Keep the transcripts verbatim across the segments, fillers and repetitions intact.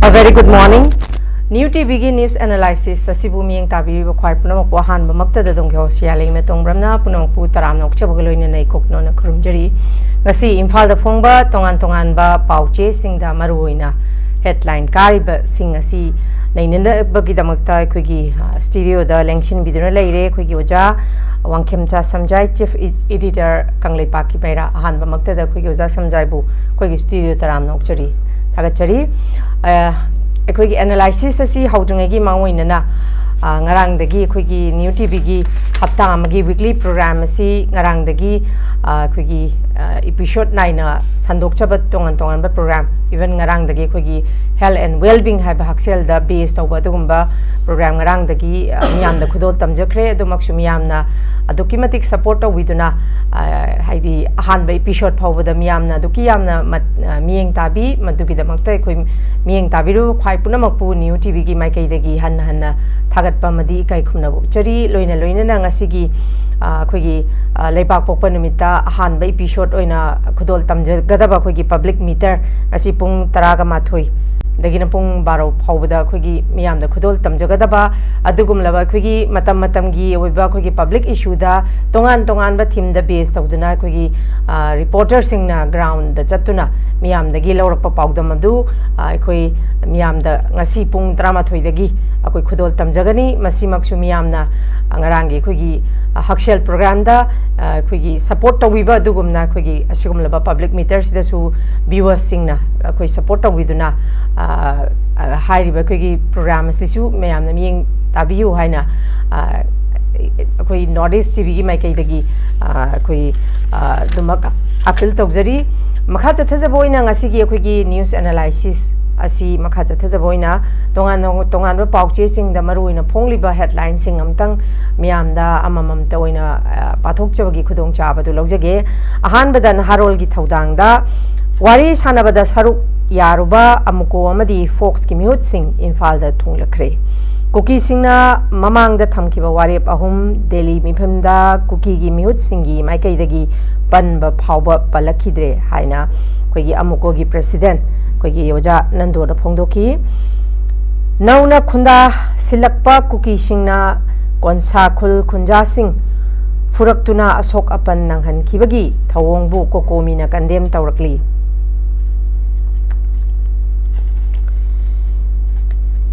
A very good morning. New T ꯚꯤꯒꯤ news analysis ꯑꯁꯤꯕꯨ ꯃꯤꯠꯌꯦꯡ ꯇꯥꯕꯤꯔꯤꯕ ꯈ꯭ꯋꯥꯏ ꯄꯨꯝꯅꯃꯛꯄꯨ ꯑꯍꯥꯟꯕꯃꯛꯇꯗ ꯗꯣꯡꯒꯦ ꯍꯣꯁꯤꯌꯥ ꯂꯩꯃ ꯇꯣꯡꯕ꯭ꯔꯝꯅ ꯄꯨꯝꯅꯃꯛꯄꯨ ꯇꯔꯥꯝꯅ ꯑꯣꯛꯆꯕꯒ ꯂꯣꯏꯅꯅ ꯏꯀꯣꯛꯅꯣꯅ ꯈꯨꯔꯨꯝꯖꯔꯤ꯫ ꯉꯁꯤ ꯏꯝꯐꯥꯜꯗ ꯐꯣꯡꯕ ꯇꯣꯉꯥꯟ ꯇꯣꯉꯥꯟꯕ ꯄꯥꯎꯆꯦꯁꯤꯡꯗ ꯃꯔꯨꯑꯣꯏꯅ headline ꯀꯥꯔꯤꯕꯁꯤꯡ ꯑꯁꯤ ꯅꯩꯅꯅꯕꯒꯤꯗꯃꯛꯇ ꯑꯩꯈꯣꯏꯒꯤ, ꯑ, studioꯗ ꯂꯦꯡꯁꯤꯟꯕꯤꯗꯨꯅ ꯂꯩꯔꯦ ꯑꯩꯈꯣꯏꯒꯤ ꯑꯣꯖꯥ ꯋꯥꯡꯈꯦꯝꯆꯥ ꯁꯝꯖꯥꯏ, chief editor ꯀꯪꯂꯩꯄꯥꯛꯀꯤ ꯃꯩꯔꯥ꯫ ꯑꯍꯥꯟꯕꯃꯛꯇꯗ ꯑꯩꯈꯣꯏꯒꯤ ꯑꯣꯖꯥ ꯁꯝꯖꯥꯏꯕꯨ ꯑꯩꯈꯣꯏꯒꯤ studioꯗ ꯇꯔꯥꯝꯅ ꯑꯣꯛꯆꯔꯤ, ꯊꯥꯒꯠꯆꯔꯤ꯫ ꯑ, ꯑꯩꯈꯣꯏꯒꯤ analysis ꯑꯁꯤ ꯍꯧꯗ꯭ꯔꯤꯉꯩꯒꯤ ꯃꯥꯡꯑꯣꯏꯅꯅ, ꯑ, ꯉꯔꯥꯡꯗꯒꯤ ꯑꯩꯈꯣꯏꯒꯤ New ꯇꯤ ꯚꯤꯒꯤ ꯍꯞꯇꯥ ꯑꯃꯒꯤ weekly program ꯑꯁꯤ ꯉꯔꯥꯡꯗꯒꯤ, ꯑ, ꯑꯩꯈꯣꯏꯒꯤ, ꯑ, episode ꯅꯥꯏꯅ ꯁꯟꯗꯣꯛꯆꯕ ꯇꯣꯉꯥꯟ ꯇꯣꯉꯥꯟꯕ program, even ꯉꯔꯥꯡꯗꯒꯤ ꯑꯩꯈꯣꯏꯒꯤ health and well-being ꯍꯥꯏꯕ ꯍꯛꯁꯦꯜꯗ base ꯇꯧꯕ ꯑꯗꯨꯒꯨꯝꯕ program ꯉꯔꯥꯡꯗꯒꯤ, ꯑ, ꯃꯤꯌꯥꯝꯗ ꯈꯨꯗꯣꯜ ꯇꯝꯖꯈ꯭ꯔꯦ꯫ ꯑꯗꯨꯃꯛꯁꯨ ꯃꯤꯌꯥꯝꯅ ꯑꯗꯨꯛꯀꯤ ꯃꯇꯤꯛ support ꯇꯧꯕꯤꯗꯨꯅ, ꯑ, ꯍꯥꯏꯗꯤ ꯑꯍꯥꯟꯕ episode ꯐꯥꯎꯕꯗ ꯃꯤꯌꯥꯝꯅ ꯑꯗꯨꯛꯀꯤ ꯌꯥꯝꯅ ꯃꯠ-, ꯑ, ꯃꯤꯠꯌꯦꯡ ꯇꯥꯕꯤ꯫ ꯃꯗꯨꯒꯤꯗꯃꯛꯇ ꯑꯩꯈꯣꯏ ꯃꯤꯠꯌꯦꯡ ꯇꯥꯕꯤꯔꯤꯕ ꯈ꯭ꯋꯥꯏ ꯄꯨꯝꯅꯃꯛꯄꯨ New ꯇꯤ ꯚꯤꯒꯤ ꯃꯥꯏꯀꯩꯗꯒꯤ ꯍꯟꯅ ꯍꯟꯅ ꯊꯥꯒꯠꯄ ꯑꯃꯗꯤ ꯏꯀꯥꯏ ꯈꯨꯝꯅꯕ ꯎꯠꯆꯔꯤ꯫ ꯂꯣꯏꯅ ꯂꯣꯏꯅꯅ ꯉꯁꯤꯒꯤ, ꯑ, ꯑꯩꯈꯣꯏꯒꯤ, ꯑ, ꯂꯩꯕꯥꯛ ꯄꯣꯛꯄ ꯅꯨꯃꯤꯠꯇ ꯑꯍꯥꯟꯕ episode ꯑꯣꯏꯅ ꯈꯨꯗꯣꯜ ꯇꯝꯖꯒꯗꯕ ꯑꯩꯈꯣꯏꯒꯤ public meter ꯉꯁꯤ ꯄꯨꯡ ꯇꯔꯥꯒ ꯃꯥꯊꯣꯏ ꯗꯒꯤꯅ ꯄꯨꯡ ꯕꯥꯔꯣ ꯐꯥꯎꯕꯗ ꯑꯩꯈꯣꯏꯒꯤ ꯃꯤꯌꯥꯝꯗ ꯈꯨꯗꯣꯜ ꯇꯝꯖꯒꯗꯕ ꯑꯗꯨꯒꯨꯝꯂꯕ ꯑꯩꯈꯣꯏꯒꯤ ꯃꯇꯝ ꯃꯇꯝꯒꯤ ꯑꯣꯏꯕ ꯑꯩꯈꯣꯏꯒꯤ public issueꯗ ꯇꯣꯉꯥꯟ ꯇꯣꯉꯥꯟꯕ themeꯗ base ꯇꯧꯗꯨꯅ ꯑꯩꯈꯣꯏꯒꯤ, ꯑ, reporterꯁꯤꯡꯅ groundꯗ ꯆꯠꯇꯨꯅ ꯃꯤꯌꯥꯝꯗꯒꯤ ꯂꯧꯔꯛꯄ ꯄꯥꯎꯗꯝ ꯑꯗꯨ, ꯑ, ꯑꯩꯈꯣꯏ ꯃꯤꯌꯥꯝꯗ ꯉꯁꯤ ꯄꯨꯡ ꯇꯔꯥꯃꯥꯊꯣꯏꯗꯒꯤ ꯑꯩꯈꯣꯏ ꯈꯨꯗꯣꯜ ꯇꯝꯖꯒꯅꯤ꯫ ꯃꯁꯤꯃꯛꯁꯨ ꯃꯤꯌꯥꯝꯅ, ꯑ, ꯉꯔꯥꯡꯒꯤ ꯑꯩꯈꯣꯏꯒꯤ, ꯑ, ꯍꯛꯁꯦꯜ programꯗ, ꯑ, ꯑꯩꯈꯣꯏꯒꯤ support ꯇꯧꯕꯤꯕ ꯑꯗꯨꯒꯨꯝꯅ ꯑꯩꯈꯣꯏꯒꯤ ꯑꯁꯤꯒꯨꯝꯂꯕ public meterꯁꯤꯗꯁꯨ viewersꯁꯤꯡꯅ ꯑꯩꯈꯣꯏ support ꯇꯧꯕꯤꯗꯨꯅ, ꯑ, ꯑ, ꯍꯥꯏꯔꯤꯕ ꯑꯩꯈꯣꯏꯒꯤ program ꯑꯁꯤꯁꯨ ꯃꯌꯥꯝꯅ ꯃꯤꯠꯌꯦꯡ ꯇꯥꯕꯤꯌꯨ ꯍꯥꯏꯅ, ꯑ, ꯑꯩꯈꯣꯏ North East ꯇꯤ ꯚꯤꯒꯤ ꯃꯥꯏꯀꯩꯗꯒꯤ, ꯑ, ꯑꯩꯈꯣꯏ, ꯑ, ꯑꯗꯨꯃꯛ appeal ꯇꯧꯖꯔꯤ꯫ ꯃꯈꯥ ꯆꯠꯊꯖꯕ ꯑꯣꯏꯅ ꯉꯁꯤꯒꯤ ꯑꯩꯈꯣꯏꯒꯤ news analysis ꯑꯁꯤ ꯃꯈꯥ ꯆꯠꯊꯖꯕ ꯑꯣꯏꯅ ꯇꯣꯉꯥꯟ ꯇꯣꯉꯥꯟꯕ ꯄꯥꯎꯆꯦꯁꯤꯡꯗ ꯃꯔꯨꯑꯣꯏꯅ ꯐꯣꯡꯂꯤꯕ headlineꯁꯤꯡ ꯑꯃꯇꯪ ꯃꯤꯌꯥꯝꯗ ꯑꯃꯃꯝꯇ ꯑꯣꯏꯅ, ꯑ, ꯄꯥꯊꯣꯛꯆꯕꯒꯤ ꯈꯨꯗꯣꯡꯆꯥꯕꯗꯨ ꯂꯧꯖꯒꯦ꯫ ꯑꯍꯥꯟꯕꯗ ꯅꯍꯥꯔꯣꯜꯒꯤ ꯊꯧꯗꯥꯡꯗ ꯋꯥꯔꯤ ꯁꯥꯟꯅꯕꯗ ꯁꯔꯨꯛ ꯌꯥꯔꯨꯕ ꯑꯃꯨꯀꯣ ꯑꯃꯗꯤ ꯐꯣꯛꯁꯀꯤ ꯃꯤꯍꯨꯠꯁꯤꯡ ꯏꯝꯐꯥꯜꯗ ꯊꯨꯡꯂꯈ꯭ꯔꯦ꯫ ꯀꯨꯀꯤꯁꯤꯡꯅ ꯃꯃꯥꯡꯗ ꯊꯝꯈꯤꯕ ꯋꯥꯔꯦꯞ ꯑꯍꯨꯝ ꯗꯦꯜꯂꯤ ꯃꯤꯐꯝꯗ ꯀꯨꯀꯤꯒꯤ ꯃꯤꯍꯨꯠꯁꯤꯡꯒꯤ ꯃꯥꯏꯀꯩꯗꯒꯤ ꯄꯟꯕ ꯐꯥꯎꯕ ꯄꯜꯂꯛꯈꯤꯗ꯭ꯔꯦ ꯍꯥꯏꯅ ꯑꯩꯈꯣꯏꯒꯤ ꯑꯃꯨꯀꯣꯒꯤ president ꯑꯩꯈꯣꯏꯒꯤ ꯑꯣꯖꯥ ꯅꯟꯗꯣꯅ ꯐꯣꯡꯗꯣꯛꯈꯤ꯫ ꯅꯧꯅ ꯈꯨꯟꯗꯥ ꯁꯤꯜꯂꯛꯄ ꯀꯨꯀꯤꯁꯤꯡꯅ ꯀꯣꯟꯁꯥ ꯈꯨꯜ ꯈꯨꯟꯖꯥꯁꯤꯡ ꯐꯨꯔꯛꯇꯨꯅ ꯑꯁꯣꯛ ꯑꯄꯟ ꯅꯪꯍꯟꯈꯤꯕꯒꯤ ꯊꯧꯑꯣꯡꯕꯨ ꯀꯣꯀꯣꯃꯤꯅ ꯀꯟꯗꯦꯝ ꯇꯧꯔꯛꯂꯤ꯫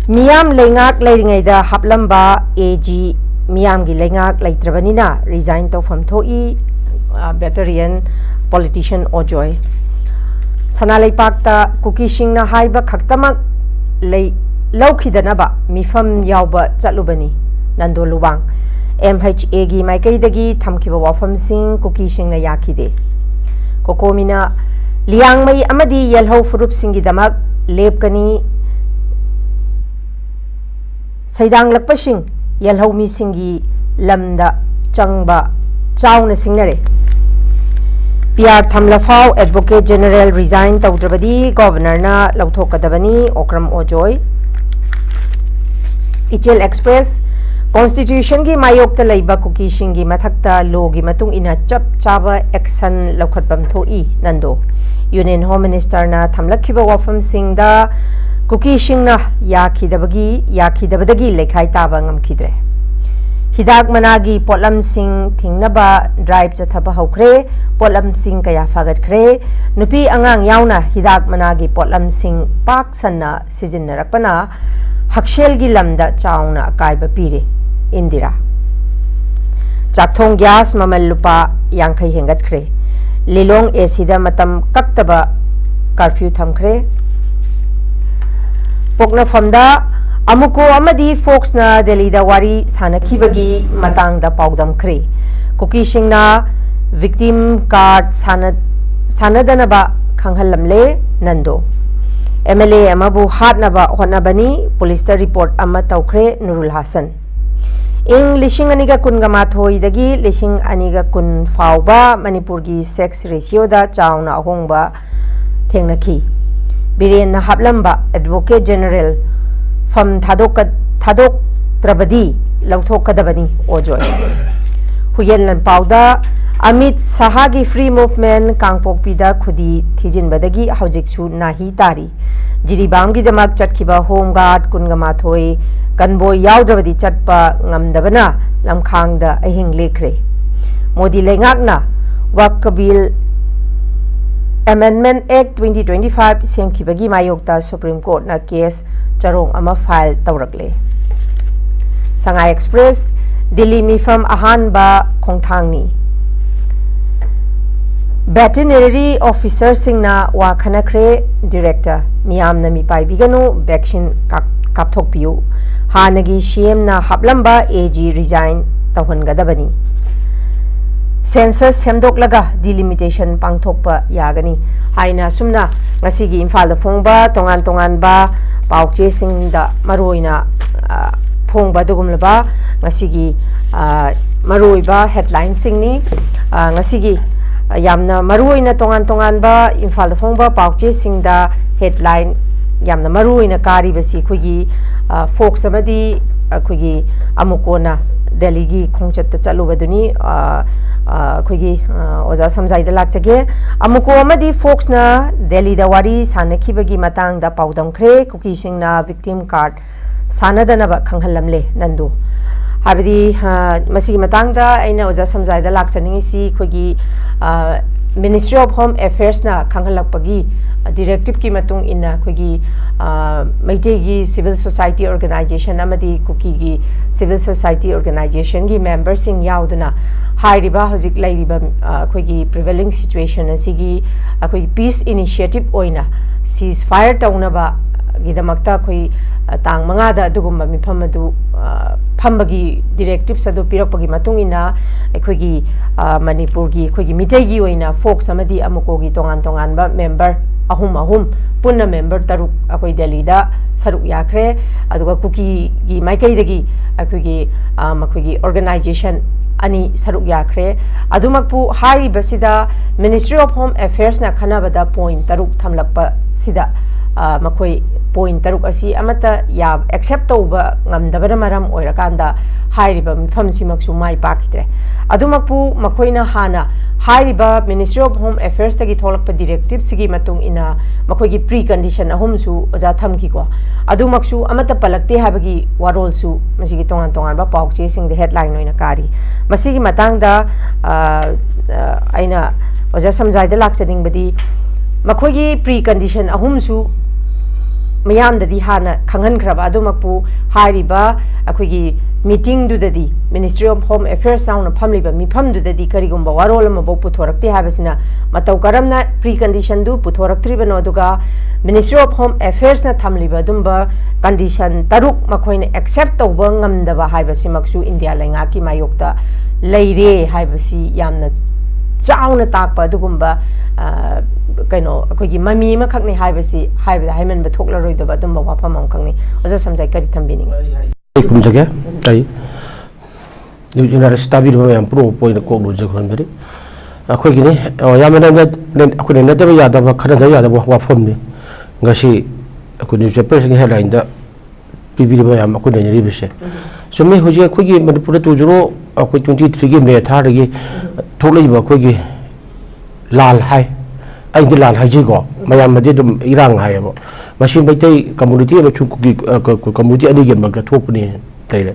ꯃꯤꯌꯥꯝ ꯂꯩꯉꯥꯛ ꯂꯩꯔꯤꯉꯩꯗ ꯍꯥꯞꯂꯝꯕ ꯑꯦ ꯖꯤ ꯃꯤꯌꯥꯝꯒꯤ ꯂꯩꯉꯥꯛ ꯂꯩꯇ꯭ꯔꯕꯅꯤꯅ ꯔꯤꯖꯥꯏꯟ ꯇꯧꯐꯝ ꯊꯣꯛꯏ, ꯕꯦꯇꯔꯤꯌꯟ ꯄꯣꯂꯤꯇꯤꯁꯤꯌꯟ ꯑꯣꯖꯣꯏ꯫ ꯁꯅꯥ ꯂꯩꯄꯥꯛꯇ ꯀꯨꯀꯤꯁꯤꯡꯅ ꯍꯥꯏꯕ ꯈꯛꯇꯃꯛ ꯂꯩ-, ꯂꯧꯈꯤꯗꯅꯕ ꯃꯤꯐꯝ ꯌꯥꯎꯕ ꯆꯠꯂꯨꯕꯅꯤ꯫ ꯅꯟꯗꯣ ꯂꯨꯋꯥꯡ꯫ ꯑꯦꯝ ꯑꯩꯆ ꯑꯦꯒꯤ ꯃꯥꯏꯀꯩꯗꯒꯤ ꯊꯝꯈꯤꯕ ꯋꯥꯐꯝꯁꯤꯡ ꯀꯨꯀꯤꯁꯤꯡꯅ ꯌꯥꯈꯤꯗꯦ꯫ ꯀꯣꯀꯣꯃꯤꯅ ꯂꯤꯌꯥꯡꯃꯩ ꯑꯃꯗꯤ ꯌꯦꯜꯍꯧ ꯐꯨꯔꯨꯞꯁꯤꯡꯒꯤꯗꯃꯛ ꯂꯦꯞꯀꯅꯤ꯫ ꯁꯩꯗꯥꯡꯂꯛꯄꯁꯤꯡ ꯌꯦꯜꯍꯧꯃꯤꯁꯤꯡꯒꯤ ꯂꯝꯗ ꯆꯪꯕ ꯆꯥꯎꯅ ꯁꯤꯡꯅꯔꯦ꯫ ꯄꯤ ꯑꯥꯔ ꯊꯝꯂꯐꯥꯎ ꯑꯦꯗꯚꯣꯀꯦꯠ ꯖꯦꯅꯔꯦꯜ ꯔꯤꯖꯥꯏꯟ ꯇꯧꯗ꯭ꯔꯕꯗꯤ ꯒꯣꯚꯔꯅꯔꯅ ꯂꯧꯊꯣꯛꯀꯗꯕꯅꯤ, ꯑꯣꯀ꯭ꯔꯝ ꯑꯣꯖꯣꯏ꯫ ꯏꯆꯦꯜ ꯑꯦꯛꯁꯄ꯭ꯔꯦꯁ꯫ ꯀꯣꯟꯁꯇꯤꯇ꯭ꯌꯨꯁꯟꯒꯤ ꯃꯥꯌꯣꯛꯇ ꯂꯩꯕ ꯀꯨꯀꯤꯁꯤꯡꯒꯤ ꯃꯊꯛꯇ ꯂꯣꯒꯤ ꯃꯇꯨꯡ ꯏꯟꯅ ꯆꯞ ꯆꯥꯕ ꯑꯦꯛꯁꯟ ꯂꯧꯈꯠꯐꯝ ꯊꯣꯛꯏ, ꯅꯟꯗꯣ꯫ ꯌꯨꯅꯤꯌꯟ ꯍꯣꯝ ꯃꯤꯅꯤꯁꯇꯔꯅ ꯊꯝꯂꯛꯈꯤꯕ ꯋꯥꯐꯝꯁꯤꯡꯗ ꯀꯨꯀꯤꯁꯤꯡꯅ ꯌꯥꯈꯤꯗꯕꯒꯤ, ꯌꯥꯈꯤꯗꯕꯗꯒꯤ ꯂꯩꯈꯥꯏ ꯇꯥꯕ ꯉꯝꯈꯤꯗ꯭ꯔꯦ꯫ ꯍꯤꯗꯥꯛ ꯃꯅꯥꯒꯤ ꯄꯣꯠꯂꯝꯁꯤꯡ ꯊꯤꯡꯅꯕ ꯗ꯭ꯔꯥꯏꯚ ꯆꯠꯊꯕ ꯍꯧꯈ꯭ꯔꯦ꯫ ꯄꯣꯠꯂꯝꯁꯤꯡ ꯀꯌꯥ ꯐꯥꯒꯠꯈ꯭ꯔꯦ꯫ ꯅꯨꯄꯤ ꯑꯉꯥꯡ ꯌꯥꯎꯅ ꯍꯤꯗꯥꯛ ꯃꯅꯥꯒꯤ ꯄꯣꯠꯂꯝꯁꯤꯡ ꯄꯥꯛ ꯁꯟꯅ ꯁꯤꯖꯤꯟꯅꯔꯛꯄꯅ ꯍꯛꯁꯦꯜꯒꯤ ꯂꯝꯗ ꯆꯥꯎꯅ ꯑꯀꯥꯏꯕ ꯄꯤꯔꯦ꯫ ꯏꯟꯗꯤꯔꯥ꯫ ꯆꯥꯛꯊꯣꯡ ꯒ꯭ꯌꯥꯁ ꯃꯃꯜ ꯂꯨꯄꯥ ꯌꯥꯡꯈꯩ ꯍꯦꯟꯒꯠꯈ꯭ꯔꯦ꯫ ꯂꯤꯂꯣꯡ ꯑꯦ ꯁꯤꯗ ꯃꯇꯝ ꯀꯛꯇꯕ ꯀꯥꯔꯐ꯭ꯌꯨ ꯊꯝꯈ꯭ꯔꯦ꯫ ꯄꯣꯛꯅꯐꯝꯗ ꯑꯃꯨꯀꯣ ꯑꯃꯗꯤ ꯐꯣꯛꯁꯅ ꯗꯦꯜꯂꯤꯗ ꯋꯥꯔꯤ ꯁꯥꯅꯈꯤꯕꯒꯤ ꯃꯇꯥꯡꯗ ꯄꯥꯎꯗꯝꯈ꯭ꯔꯦ꯫ ꯀꯨꯀꯤꯁꯤꯡꯅ ꯚꯤꯛꯇꯤꯝ ꯀꯥꯔꯗ ꯁꯥꯟꯅ-, ꯁꯥꯟꯅꯗꯅꯕ ꯈꯪꯍꯜꯂꯝꯂꯦ, ꯅꯟꯗꯣ꯫ ꯑꯦꯝ ꯑꯦꯜ ꯑꯦ ꯑꯃꯕꯨ ꯍꯥꯠꯅꯕ ꯍꯣꯠꯅꯕꯅꯤ, ꯄꯨꯂꯤꯁꯇ ꯔꯤꯄꯣꯔꯠ ꯑꯃ ꯇꯧꯈ꯭ꯔꯦ, ꯅꯨꯔꯨꯜ ꯍꯥꯁꯟ꯫ ꯏꯪ ꯂꯤꯁꯤꯡ ꯑꯅꯤꯒ ꯀꯨꯟꯒ ꯃꯥꯊꯣꯏꯗꯒꯤ ꯂꯤꯁꯤꯡ ꯑꯅꯤꯒ ꯀꯨꯟ ꯐꯥꯎꯕ ꯃꯅꯤꯄꯨꯔꯒꯤ ꯁꯦꯛꯁ ꯔꯦꯁꯤꯌꯣꯗ ꯆꯥꯎꯅ ꯑꯍꯣꯡꯕ ꯊꯦꯡꯅꯈꯤ꯫ ꯕꯤꯔꯦꯟꯅ ꯍꯥꯞꯂꯝꯕ ꯑꯦꯗꯚꯣꯀꯦꯠ ꯖꯦꯅꯔꯦꯜ ꯐꯝ ꯊꯥꯗꯣꯛꯀ-, ꯊꯥꯗꯣꯛꯇ꯭ꯔꯕꯗꯤ ꯂꯧꯊꯣꯛꯀꯗꯕꯅꯤ, ꯑꯣꯖꯣꯏ꯫ ꯐꯨꯌꯦꯟ ꯂꯟꯄꯥꯎꯗ ꯑꯃꯤꯠ ꯁꯍꯥꯒꯤ Free Movement ꯀꯥꯡꯄꯣꯛꯄꯤꯗ ꯈꯨꯗꯤ ꯊꯤꯖꯤꯟꯕꯗꯒꯤ ꯍꯧꯖꯤꯛꯁꯨ ꯅꯥꯍꯤ ꯇꯥꯔꯤ꯫ ꯖꯤꯔꯤꯕꯥꯝꯒꯤꯗꯃꯛ ꯆꯠꯈꯤꯕ Home Guard ꯀꯨꯟꯒ ꯃꯥꯊꯣꯏ convoy ꯌꯥꯎꯗ꯭ꯔꯕꯗꯤ ꯆꯠꯄ ꯉꯝꯗꯕꯅ ꯂꯝꯈꯥꯡꯗ ꯑꯍꯤꯡ ꯂꯦꯛꯈ꯭ꯔꯦ꯫ ꯃꯣꯗꯤ ꯂꯩꯉꯥꯛꯅ Waqf Bill Amendment Act twenty twenty-five ꯁꯦꯝꯈꯤꯕꯒꯤ ꯃꯥꯌꯣꯛꯇ Supreme Courtꯅ case ꯆꯔꯣꯡ ꯑꯃ file ꯇꯧꯔꯛꯂꯦ꯫ ꯁꯉꯥꯏ Express, ꯗꯤꯜꯂꯤ ꯃꯤꯐꯝ ꯑꯍꯥꯟꯕ ꯈꯣꯡꯊꯥꯡꯅꯤ꯫ Veterinary officerꯁꯤꯡꯅ ꯋꯥ ꯈꯟꯅꯈ꯭ꯔꯦ꯫ Director, ꯃꯤꯌꯥꯝꯅ ꯃꯤꯄꯥꯏꯕꯤꯒꯅꯨ, vaccine ꯀꯥꯞ-, ꯀꯥꯞꯊꯣꯛꯄꯤꯌꯨ꯫ ꯍꯥꯟꯅꯒꯤ CMꯅ ꯍꯥꯞꯂꯝꯕ AG resign ꯇꯧꯍꯟꯒꯗꯕꯅꯤ꯫ Census ꯁꯦꯝꯗꯣꯛꯂꯒ delimitation ꯄꯥꯡꯊꯣꯛꯄ ꯌꯥꯒꯅꯤ ꯍꯥꯏꯅ ꯑꯁꯨꯝꯅ ꯉꯁꯤꯒꯤ ꯏꯝꯐꯥꯜꯗ ꯐꯣꯡꯕ ꯇꯣꯉꯥꯟ ꯇꯣꯉꯥꯟꯕ ꯄꯥꯎꯆꯦꯁꯤꯡꯗ ꯃꯔꯨꯑꯣꯏꯅ, ꯑ, ꯐꯣꯡꯕ ꯑꯗꯨꯒꯨꯝꯂꯕ ꯉꯁꯤꯒꯤ, ꯑ, ꯃꯔꯨꯑꯣꯏꯕ headlineꯁꯤꯡꯅꯤ꯫ ꯑ, ꯉꯁꯤꯒꯤ, ꯑ, ꯌꯥꯝꯅ ꯃꯔꯨꯑꯣꯏꯅ ꯇꯣꯉꯥꯟ ꯇꯣꯉꯥꯟꯕ ꯏꯝꯐꯥꯜꯗ ꯐꯣꯡꯕ ꯄꯥꯎꯆꯦꯁꯤꯡꯗ headline ꯌꯥꯝꯅ ꯃꯔꯨꯑꯣꯏꯅ ꯀꯥꯔꯤꯕꯁꯤ ꯑꯩꯈꯣꯏꯒꯤ, ꯑ, Fox ꯑꯃꯗꯤ ꯑꯩꯈꯣꯏꯒꯤ ꯑꯃꯨꯀꯣꯅ ꯗꯦꯜꯂꯤꯒꯤ ꯈꯣꯡꯆꯠꯇ ꯆꯠꯂꯨꯕꯗꯨꯅꯤ꯫ ꯑ, ꯑ, ꯑꯩꯈꯣꯏꯒꯤ, ꯑ, ꯑꯣꯖꯥ ꯁꯝꯖꯥꯏꯗ ꯂꯥꯛꯆꯒꯦ꯫ ꯑꯃꯨꯀꯣ ꯑꯃꯗꯤ Foxꯅ ꯗꯦꯜꯂꯤꯗ ꯋꯥꯔꯤ ꯁꯥꯟꯅꯈꯤꯕꯒꯤ ꯃꯇꯥꯡꯗ ꯄꯥꯎꯗꯝꯈ꯭ꯔꯦ꯫ ꯀꯨꯀꯤꯁꯤꯡꯅ victim card ꯁꯥꯟꯅꯗꯅꯕ ꯈꯪꯍꯜꯂꯝꯂꯦ ꯅꯟꯗꯨ꯫ ꯍꯥꯏꯕꯗꯤ, ꯑ, ꯃꯁꯤꯒꯤ ꯃꯇꯥꯡꯗ ꯑꯩꯅ ꯑꯣꯖꯥ ꯁꯝꯖꯥꯏꯗ ꯂꯥꯛꯆꯅꯤꯡꯉꯤꯁꯤ ꯑꯩꯈꯣꯏꯒꯤ, ꯑ, Ministry of Home Affairsꯅ ꯈꯪꯍꯜꯂꯛꯄꯒꯤ, ꯑ, directiveꯀꯤ ꯃꯇꯨꯡ ꯏꯟꯅ ꯑꯩꯈꯣꯏꯒꯤ, ꯑ, ꯃꯩꯇꯩꯒꯤ civil society organization ꯑꯃꯗꯤ ꯀꯨꯀꯤꯒꯤ civil society organizationꯒꯤ memberꯁꯤꯡ ꯌꯥꯎꯗꯨꯅ ꯍꯥꯏꯔꯤꯕ ꯍꯧꯖꯤꯛ ꯂꯩꯔꯤꯕ, ꯑ, ꯑꯩꯈꯣꯏꯒꯤ prevailing situation ꯑꯁꯤꯒꯤ ꯑꯩꯈꯣꯏꯒꯤ peace initiative ꯑꯣꯏꯅ ceasefire ꯇꯧꯅꯕꯒꯤꯗꯃꯛꯇ ꯑꯩꯈꯣꯏ, ꯑ, ꯇꯥꯡ ꯃꯉꯥꯗ ꯑꯗꯨꯒꯨꯝꯕ ꯃꯤꯐꯝ ꯑꯗꯨ, ꯑ, ꯐꯝꯕꯒꯤ directives ꯑꯗꯨ ꯄꯤꯔꯛꯄꯒꯤ ꯃꯇꯨꯡ ꯏꯟꯅ ꯑꯩꯈꯣꯏꯒꯤ, ꯑ, ꯃꯅꯤꯄꯨꯔꯒꯤ ꯑꯩꯈꯣꯏꯒꯤ ꯃꯤꯇꯩꯒꯤ ꯑꯣꯏꯅ Fox ꯑꯃꯗꯤ ꯑꯃꯨꯀꯣꯒꯤ ꯇꯣꯉꯥꯟ ꯇꯣꯉꯥꯟꯕ member ꯑꯍꯨꯝ ꯑꯍꯨꯝ, ꯄꯨꯟꯅ member ꯇꯔꯨꯛ ꯑꯩꯈꯣꯏ ꯗꯦꯜꯂꯤꯗ ꯁꯔꯨꯛ ꯌꯥꯈ꯭ꯔꯦ꯫ ꯑꯗꯨꯒ ꯀꯨꯀꯤꯒꯤ ꯃꯥꯏꯀꯩꯗꯒꯤ ꯑꯩꯈꯣꯏꯒꯤ, ꯑ, ꯃꯈꯣꯏꯒꯤ organization ꯑꯅꯤ ꯁꯔꯨꯛ ꯌꯥꯈ꯭ꯔꯦ꯫ ꯑꯗꯨꯃꯛꯄꯨ ꯍꯥꯏꯔꯤꯕꯁꯤꯗ Ministry of Home Affairsꯅ ꯈꯟꯅꯕꯗ point ꯇꯔꯨꯛ ꯊꯝꯂꯛꯄꯁꯤꯗ ꯑ, ꯃꯈꯣꯏ ꯄꯣꯏꯟ ꯇꯔꯨꯛ ꯑꯁꯤ ꯑꯃꯠꯇ ꯌꯥ-, ꯑꯦꯛꯁꯦꯞ ꯇꯧꯕ ꯉꯝꯗꯕꯅ ꯃꯔꯝ ꯑꯣꯏꯔꯀꯥꯟꯗ ꯍꯥꯏꯔꯤꯕ ꯃꯤꯐꯝꯁꯤꯃꯛꯁꯨ ꯃꯥꯏ ꯄꯥꯛꯈꯤꯗ꯭ꯔꯦ꯫ ꯑꯗꯨꯃꯛꯄꯨ ꯃꯈꯣꯏꯅ ꯍꯥꯟꯅ ꯍꯥꯏꯔꯤꯕ Ministry of Home Affairs ꯇꯒꯤ ꯊꯣꯛꯂꯛꯄ ꯗꯤꯔꯦꯛꯇꯤꯞꯁꯤꯒꯤ ꯃꯇꯨꯡ ꯏꯟꯅ ꯃꯈꯣꯏꯒꯤ ꯄ꯭ꯔꯤ ꯀꯟꯗꯤꯁꯟ ꯑꯍꯨꯝꯁꯨ ꯑꯣꯖꯥ ꯊꯝꯈꯤꯀꯣ꯫ ꯑꯗꯨꯃꯛꯁꯨ ꯑꯃꯠꯇ ꯄꯜꯂꯛꯇꯦ ꯍꯥꯏꯕꯒꯤ ꯋꯥꯔꯣꯜꯁꯨ ꯃꯁꯤꯒꯤ ꯇꯣꯉꯥꯟ ꯇꯣꯉꯥꯟꯕ ꯄꯥꯎ ꯆꯦꯁꯤꯡꯗ ꯍꯦꯗꯂꯥꯏꯟ ꯑꯣꯏꯅ ꯀꯥꯔꯤ꯫ ꯃꯁꯤꯒꯤ ꯃꯇꯥꯡꯗ, ꯑ, ꯑ, ꯑꯩꯅ ꯑꯣꯖꯥ ꯁꯝꯖꯥꯏꯗ ꯂꯥꯛꯆꯅꯤꯡꯕꯗꯤ, ꯃꯈꯣꯏꯒꯤ ꯄ꯭ꯔꯤ ꯀꯟꯗꯤꯁꯟ ꯑꯍꯨꯝꯁꯨ ꯃꯤꯌꯥꯝꯗꯗꯤ ꯍꯥꯟꯅ ꯈꯪꯍꯟꯈ꯭ꯔꯕ, ꯑꯗꯨꯃꯛꯄꯨ ꯍꯥꯏꯔꯤꯕ ꯑꯩꯈꯣꯏꯒꯤ ꯃꯤꯇꯤꯡꯗꯨꯗꯗꯤ, Ministry of Home Affairs ꯌꯥꯎꯅ ꯐꯝꯂꯤꯕ ꯃꯤꯐꯝꯗꯨꯗꯗꯤ ꯀꯔꯤꯒꯨꯝꯕ ꯋꯥꯔꯣꯜ ꯑꯃꯐꯥꯎ ꯄꯨꯊꯣꯔꯛꯇꯦ ꯍꯥꯏꯕꯁꯤꯅ ꯃꯇꯧ ꯀꯔꯝꯅ ꯄ꯭ꯔꯤ ꯀꯟꯗꯤꯁꯟꯗꯨ ꯄꯨꯊꯣꯔꯛꯇ꯭ꯔꯤꯕꯅꯣ, ꯑꯗꯨꯒ Ministry of Home Affairs ꯅ ꯊꯝꯂꯤꯕ ꯑꯗꯨꯝꯕ ꯀꯟꯗꯤꯁꯟ ꯇꯔꯨꯛ ꯃꯈꯣꯏꯅ ꯑꯦꯛꯁꯦꯞ ꯇꯧꯕ ꯉꯝꯗꯕ ꯍꯥꯏꯕꯁꯤꯃꯛꯁꯨ ꯏꯟꯗꯤꯌꯥ ꯂꯩꯉꯥꯛꯀꯤ ꯃꯥꯌꯣꯛꯇ ꯂꯩꯔꯦ ꯍꯥꯏꯕꯁꯤ ꯌꯥꯝꯅ ꯆꯥꯎꯅ ꯇꯥꯛꯄ ꯑꯗꯨꯒꯨꯝꯕ, ꯑ, ꯀꯩꯅꯣ, ꯑꯩꯈꯣꯏꯒꯤ ꯃꯃꯤ ꯑꯃꯈꯛꯅꯤ ꯍꯥꯏꯕꯁꯤ ꯍꯥꯏꯕꯗ ꯍꯥꯏꯃꯟꯕ ꯊꯣꯛꯂꯔꯣꯏꯗꯕ ꯑꯗꯨꯝꯕ ꯋꯥꯐꯝ ꯑꯃꯈꯛꯅꯤ꯫ ꯑꯣꯖꯥ ꯁꯝꯖꯥꯏ, ꯀꯔꯤ ꯊꯝꯕꯤꯅꯤꯡꯉꯤ? ꯑꯩ ꯈꯨꯝꯖꯒꯦ꯫ ꯑꯩ ꯅ꯭ꯌꯨꯁ ꯑꯦꯅꯥꯂꯤꯁ ꯇꯥꯕꯤꯔꯤꯕ ꯃꯌꯥꯝ ꯄꯨꯝꯅꯃꯛꯄꯨ ꯑꯩꯅ ꯀꯣꯛ ꯂꯣꯟꯖ ꯈꯨꯔꯨꯝꯖꯔꯤ꯫ ꯑꯩꯈꯣꯏꯒꯤꯅꯤ, ꯑ, ꯌꯥꯝꯅ ꯅꯩꯅ-, ꯅꯩ-, ꯑꯩꯈꯣꯏ ꯅꯩꯅꯗꯕ ꯌꯥꯗꯕ, ꯈꯟꯅꯗꯕ ꯌꯥꯗꯕ ꯋꯥꯐꯝꯅꯤ꯫ ꯉꯁꯤ ꯑꯩꯈꯣꯏ ꯅ꯭ꯌꯨꯁ ꯄꯦꯄꯔꯁꯤꯡꯒꯤ ꯍꯦꯗꯂꯥꯏꯟꯗ ꯄꯤꯕꯤꯔꯤꯕ ꯃꯌꯥꯝ ꯑꯩꯈꯣꯏ ꯅꯩꯅꯔꯤꯕꯁꯦ꯫ ꯆꯨꯝꯃꯤ, ꯍꯧꯖꯤꯛ ꯑꯩꯈꯣꯏꯒꯤ ꯃꯅꯤꯄꯨꯔꯗ ꯇꯨ ꯖꯤꯔꯣ, ꯑꯩꯈꯣꯏ ꯇ꯭ꯋꯦꯟꯇꯤ ꯊ꯭ꯔꯤꯒꯤ ꯃꯦ ꯊꯥꯗꯒꯤ ꯊꯣꯛꯂꯛꯏꯕ ꯑꯩꯈꯣꯏꯒꯤ ꯂꯥꯜ ꯍꯥꯏ, ꯑꯩꯗꯤ ꯂꯥꯜ ꯍꯥꯏꯖꯩꯀꯣ, ꯃꯌꯥꯝꯅꯗꯤ ꯑꯗꯨꯝ ꯏꯔꯥꯡ ꯍꯥꯏꯌꯦꯕ꯫ ꯃꯁꯤ ꯃꯩꯇꯩ ꯀꯝꯃꯨꯅꯤꯇꯤ ꯑꯃꯁꯨꯡ ꯀꯨꯀꯤ, ꯑ, ꯀ-, ꯀ-, ꯀꯝꯃꯨꯅꯤꯇꯤ ꯑꯅꯤꯒꯤ ꯃꯔꯛꯇ ꯊꯣꯛꯄꯅꯤ ꯂꯩꯔꯦ꯫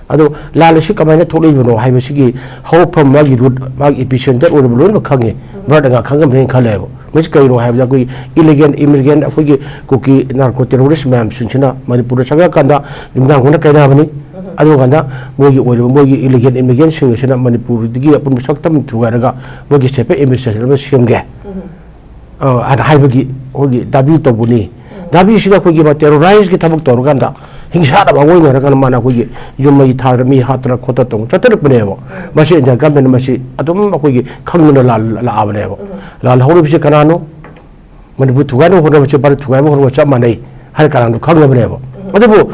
ꯑꯗꯣ ꯂꯥꯜ ꯑꯁꯤ ꯀꯃꯥꯏꯅ ꯊꯣꯛꯂꯛꯏꯕꯅꯣ ꯍꯥꯏꯕꯁꯤꯒꯤ ꯍꯧꯔꯛꯐꯝ, ꯃꯥꯒꯤ ꯔꯨꯠ, ꯃꯥꯒꯤ ꯏꯄꯤꯁꯦꯟꯇꯔ ꯑꯣꯏꯔꯤꯕ ꯂꯣꯏꯅꯃꯛ ꯈꯪꯉꯤ꯫ ꯚꯥꯔꯠ ꯂꯩꯉꯥꯛ ꯈꯪꯉꯝꯒꯅꯤ ꯈꯜꯂꯦꯕ꯫ ꯃꯁꯤ ꯀꯔꯤꯅꯣ ꯍꯥꯏꯕꯗ, ꯑꯩꯈꯣꯏꯒꯤ ꯏꯂꯤꯒꯦꯜ ꯏꯃꯤꯒ꯭ꯔꯦꯟ, ꯑꯩꯈꯣꯏꯒꯤ ꯀꯨꯀꯤ ꯅꯥꯔꯀꯣ ꯇꯦꯔꯣꯔꯤꯁ ꯃꯌꯥꯝꯁꯤꯡꯁꯤꯅ ꯃꯅꯤꯄꯨꯔꯗ ꯆꯪꯉꯛꯑꯀꯥꯟꯗ ꯅꯨꯃꯤꯗꯥꯡ ꯈꯨꯗꯤꯡ ꯀꯥꯏꯅꯕꯅꯤ꯫ ꯑꯗꯨꯀꯥꯟꯗ ꯃꯣꯏꯒꯤ ꯑꯣꯏꯔꯤꯕ, ꯃꯣꯏꯒꯤ ꯏꯂꯤꯒꯦꯜ ꯏꯃꯤꯒ꯭ꯔꯦꯟꯁꯤꯡ ꯑꯁꯤꯅ ꯃꯅꯤꯄꯨꯔꯗꯒꯤ ꯑꯄꯨꯟꯕ ꯁꯛꯇꯝ ꯊꯨꯒꯥꯏꯔꯒ ꯃꯣꯏꯒꯤ ꯁꯦꯄꯔꯦꯠ ꯑꯦꯗꯃꯤꯅꯤꯁꯇ꯭ꯔꯦꯁꯟ ꯑꯃ ꯁꯦꯝꯒꯦ, ꯑ, ꯍꯥꯏꯅ ꯍꯥꯏꯕꯒꯤ ꯑꯩꯈꯣꯏꯒꯤ ꯗꯥꯕꯤ ꯇꯧꯕꯅꯤ꯫ ꯗꯥꯕꯤꯁꯤꯗ ꯑꯩꯈꯣꯏꯒꯤ ꯃꯥ ꯇꯦꯔꯣꯔꯥꯏꯁꯀꯤ ꯊꯕꯛ ꯇꯧꯔꯀꯥꯟꯗ, ꯍꯤꯡꯁꯥꯗ ꯃꯑꯣꯡ ꯑꯣꯏꯔꯀꯥꯟꯗ ꯃꯥꯅ ꯑꯩꯈꯣꯏꯒꯤ ꯌꯨꯝ ꯃꯩ ꯊꯥꯗꯅ, ꯃꯤ ꯍꯥꯠꯇꯅ ꯈꯣꯠꯇꯅ ꯇꯧꯕ ꯆꯠꯊꯔꯛꯄꯅꯦꯕ꯫ ꯃꯁꯤ ꯏꯟꯗꯤꯌꯥ ꯒꯃꯦꯟꯅ ꯃꯁꯤ ꯑꯗꯨꯝ ꯑꯩꯈꯣꯏꯒꯤ ꯈꯪꯗꯅ ꯂꯥꯜ-, ꯂꯥꯛꯑꯕꯅꯦꯕ꯫ ꯂꯥꯜꯍꯧꯔꯤꯕꯁꯤ ꯀꯅꯥꯅꯣ? ꯃꯅꯤꯄꯨꯔ ꯊꯨꯒꯥꯏꯅꯕ ꯍꯣꯠꯅꯕꯁꯦ ꯚꯥꯔꯠ ꯊꯨꯒꯥꯏꯕ ꯍꯣꯠꯅꯕ ꯆꯞ ꯃꯥꯟꯅꯩ ꯍꯥꯏꯅ ꯀꯅꯥꯅꯣ ꯈꯪꯉꯕꯅꯦꯕ꯫ ꯑꯗꯨꯕꯨ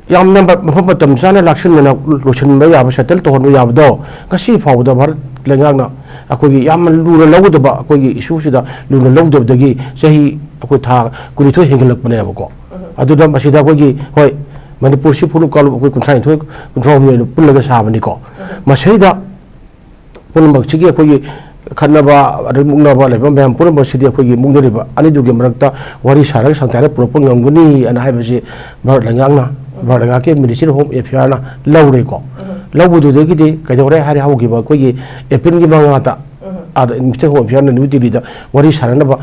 ꯌꯥꯝꯅ ꯃ-, ꯃꯐꯝ ꯃꯇꯝ ꯆꯥꯅ ꯂꯥꯛꯁꯤꯟꯗꯅ ꯂꯣꯏꯁꯤꯟꯕ ꯌꯥꯕ, ꯁꯦꯇꯜ ꯇꯧꯍꯟꯕ ꯌꯥꯕꯗꯣ ꯉꯁꯤ ꯐꯥꯎꯕꯗ ꯚꯥꯔꯠ ꯂꯩꯉꯥꯛꯅ ꯑꯩꯈꯣꯏꯒꯤ ꯌꯥꯝꯅ ꯂꯨꯅ ꯂꯧꯒꯗꯕ ꯑꯩꯈꯣꯏꯒꯤ ꯏꯁꯨꯁꯤꯗ ꯂꯨꯅ ꯂꯧꯗꯕꯗꯒꯤ ꯆꯍꯤ ꯑꯩꯈꯣꯏ ꯊꯥ ꯀꯨꯟꯅꯤꯊꯣꯏ ꯍꯦꯟꯒꯠꯂꯛꯄꯅꯦꯕꯀꯣ꯫ ꯑꯗꯨꯅ ꯃꯁꯤꯗ ꯑꯩꯈꯣꯏꯒꯤ, ꯍꯣꯏ, ꯃꯅꯤꯄꯨꯔꯁꯤ ꯐꯨꯔꯨꯞ ꯀꯥꯡꯂꯨꯞ ꯑꯩꯈꯣꯏ ꯀꯨꯟꯊ꯭ꯔꯥ ꯅꯤꯊꯣꯏ, ꯀꯨꯟꯊ꯭ꯔꯥ ꯍꯨꯝꯗꯣꯏ ꯑꯣꯏꯅ ꯄꯨꯜꯂꯒ ꯁꯥꯕꯅꯤꯀꯣ꯫ ꯃꯁꯤꯗ ꯄꯨꯝꯅꯃꯛꯁꯤꯒꯤ ꯑꯩꯈꯣꯏꯒꯤ ꯈꯠꯅꯕ, ꯑꯗꯩ ꯃꯨꯛꯅꯕ ꯂꯩꯕ ꯃꯌꯥꯝ ꯄꯨꯝꯅꯃꯛꯁꯤꯗꯤ ꯑꯩꯈꯣꯏꯒꯤ ꯃꯨꯛꯅꯔꯤꯕ ꯑꯅꯤꯗꯨꯒꯤ ꯃꯔꯛꯇ ꯋꯥꯔꯤ ꯁꯥꯔꯒ ꯁꯪꯊꯥꯏꯅ ꯄꯨꯔꯛꯄ ꯉꯝꯒꯅꯤ ꯑꯅ ꯍꯥꯏꯕꯁꯤ ꯚꯥꯔꯠ ꯂꯩꯉꯥꯛꯅ, ꯚꯥꯔꯠ ꯂꯩꯉꯥꯛꯀꯤ Ministry of Home Affairꯅ ꯂꯧꯔꯦꯀꯣ꯫ ꯂꯧꯕꯗꯨꯗꯒꯤꯗꯤ ꯀꯩꯗꯧꯔꯦ ꯍꯥꯏꯔꯦ, ꯍꯧꯈꯤꯕ ꯑꯩꯈꯣꯏꯒꯤ ꯑꯦꯄ꯭ꯔꯤꯜꯒꯤ ꯃꯉꯥꯗ ꯑꯥꯗ Ministry of Home Affairꯅ ꯅ꯭ꯌꯨ ꯗꯤꯜꯂꯤꯗ ꯋꯥꯔꯤ ꯁꯥꯟꯅꯅꯕ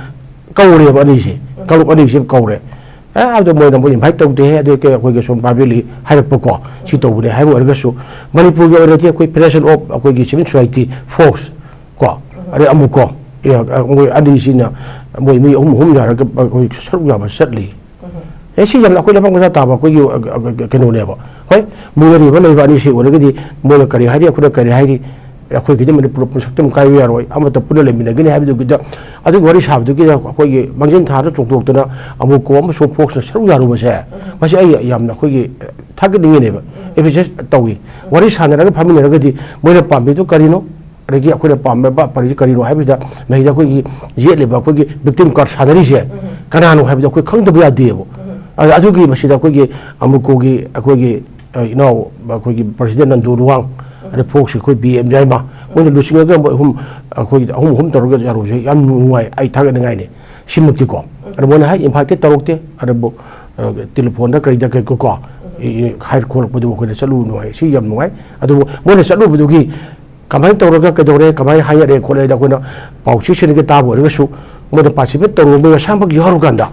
ꯀꯧꯔꯦꯕ ꯑꯅꯤꯁꯦ, ꯀꯥꯡꯂꯨꯞ ꯑꯅꯤꯁꯦ ꯀꯧꯔꯦ꯫ ꯑꯦ, ꯑꯗꯣ ꯃꯣꯏꯅ ꯑꯃꯨꯛ invite ꯇꯧꯗꯦ, ꯑꯗꯨ ꯑꯩꯈꯣꯏꯒꯤ ꯁꯨꯝ privately ꯍꯥꯏꯔꯛꯄꯀꯣ, ꯁꯤ ꯇꯧꯕꯅꯦ ꯍꯥꯏꯕ ꯑꯣꯏꯔꯒꯁꯨ, ꯃꯅꯤꯄꯨꯔꯒꯤ ꯑꯣꯏꯅꯗꯤ ꯑꯩꯈꯣꯏ Federation of ꯑꯩꯈꯣꯏꯒꯤ Civil Society Force ꯀꯣ, ꯑꯗꯩ ꯑꯃꯨꯛ ꯀꯣ, ꯑꯦ, ꯃꯣꯏ ꯑꯅꯤꯁꯤꯅ, ꯃꯣꯏ ꯃꯤ ꯑꯍꯨꯝ ꯑꯍꯨꯝ ꯌꯥꯔꯒ ꯑꯩꯈꯣꯏ ꯁꯔꯨꯛ ꯌꯥꯕ ꯆꯠꯂꯤ꯫ ꯑꯦ, ꯁꯤ ꯌꯥꯝꯅ ꯑꯩꯈꯣꯏ ꯂꯩꯕꯥꯛ ꯃꯆꯥ ꯇꯥꯕ ꯑꯩꯈꯣꯏꯒꯤ, ꯑ, ꯑ, ꯑ, ꯀꯩꯅꯣꯅꯦꯕ꯫ ꯍꯣꯏ, ꯃꯨꯛꯅꯔꯤꯕ ꯂꯩꯕ ꯑꯅꯤꯁꯤ ꯑꯣꯏꯔꯒꯗꯤ ꯃꯣꯏꯅ ꯀꯔꯤ ꯍꯥꯏꯔꯤ, ꯑꯩꯈꯣꯏꯅ ꯀꯔꯤ ꯍꯥꯏꯔꯤ, ꯑꯩꯈꯣꯏꯒꯤꯗꯤ ꯃꯅꯤꯄꯨꯔ ꯄꯨꯟꯁꯛꯇ ꯑꯃꯨꯛ ꯀꯥꯏꯕ ꯌꯥꯔꯣꯏ, ꯑꯃꯠꯇ ꯄꯨꯟꯅ ꯂꯩꯃꯤꯟꯅꯒꯅꯤ ꯍꯥꯏꯕꯗꯨꯒꯤꯗ, ꯑꯗꯨꯒꯤ ꯋꯥꯔꯤ ꯁꯥꯕꯗꯨꯒꯤꯗ ꯑꯩꯈꯣꯏꯒꯤ ꯃꯥꯡꯖꯤꯟ ꯊꯥꯗ ꯆꯣꯡꯊꯣꯛꯇꯅ ꯑꯃꯨꯛ ꯀꯣ ꯑꯃꯁꯨꯡ ꯐꯣꯛꯁꯅ ꯁꯔꯨꯛ ꯌꯥꯔꯨꯕꯁꯦ, ꯃꯁꯤ ꯑꯩ ꯌꯥꯝꯅ ꯑꯩꯈꯣꯏꯒꯤ ꯊꯥꯒꯠꯅꯤꯡꯉꯤꯅꯦꯕ, ꯑꯦꯄ꯭ꯔꯤꯁꯤꯌꯦꯠ ꯇꯧꯏ꯫ ꯋꯥꯔꯤ ꯁꯥꯟꯅꯔꯒ ꯐꯝꯃꯤꯟꯅꯔꯒꯗꯤ ꯃꯣꯏꯅ ꯄꯥꯝꯃꯤꯗꯨ ꯀꯔꯤꯅꯣ, ꯑꯗꯒꯤ ꯑꯩꯈꯣꯏꯅ ꯄꯥꯝꯃꯤꯕ ꯄꯥꯔꯤꯁꯤ ꯀꯔꯤꯅꯣ ꯍꯥꯏꯕꯁꯤꯗ, ꯃꯁꯤꯗ ꯑꯩꯈꯣꯏꯒꯤ ꯌꯦꯠꯂꯤꯕ ꯑꯩꯈꯣꯏꯒꯤ victim card ꯁꯥꯟꯅꯔꯤꯁꯦ ꯀꯅꯥꯅꯣ ꯍꯥꯏꯕꯗꯣ ꯑꯩꯈꯣꯏ ꯈꯪꯗꯕ ꯌꯥꯗꯦꯕ꯫ ꯑꯗ ꯑꯗꯨꯒꯤ ꯃꯁꯤꯗ ꯑꯩꯈꯣꯏꯒꯤ ꯑꯃꯨꯀꯣꯒꯤ ꯑꯩꯈꯣꯏꯒꯤ, ꯑ, ꯏꯅꯥꯎ ꯑꯩꯈꯣꯏꯒꯤ President ꯅꯟꯗꯨ ꯂꯨꯋꯥꯡ, ꯑꯗꯩ ꯐꯣꯛꯁꯀꯤ ꯑꯩꯈꯣꯏ ꯕꯤ ꯑꯦꯝ ꯌꯥꯏꯃ, ꯃꯣꯏꯅ ꯂꯨꯆꯤꯡꯉꯒ ꯃꯣꯏ ꯑꯍꯨꯝ, ꯑꯩꯈꯣꯏ ꯑꯍꯨꯝ ꯑꯍꯨꯝ ꯇꯧꯔꯒ ꯌꯥꯔꯨꯕꯁꯦ ꯌꯥꯝ ꯅꯨꯡꯉꯥꯏ, ꯑꯩ ꯊꯥꯒꯠꯅꯤꯡꯉꯥꯏꯅꯤ꯫ ꯁꯤꯃꯛꯇꯤꯀꯣ꯫ ꯑꯗ ꯃꯣꯏꯅ ꯍꯥꯏ, invite ꯇꯧꯔꯛꯇꯦ, ꯑꯗꯨꯕꯨ, ꯑ, telephone ꯗ ꯀꯩꯗ ꯀꯩꯀꯣ, ꯀꯣ, ꯍꯥꯏ ꯈꯣꯠꯂꯛꯄꯗꯨ ꯑꯩꯈꯣꯏꯅ ꯆꯠꯂꯨ ꯅꯨꯡꯉꯥꯏ, ꯁꯤ ꯌꯥꯝ ꯅꯨꯡꯉꯥꯏ꯫ ꯑꯗꯨꯕꯨ ꯃꯣꯏꯅ ꯆꯠꯂꯨꯕꯗꯨꯒꯤ ꯀꯃꯥꯏꯅ ꯇꯧꯔꯒ ꯀꯩꯗꯧꯔꯦ, ꯀꯃꯥꯏꯅ ꯍꯥꯏꯅꯔꯦ ꯈꯣꯠꯂꯦ ꯍꯥꯏꯗ ꯑꯩꯈꯣꯏꯅ ꯄꯥꯎ ꯆꯦꯁꯤꯡꯗꯒꯤ ꯇꯥꯕ ꯑꯣꯏꯔꯒꯁꯨ, ꯃꯣꯏꯅ participate ꯇꯧꯔꯨꯕ ꯃꯣꯏ ꯃꯁꯥꯃꯛ ꯌꯥꯎꯔꯀꯥꯟꯗ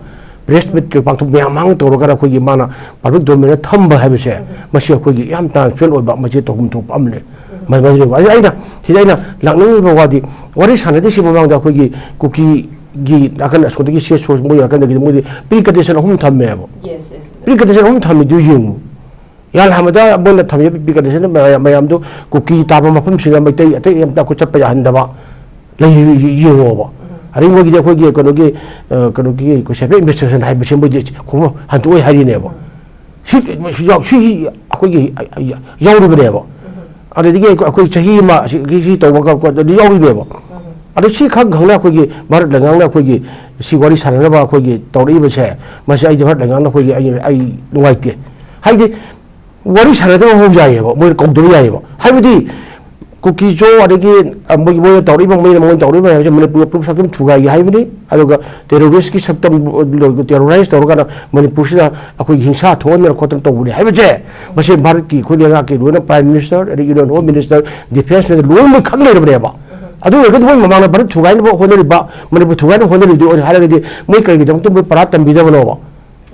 press meet ꯀꯩ ꯄꯥꯡꯊꯣꯛ ꯃꯌꯥꯝ ꯃꯥꯡ ꯇꯧꯔꯒ ꯑꯩꯈꯣꯏꯒꯤ ꯃꯥꯅ public domain ꯗ ꯊꯝꯕ ꯍꯥꯏꯕꯁꯦ, ꯃꯁꯤ ꯑꯩꯈꯣꯏꯒꯤ ꯌꯥꯝ transparent ꯑꯣꯏꯕ, ꯃꯁꯤ ꯇꯧꯐꯝ ꯊꯣꯛꯄ ꯑꯃꯅꯤ꯫ ꯃ-, ꯃꯗꯨꯅꯤ꯫ ꯑꯩ-, ꯑꯩꯅ, ꯁꯤꯗ ꯑꯩꯅ ꯂꯥꯛꯅꯤꯡꯉꯤꯕ ꯋꯥꯗꯤ, ꯋꯥꯔꯤ ꯁꯥꯟꯅꯗꯦ ꯁꯤ ꯃꯃꯥꯡꯗ ꯑꯩꯈꯣꯏꯒꯤ ꯀꯨꯀꯤꯒꯤ ꯅꯥꯀꯟ ꯑꯁꯣꯝꯗꯒꯤ ꯁꯤ ꯁꯣ-, ꯃꯣꯏ ꯅꯥꯀꯟꯗꯒꯤ ꯃꯣꯏꯗꯤ pre condition ꯑꯍꯨꯝ ꯊꯝꯃꯦꯕ꯫ Yes, yes. Pre condition ꯑꯍꯨꯝ ꯊꯝꯃꯤꯗꯨ ꯌꯦꯡꯉꯨ꯫ ꯌꯥꯜ ꯍꯥꯃꯗ ꯃꯣꯏꯅ ꯊꯝꯃꯤꯕ pre condition ꯃꯌꯥꯝ-, ꯃꯌꯥꯝꯗꯨ ꯀꯨꯀꯤ ꯇꯥꯕ ꯃꯐꯝꯁꯤꯡꯗ ꯃꯩꯇꯩ ꯑꯇꯩ ꯑꯝꯇ ꯑꯩꯈꯣꯏ ꯆꯠꯄ ꯌꯥꯍꯟꯗꯕ ꯂꯩꯔꯤ, ꯌꯦꯡꯉꯣꯕ꯫ ꯑꯗꯩ ꯃꯣꯏꯒꯤꯗꯤ ꯑꯩꯈꯣꯏꯒꯤ ꯀꯩꯅꯣꯒꯤ, ꯑ, ꯀꯩꯅꯣꯒꯤ ꯑꯩꯈꯣꯏ separate administration ꯍꯥꯏꯕꯁꯤ ꯃꯣꯏꯗꯤ ꯈꯣꯡ ꯍꯟꯗꯣꯛꯑꯣꯏ ꯍꯥꯏꯔꯤꯅꯦꯕ꯫ ꯁꯤ, ꯁꯤ ꯌꯥꯎ-, ꯁꯤ ꯑꯩꯈꯣꯏꯒꯤ ꯌꯥꯎꯔꯤꯕꯅꯦꯕ꯫ ꯑꯗꯨꯗꯒꯤ ꯑꯩꯈꯣꯏ ꯑꯩꯈꯣꯏ ꯆꯍꯤ ꯑꯃ ꯁꯤ ꯁꯤ ꯇꯧꯕ ꯈꯣꯠꯄ ꯑꯗꯨ ꯌꯥꯎꯔꯤꯅꯦꯕ꯫ ꯑꯗꯣ ꯁꯤ ꯈꯛ ꯈꯪꯅ ꯑꯩꯈꯣꯏꯒꯤ ꯚꯥꯔꯠ ꯂꯩꯉꯥꯛꯅ ꯑꯩꯈꯣꯏꯒꯤ ꯁꯤ ꯋꯥꯔꯤ ꯁꯥꯟꯅꯅꯕ ꯑꯩꯈꯣꯏꯒꯤ ꯇꯧꯔꯛꯏꯕꯁꯦ, ꯃꯁꯤ ꯑꯩꯗꯤ ꯚꯥꯔꯠ ꯂꯩꯉꯥꯛꯅ ꯑꯩꯈꯣꯏꯒꯤ ꯑꯩ ꯑꯩ ꯅꯨꯡꯉꯥꯏꯇꯦ꯫ ꯍꯥꯏꯗꯤ ꯋꯥꯔꯤ ꯁꯥꯟꯅꯗꯕ ꯐꯥꯎ ꯌꯥꯏꯌꯦꯕ, ꯃꯣꯏꯅ ꯀꯧꯗꯕ ꯌꯥꯏꯌꯦꯕ꯫ ꯍꯥꯏꯕꯗꯤ ꯀꯨꯀꯤꯆꯣ ꯑꯗꯒꯤ, ꯑ, ꯃꯣꯏꯒꯤ ꯃꯣꯏꯅ ꯇꯧꯔꯛꯏꯕ, ꯃꯣꯏꯅ ꯃꯣꯏꯅ ꯇꯧꯔꯛꯏꯕ ꯃꯌꯥꯝꯁꯦ ꯃꯅꯤꯄꯨꯔ ꯄꯨꯝꯅꯃꯛ ꯁꯛꯇꯝ ꯊꯨꯒꯥꯏꯒꯦ ꯍꯥꯏꯕꯅꯤ꯫ ꯑꯗꯨꯒ terrorist ꯀꯤ ꯁꯛꯇꯝ, terrorize ꯇꯧꯔꯒꯅ ꯃꯅꯤꯄꯨꯔꯁꯤꯗ ꯑꯩꯈꯣꯏꯒꯤ ꯍꯤꯡꯁꯥ ꯊꯣꯛꯍꯟꯗꯅ ꯈꯣꯠꯇꯅ ꯇꯧꯕꯅꯤ ꯍꯥꯏꯕꯁꯦ, ꯃꯁꯤ ꯚꯥꯔꯠꯀꯤ ꯑꯩꯈꯣꯏ ꯂꯩꯉꯥꯛꯀꯤ ꯂꯣꯏꯅ Prime Minister, ꯑꯗꯒꯤ Union Home Minister, Defence Minister ꯂꯣꯏꯅꯃꯛ ꯈꯪ ꯂꯩꯔꯕꯅꯦꯕ꯫ ꯑꯗꯨ ꯑꯣꯏꯔꯒꯗꯤ ꯃꯣꯏ ꯃꯃꯥꯡꯗ ꯚꯥꯔꯠ ꯊꯨꯒꯥꯏꯅꯕ ꯍꯣꯠꯅꯔꯤꯕ, ꯃꯅꯤꯄꯨꯔ ꯊꯨꯒꯥꯏꯅꯕ ꯍꯣꯠꯅꯔꯤꯕꯗꯤ ꯑꯣꯏ ꯍꯥꯏꯔꯒꯗꯤ ꯃꯣꯏ ꯀꯔꯤꯒꯤꯗꯃꯛꯇ ꯃꯣꯏ ꯄꯔꯥ ꯇꯝꯕꯤꯗꯕꯅꯣꯕ?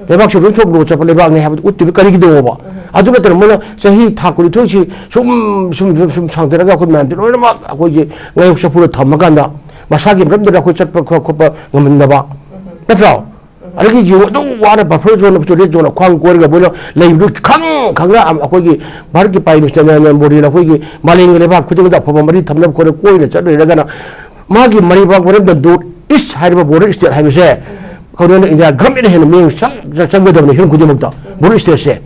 ꯂꯩꯕꯥꯛꯁꯤ ꯂꯣꯏ ꯁꯣꯛꯄ ꯂꯩꯕꯥꯛꯅꯤ ꯍꯥꯏꯕꯗꯨ ꯎꯠꯇ꯭ꯔꯤꯕ ꯀꯔꯤꯒꯤꯗꯧꯕ? ꯑꯗꯨ ꯅꯠꯇꯅ ꯃꯣꯏꯅ ꯆꯍꯤ ꯊꯥ ꯀꯨꯟꯅꯤꯊꯣꯏꯁꯤ ꯁꯨꯝ, ꯁꯨꯝ, ꯁꯨꯝ, ꯁꯨꯝ ꯁꯥꯡꯊꯔꯒ ꯑꯩꯈꯣꯏ ꯃꯌꯥꯝꯁꯦ ꯂꯣꯏꯅꯃꯛ ꯑꯩꯈꯣꯏꯒꯤ ꯉꯥꯌꯣꯛ ꯆꯐꯨꯗ ꯊꯝꯃꯀꯥꯟꯗ ꯃꯁꯥꯒꯤ ꯃꯔꯝꯗꯨꯗ ꯑꯩꯈꯣꯏ ꯆꯠꯄ ꯈꯣ-, ꯈꯣꯠꯄ ꯉꯝꯍꯟꯗꯕ, ꯅꯠꯇ꯭ꯔꯣ? ꯑꯗꯒꯤ ꯌꯦꯡꯉꯨ, ꯑꯗꯨꯝ ꯋꯥꯅ buffer zone, red zone ꯈ꯭ꯋꯥꯡ ꯀꯣꯏꯔꯒ ꯃꯣꯏꯅ ꯂꯩꯕꯗꯨ ꯈꯪ ꯈꯪꯅ ꯑꯩꯈꯣꯏꯒꯤ ꯚꯥꯔꯠꯀꯤ Prime Minister ꯅꯔꯦꯟꯗ꯭ꯔ ꯃꯣꯗꯤꯅ ꯑꯩꯈꯣꯏꯒꯤ ꯃꯥꯂꯦꯝꯒꯤ ꯂꯩꯕꯥꯛ ꯈꯨꯗꯤꯡꯃꯛꯇ ꯑꯐꯕ ꯃꯔꯤ ꯊꯝꯅꯕ ꯈꯣꯠꯅ ꯀꯣꯏꯅ ꯆꯠꯂꯨꯔꯒꯅ ꯃꯥꯒꯤ ꯃꯔꯩꯕꯥꯛ ꯃꯔꯝꯗꯝꯗꯨ East ꯍꯥꯏꯔꯤꯕ border state ꯍꯥꯏꯕꯁꯦ ꯀꯩꯅꯣꯅ ꯏꯟꯗꯤꯌꯥ government ꯍꯦꯟꯅ ꯃꯤꯠꯌꯦꯡ ꯆꯪ-, ꯆꯪ-, ꯆꯪꯒꯗꯕꯅꯤ ꯍꯤꯔꯝ ꯈꯨꯗꯤꯡꯃꯛꯇ꯫ Border state ꯁꯦ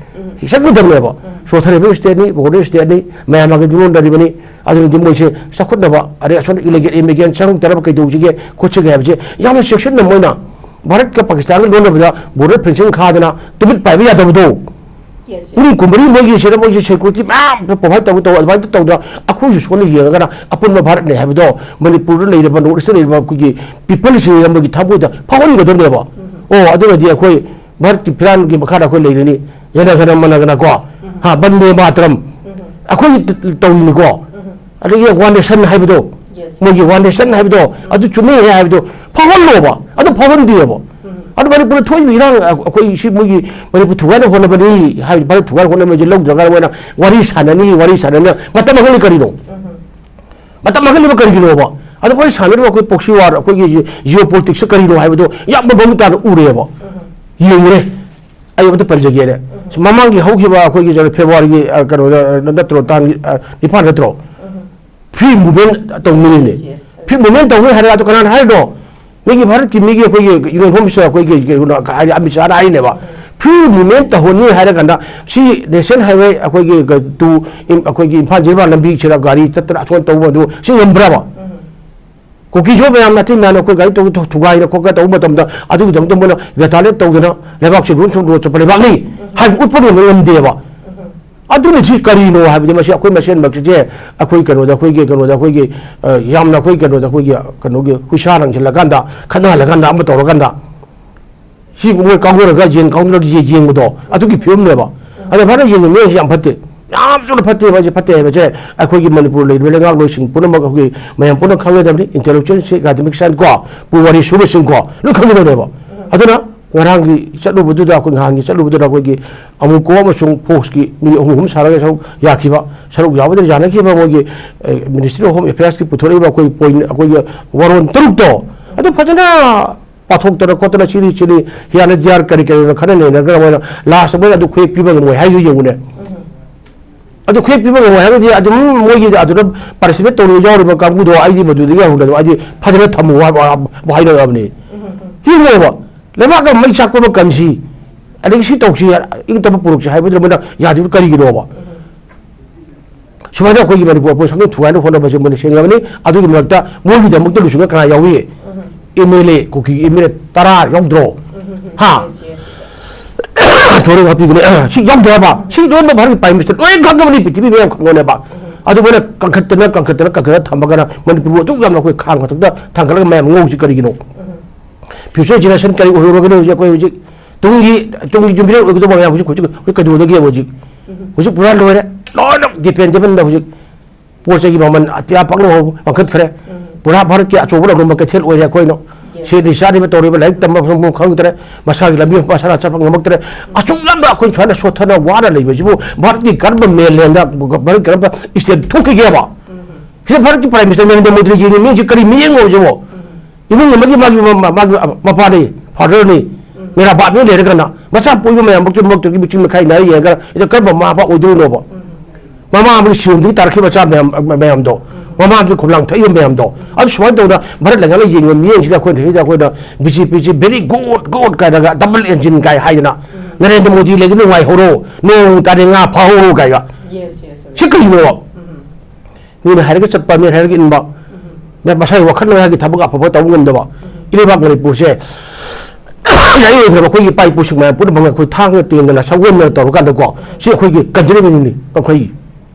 ꯆꯪꯒꯗꯕꯅꯦꯕ꯫ ꯁꯣꯊꯔꯤꯕ state ꯅꯤ, border state ꯅꯤ, ꯃꯌꯥꯝ ꯑꯃꯒ ꯌꯨꯝꯂꯣꯟꯅꯔꯤꯕꯅꯤ꯫ ꯑꯗꯨꯅꯗꯤ ꯃꯣꯏꯁꯦ ꯆꯥꯎꯈꯠꯅꯕ, ꯑꯗꯩ ꯑꯁꯣꯝꯗ illegal immigrant ꯆꯪꯗꯅꯕ ꯀꯩꯗꯧꯁꯤꯒꯦ ꯈꯣꯠꯁꯤꯒꯦ ꯍꯥꯏꯕꯁꯦ ꯌꯥꯝꯅ ꯆꯦꯛꯁꯤꯟꯅ ꯃꯣꯏꯅ ꯚꯥꯔꯠꯀ ꯄꯥꯀꯤꯁꯇꯥꯟꯒ ꯂꯣꯟꯅꯕꯗ border fencing ꯈꯥꯗꯅ ꯇꯨꯃꯤꯠ ꯄꯥꯏꯕ ꯌꯥꯗꯕꯗꯣ꯫ ꯏꯃꯨꯡ ꯀꯨꯟꯃꯔꯤ ꯃꯣꯏꯒꯤ ꯁꯤꯗ ꯃꯣꯏꯁꯦ security ꯃꯌꯥꯝ provide ꯇꯧ ꯇꯧ ꯑꯗꯨꯃꯥꯏꯅ ꯇꯧꯗꯅ ꯑꯩꯈꯣꯏꯁꯨ ꯁꯣꯟꯅ ꯌꯦꯡꯉꯒꯅ ꯑꯄꯨꯟꯕ ꯚꯥꯔꯠꯅꯦ ꯍꯥꯏꯕꯗꯣ ꯃꯅꯤꯄꯨꯔꯗ ꯂꯩꯔꯤꯕ, North East ꯇ ꯂꯩꯔꯤꯕ ꯑꯩꯈꯣꯏꯒꯤ people ꯁꯤꯡ ꯑꯃꯒꯤ ꯊꯃꯣꯏꯗ ꯐꯥꯎꯍꯟꯒꯗꯕꯅꯦꯕ꯫ ꯑꯣ, ꯑꯗꯨꯅꯗꯤ ꯑꯩꯈꯣꯏ ꯚꯥꯔꯠꯀꯤ ꯐꯤꯔꯥꯟꯒꯤ ꯃꯈꯥꯗ ꯑꯩꯈꯣꯏ ꯂꯩꯔꯅꯤ꯫ ꯖꯅ ꯒꯅ ꯃꯅ ꯒꯅ ꯀꯣ, ꯍꯥ, ꯕꯟꯗꯦ ꯃꯥꯇꯔꯝ꯫ ꯑꯩꯈꯣꯏꯒꯤ ꯇ-, ꯇꯧꯔꯤꯅꯤꯀꯣ꯫ ꯑꯗꯒꯤ One Nation ꯍꯥꯏꯕꯗꯣ, ꯃꯣꯏꯒꯤ One Nation ꯍꯥꯏꯕꯗꯣ, ꯑꯗꯨ ꯆꯨꯝꯃꯦ ꯍꯥꯏꯕꯗꯣ ꯐꯥꯎꯍꯜꯂꯣꯕ꯫ ꯑꯗꯨ ꯐꯥꯎꯍꯟꯗꯦꯕ꯫ ꯑꯗꯨ ꯃꯅꯤꯄꯨꯔꯗ ꯊꯣꯛꯏꯕ ꯏꯔꯥꯡ, ꯑ-, ꯑꯩꯈꯣꯏ ꯁꯤ ꯃꯣꯏꯒꯤ ꯃꯅꯤꯄꯨꯔ ꯊꯨꯒꯥꯏꯅꯕ ꯍꯣꯠꯅꯕꯅꯤ ꯍꯥꯏꯕꯗꯤ ꯚꯥꯔꯠ ꯊꯨꯒꯥꯏꯅꯕ ꯍꯣꯠꯅꯕꯁꯦ ꯂꯧꯗ꯭ꯔꯒ ꯃꯣꯏꯅ ꯋꯥꯔꯤ ꯁꯥꯟꯅꯅꯤ, ꯋꯥꯔꯤ ꯁꯥꯟꯅꯅ ꯃꯇꯝ ꯃꯥꯡꯍꯜꯂꯤ ꯀꯔꯤꯅꯣ? ꯃꯇꯝ ꯃꯥꯡꯍꯜꯂꯤꯕ ꯀꯔꯤꯒꯤꯅꯣꯕ? ꯑꯗ ꯃꯣꯏ ꯁꯥꯟꯅꯔꯤꯕ ꯑꯩꯈꯣꯏ proxy war, ꯑꯩꯈꯣꯏꯒꯤ geopolitics ꯀꯔꯤꯅꯣ ꯍꯥꯏꯕꯗꯣ ꯌꯥꯝ ꯃꯃꯨꯠ ꯇꯥꯅ ꯎꯔꯦꯕ, ꯌꯦꯡꯉꯨꯔꯦ꯫ ꯑꯩ ꯑꯝꯇ ꯄꯟꯖꯒꯦꯅꯦ꯫ ꯃꯃꯥꯡꯒꯤ ꯍꯧꯈꯤꯕ ꯑꯩꯈꯣꯏꯒꯤ ꯀꯩꯅꯣ February ꯒꯤ, ꯑ, ꯀꯩꯅꯣꯗ, ꯑ, ꯅꯠꯇ꯭ꯔꯣ, ꯇꯥꯡ, ꯑ, ꯅꯤꯄꯥꯟ ꯅꯠꯇ꯭ꯔꯣ? Free movement ꯇꯧꯅꯔꯤꯅꯦ꯫ Yes, yes. Free movement ꯇꯧꯅꯤ ꯍꯥꯏꯔꯒ ꯑꯗꯨ ꯀꯅꯥꯅ ꯍꯥꯏꯔꯤꯅꯣ? ꯃꯤꯒꯤ ꯚꯥꯔꯠꯀꯤ ꯃꯤꯒꯤ ꯑꯩꯈꯣꯏꯒꯤ Union Home Minister ꯑꯩꯈꯣꯏꯒꯤ ꯀꯩꯅꯣꯅ ꯍꯥꯏꯗꯤ ꯑꯃꯤꯠ ꯁꯥꯍꯅ ꯍꯥꯏꯔꯤꯅꯦꯕ꯫ ꯐ꯭ꯔꯤ ꯃꯨꯚꯃꯦꯟ ꯇꯧꯍꯟꯅꯤ ꯍꯥꯏꯔꯀꯥꯟꯗ, ꯁꯤ ꯅꯦꯁꯅꯦꯜ ꯍꯥꯏꯋꯦ ꯑꯩꯈꯣꯏꯒꯤ ꯇꯨ ꯑꯩꯈꯣꯏꯒꯤ ꯏꯝꯐꯥꯜ ꯖꯤꯔꯤꯕꯥꯝ ꯂꯝꯕꯤꯁꯤꯗ ꯒꯥꯔꯤ ꯆꯠꯇꯅ ꯑꯁꯣꯟ ꯇꯧꯕ ꯑꯗꯨ ꯁꯤ ꯉꯝꯕ꯭ꯔꯕ? ꯀꯨꯀꯤꯁꯨ ꯃꯌꯥꯝꯅ ꯑꯇꯩ ꯃꯌꯥꯝꯅ ꯑꯩꯈꯣꯏ ꯒꯥꯔꯤ ꯇꯧ-, ꯊꯨꯒꯥꯏꯗꯅ ꯈꯣꯠꯀ ꯇꯧꯕ ꯃꯇꯝꯗ ꯑꯗꯨꯒꯤꯗꯃꯛꯇ ꯃꯣꯏꯅ ꯔꯦꯇꯥꯂꯦꯠ ꯇꯧꯗꯅ ꯂꯩꯕꯥꯛꯁꯦ ꯔꯨꯜꯁ ꯑꯣꯐ ꯂꯣ ꯆꯠꯄ ꯂꯩꯕꯥꯛꯅꯤ ꯍꯥꯏꯕ ꯎꯠꯄ ꯉꯝꯕ ꯉꯝꯗꯦꯕ꯫ ꯑꯗꯨꯅ ꯁꯤ ꯀꯔꯤꯅꯣ ꯍꯥꯏꯕꯗꯤ ꯃꯁꯤ ꯑꯩꯈꯣꯏ ꯃꯁꯦꯟꯃꯛꯁꯦ ꯑꯩꯈꯣꯏ ꯀꯩꯅꯣꯗ ꯑꯩꯈꯣꯏꯒꯤ ꯀꯩꯅꯣꯗ ꯑꯩꯈꯣꯏꯒꯤ, ꯑ, ꯌꯥꯝꯅ ꯑꯩꯈꯣꯏ ꯀꯩꯅꯣꯗ ꯑꯩꯈꯣꯏꯒꯤ ꯀꯩꯅꯣꯒꯤ ꯍꯨꯏꯁꯥ ꯂꯪꯁꯤꯜꯂꯀꯥꯟꯗ, ꯈꯠꯅꯍꯜꯂꯀꯥꯟꯗ, ꯑꯃ ꯇꯧꯔꯀꯥꯟꯗ ꯁꯤ ꯃꯣꯏ ꯀꯥꯎꯅꯔꯒ ꯌꯦꯟ ꯀꯥꯎꯅꯔꯒ ꯌꯦ-, ꯌꯦꯡꯕꯗꯣ ꯑꯗꯨꯒꯤ ꯐꯤꯕꯝꯅꯦꯕ꯫ ꯑꯗꯣ ꯐꯅ ꯌꯦꯡꯕ ꯃꯤꯁꯤ ꯌꯥꯝ ꯐꯠꯇꯦ, ꯌꯥꯝ ꯆꯨꯝꯅ ꯐꯠꯇꯦꯕ꯫ ꯍꯥꯏꯁꯦ ꯐꯠꯇꯦ ꯍꯥꯏꯕꯁꯦ ꯑꯩꯈꯣꯏꯒꯤ ꯃꯅꯤꯄꯨꯔ ꯂꯩꯔꯤꯕ ꯂꯩꯉꯥꯛꯂꯣꯏꯁꯤꯡ ꯄꯨꯝꯅꯃꯛ ꯑꯩꯈꯣꯏꯒꯤ ꯃꯌꯥꯝ ꯄꯨꯝꯅ ꯈꯪꯒꯗꯕꯅꯤ, ꯏꯟꯇꯦꯂꯦꯛꯆꯨꯋꯦꯜꯁꯤ, ꯑꯦꯀꯥꯗꯃꯤꯛꯁꯤꯌꯥꯟ ꯀꯣ, ꯄꯨꯋꯥꯔꯤ ꯁꯨꯕꯁꯤꯡ ꯀꯣ, ꯂꯣꯏ ꯈꯪꯒꯗꯕꯅꯦꯕ꯫ ꯑꯗꯨꯅ ꯉꯔꯥꯡꯒꯤ ꯆꯠꯂꯨꯕꯗꯨꯗ, ꯑꯩꯈꯣꯏ ꯅꯍꯥꯟꯒꯤ ꯆꯠꯂꯨꯕꯗꯨꯗ ꯑꯩꯈꯣꯏꯒꯤ ꯑꯃꯨꯀꯣ ꯑꯃꯁꯨꯡ ꯐꯣꯛꯁꯀꯤ ꯃꯤ ꯑꯍꯨꯝ ꯑꯍꯨꯝ ꯁꯥꯔꯒ ꯁꯔꯨꯛ ꯌꯥꯈꯤꯕ, ꯁꯔꯨꯛ ꯌꯥꯕꯗ ꯌꯥꯅꯈꯤꯕ ꯃꯣꯏꯒꯤ, ꯑꯦ, ꯃꯤꯅꯤꯁꯇ꯭ꯔꯤ ꯑꯣꯐ ꯍꯣꯝ ꯑꯦꯐꯤꯌꯔꯁꯀꯤ ꯄꯨꯊꯣꯔꯛꯏꯕ ꯑꯩꯈꯣꯏ ꯄꯣꯏꯟ, ꯑꯩꯈꯣꯏꯒꯤ ꯋꯥꯔꯣꯜ ꯇꯔꯨꯛꯇꯣ, ꯑꯗꯨ ꯐꯖꯅ ꯄꯥꯊꯣꯛꯇꯅ ꯈꯣꯠꯇꯅ ꯁꯤꯅꯤ ꯁꯤꯅꯤ ꯍꯤꯌꯥꯅ ꯗꯤꯌꯥꯔ ꯀꯔꯤ ꯀꯔꯤꯅꯣ ꯈꯟꯅ ꯅꯩꯅꯔꯒ ꯃꯣꯏꯅ ꯂꯥꯁꯇ ꯃꯣꯏꯅ ꯑꯗꯨ ꯈꯨꯌꯦꯛ ꯄꯤꯕ ꯉꯝꯃꯣꯏ ꯍꯥꯏꯗꯨ ꯌꯦꯡꯉꯨꯅꯦ꯫ ꯑꯗꯨ ꯈꯨꯌꯦꯛ ꯄꯤꯕ ꯉꯝꯃꯣꯏ ꯍꯥꯏꯔꯒꯗꯤ ꯑꯗꯨꯝ ꯃꯣꯏꯒꯤ ꯑꯗꯨꯗ ꯄꯥꯔꯇꯤꯁꯤꯄꯦꯠ ꯇꯧꯔꯤꯕ ꯌꯥꯎꯔꯤꯕ ꯀꯥꯡꯕꯨꯗꯣ ꯑꯩꯗꯤ ꯃꯗꯨꯗꯒꯤ ꯍꯧꯅ ꯑꯗꯨꯝ ꯑꯩꯗꯤ ꯐꯖꯅ ꯊꯝꯃꯨ ꯍꯥꯏꯕ ꯍꯥꯏꯅꯔꯕꯅꯤ꯫ ꯌꯦꯡꯉꯣꯕ, ꯂꯩꯕꯥꯛꯀ ꯃꯩ ꯆꯥꯛꯄ ꯑꯃ ꯀꯟꯁꯤ, ꯑꯗꯒꯤ ꯁꯤ ꯇꯧꯁꯤ, ꯏꯪ ꯇꯞꯄ ꯄꯨꯔꯛꯁꯤ ꯍꯥꯏꯕꯗꯨꯗ ꯃꯣꯏꯅ ꯌꯥꯗ꯭ꯔꯤꯕ ꯀꯔꯤꯒꯤꯅꯣꯕ? ꯁꯨꯃꯥꯏꯅ ꯑꯩꯈꯣꯏꯒꯤ ꯃꯅꯤꯄꯨꯔ ꯑꯩꯈꯣꯏ ꯁꯛꯅ ꯊꯨꯒꯥꯏꯅ ꯍꯣꯠꯅꯕꯁꯦ ꯃꯣꯏꯅ ꯁꯦꯝꯒꯕꯅꯤ꯫ ꯑꯗꯨꯒꯤ ꯃꯔꯛꯇ ꯃꯣꯏꯒꯤꯗꯃꯛꯇ ꯂꯨꯆꯤꯡꯕ ꯀꯅꯥ ꯌꯥꯎꯏ? M L A, Kuki M L A ꯇꯔꯥ ꯌꯥꯎꯗ꯭ꯔꯣ? ꯍꯥ? ꯊꯣꯔꯦ ꯍꯥꯞꯄꯤꯕꯅꯦ꯫ ꯁꯤ ꯌꯥꯎꯗꯦ ꯍꯥꯏꯕ꯫ ꯁꯤ ꯂꯣꯏꯅꯃꯛ ꯚꯥꯔꯠꯀꯤ ꯄ꯭ꯔꯥꯏꯝ ꯃꯤꯅꯤꯁꯇꯔ ꯂꯣꯏ ꯈꯪꯉꯕꯅꯤ, ꯄ꯭ꯔꯤꯊꯤꯕꯤ ꯃꯌꯥꯝ ꯈꯪꯉꯕꯅꯦꯕ꯫ ꯑꯗꯨ ꯃꯣꯏꯅ ꯀꯟꯈꯠꯇꯅ, ꯀꯟꯈꯠꯇꯅ, ꯀꯟꯈꯠꯇꯅ ꯊꯝꯃꯒꯅ ꯃꯅꯤꯄꯨꯔꯕꯨ ꯑꯗꯨꯛ ꯌꯥꯝꯅ ꯑꯩꯈꯣꯏ ꯈꯥꯡ ꯃꯊꯛꯇ ꯊꯥꯡꯒꯠꯂꯒ ꯃꯌꯥꯝ ꯉꯧꯁꯤ ꯀꯔꯤꯒꯤꯅꯣ? ꯐ꯭ꯌꯨꯆꯔ ꯖꯦꯅꯦꯔꯦꯁꯟ ꯀꯔꯤ ꯑꯣꯏꯍꯧꯔꯒꯅꯤ ꯍꯧꯖꯤꯛ ꯑꯩꯈꯣꯏ ꯍꯧꯖꯤꯛ ꯇꯨꯡꯒꯤ, ꯇꯨꯡꯒꯤ ꯌꯨꯝꯕꯤꯔꯦꯜ ꯑꯣꯏꯒꯗꯧꯕ ꯃꯌꯥꯝ ꯍꯧꯖꯤꯛ, ꯍꯧꯖꯤꯛ, ꯍꯧꯖꯤꯛ ꯀꯩꯗꯧꯗꯒꯦꯕ ꯍꯧꯖꯤꯛ? ꯍꯧꯖꯤꯛ ꯄꯨꯔꯥ ꯂꯣꯏꯔꯦ꯫ ꯂꯣꯏꯅ ꯗꯤꯄꯦꯟꯗꯦꯕꯜꯗ ꯍꯧꯖꯤꯛ ꯄꯣꯠ ꯆꯩꯒꯤ ꯃꯃꯜ ꯑꯇꯤꯌꯥ ꯄꯥꯛꯅ ꯋꯥꯡꯈꯠꯈ꯭ꯔꯦ꯫ ꯄꯨꯔꯥ ꯚꯥꯔꯠꯀꯤ ꯑꯆꯧꯕ ꯂꯝꯗꯝ ꯀꯩꯊꯦꯜ ꯑꯣꯏꯔꯦ ꯑꯩꯈꯣꯏꯅ꯫ ꯁꯦꯠꯂꯤ ꯆꯥꯔꯤꯕ ꯇꯧꯔꯤꯕ ꯂꯥꯏꯔꯤꯛ ꯇꯝꯕ ꯐꯪꯐꯝ ꯈꯪꯗ꯭ꯔꯦ꯫ ꯃꯁꯥꯒꯤ ꯂꯝꯕꯤ ꯃꯁꯥꯅ ꯆꯠꯄ ꯉꯝꯃꯛꯇ꯭ꯔꯦ꯫ ꯑꯁꯨꯛ ꯌꯥꯝꯅ ꯑꯩꯈꯣꯏ ꯁꯨꯃꯥꯏꯅ ꯁꯣꯠꯊꯅ ꯋꯥꯅ ꯂꯩꯕꯁꯤꯕꯨ ꯚꯥꯔꯠꯀꯤ ꯀꯔꯝꯕ ꯃꯦꯟꯂꯦꯟꯗ, ꯚꯥꯔꯠ ꯀꯔꯝꯕ ꯏꯁꯇꯦꯠ ꯊꯣꯛꯈꯤꯒꯦꯕ? ꯁꯤꯗ ꯚꯥꯔꯠꯀꯤ ꯄ꯭ꯔꯥꯏꯝ ꯃꯤꯅꯤꯁꯇꯔ ꯅꯔꯦꯟꯗ꯭ꯔ ꯃꯣꯗꯤꯅ ꯌꯦꯡꯉꯤ ꯃꯤꯁꯤ ꯀꯔꯤ ꯃꯤꯠꯌꯦꯡꯅꯣ ꯍꯥꯏꯁꯤꯕꯣ? ꯏꯃꯨꯡ ꯑꯃꯒꯤ ꯃꯥꯒꯤ ꯃ-, ꯃ-, ꯃꯥꯒꯤ ꯃꯄꯥꯅꯤ, ꯐꯥꯗꯔꯅꯤ, ꯃꯦꯔꯥ ꯕꯥꯞꯅꯤ ꯂꯩꯔꯒꯅ ꯃꯆꯥ ꯄꯣꯛꯏꯕ ꯃꯌꯥꯝ ꯃꯛꯇ ꯃꯛꯇꯒꯤ ꯃꯆꯤꯟ ꯃꯈꯥꯏ ꯅꯥꯔ ꯌꯦꯡꯉꯒ ꯁꯤꯗ ꯀꯔꯝꯕ ꯃꯃꯥ ꯃꯄꯥ ꯑꯣꯏꯗꯣꯏꯅꯣꯕ? ꯃꯃꯥ ꯑꯃꯒꯤ ꯁꯤꯔꯣꯝꯗꯒꯤ ꯇꯥꯔꯛꯈꯤꯕ ꯃꯆꯥ ꯃꯌꯥꯝ, ꯃꯌꯥꯝꯗꯣ, ꯃꯃꯥ ꯑꯃꯒꯤ ꯈꯣꯝꯂꯥꯡ ꯊꯛꯏꯕ ꯃꯌꯥꯝꯗꯣ, ꯑꯗꯨ ꯁꯨꯃꯥꯏꯅ ꯇꯧꯗꯅ ꯚꯥꯔꯠ ꯂꯩꯉꯥꯛꯅ ꯌꯦꯡꯉꯤꯕ ꯃꯤꯠꯌꯦꯡꯁꯤꯗ ꯑꯩꯈꯣꯏꯅ, ꯁꯤꯗ ꯑꯩꯈꯣꯏꯅ ꯕꯤ ꯖꯦ ꯄꯤꯁꯤ very good, good ꯀꯥꯏꯅꯒ double engine ꯀꯥꯏ ꯍꯥꯏꯗꯅ ꯅꯔꯦꯟꯗ꯭ꯔ ꯃꯣꯗꯤ ꯂꯩꯗꯨꯅ ꯅꯨꯡꯉꯥꯏꯍꯧꯔꯣ, ꯅꯣꯡ ꯇꯥꯔꯦ ꯉꯥ ꯐꯥꯍꯧꯔꯣ ꯀꯥꯏꯒ꯫ ꯁꯤ ꯀꯔꯤꯅꯣ? ꯃꯤꯅ ꯍꯥꯏꯔꯒ ꯆꯠꯄ, ꯃꯤꯅ ꯍꯥꯏꯔꯒ ꯏꯟꯕ꯫ ꯃꯁꯥꯒꯤ ꯋꯥꯈꯜ ꯃꯁꯥꯒꯤ ꯊꯕꯛ ꯑꯐꯕ ꯇꯧꯕ ꯉꯝꯗꯕ ꯏꯔꯩꯕꯥꯛ ꯃꯅꯤꯄꯨꯔꯁꯦ ꯌꯥꯏ ꯑꯣꯏꯈ꯭ꯔꯕ ꯑꯩꯈꯣꯏꯒꯤ ꯏꯄꯥ ꯏꯄꯨꯁꯤꯡ ꯃꯌꯥꯝ ꯄꯨꯝꯅꯃꯛ ꯑꯩꯈꯣꯏ ꯊꯥꯡꯅ ꯇꯦꯟꯗꯅ ꯁꯒꯣꯜꯅ ꯇꯧꯔꯀꯥꯟꯗꯀꯣ, ꯁꯤ ꯑꯩꯈꯣꯏꯒꯤ ꯀꯟꯖꯔꯤꯕꯅꯤ ꯑꯩꯈꯣꯏ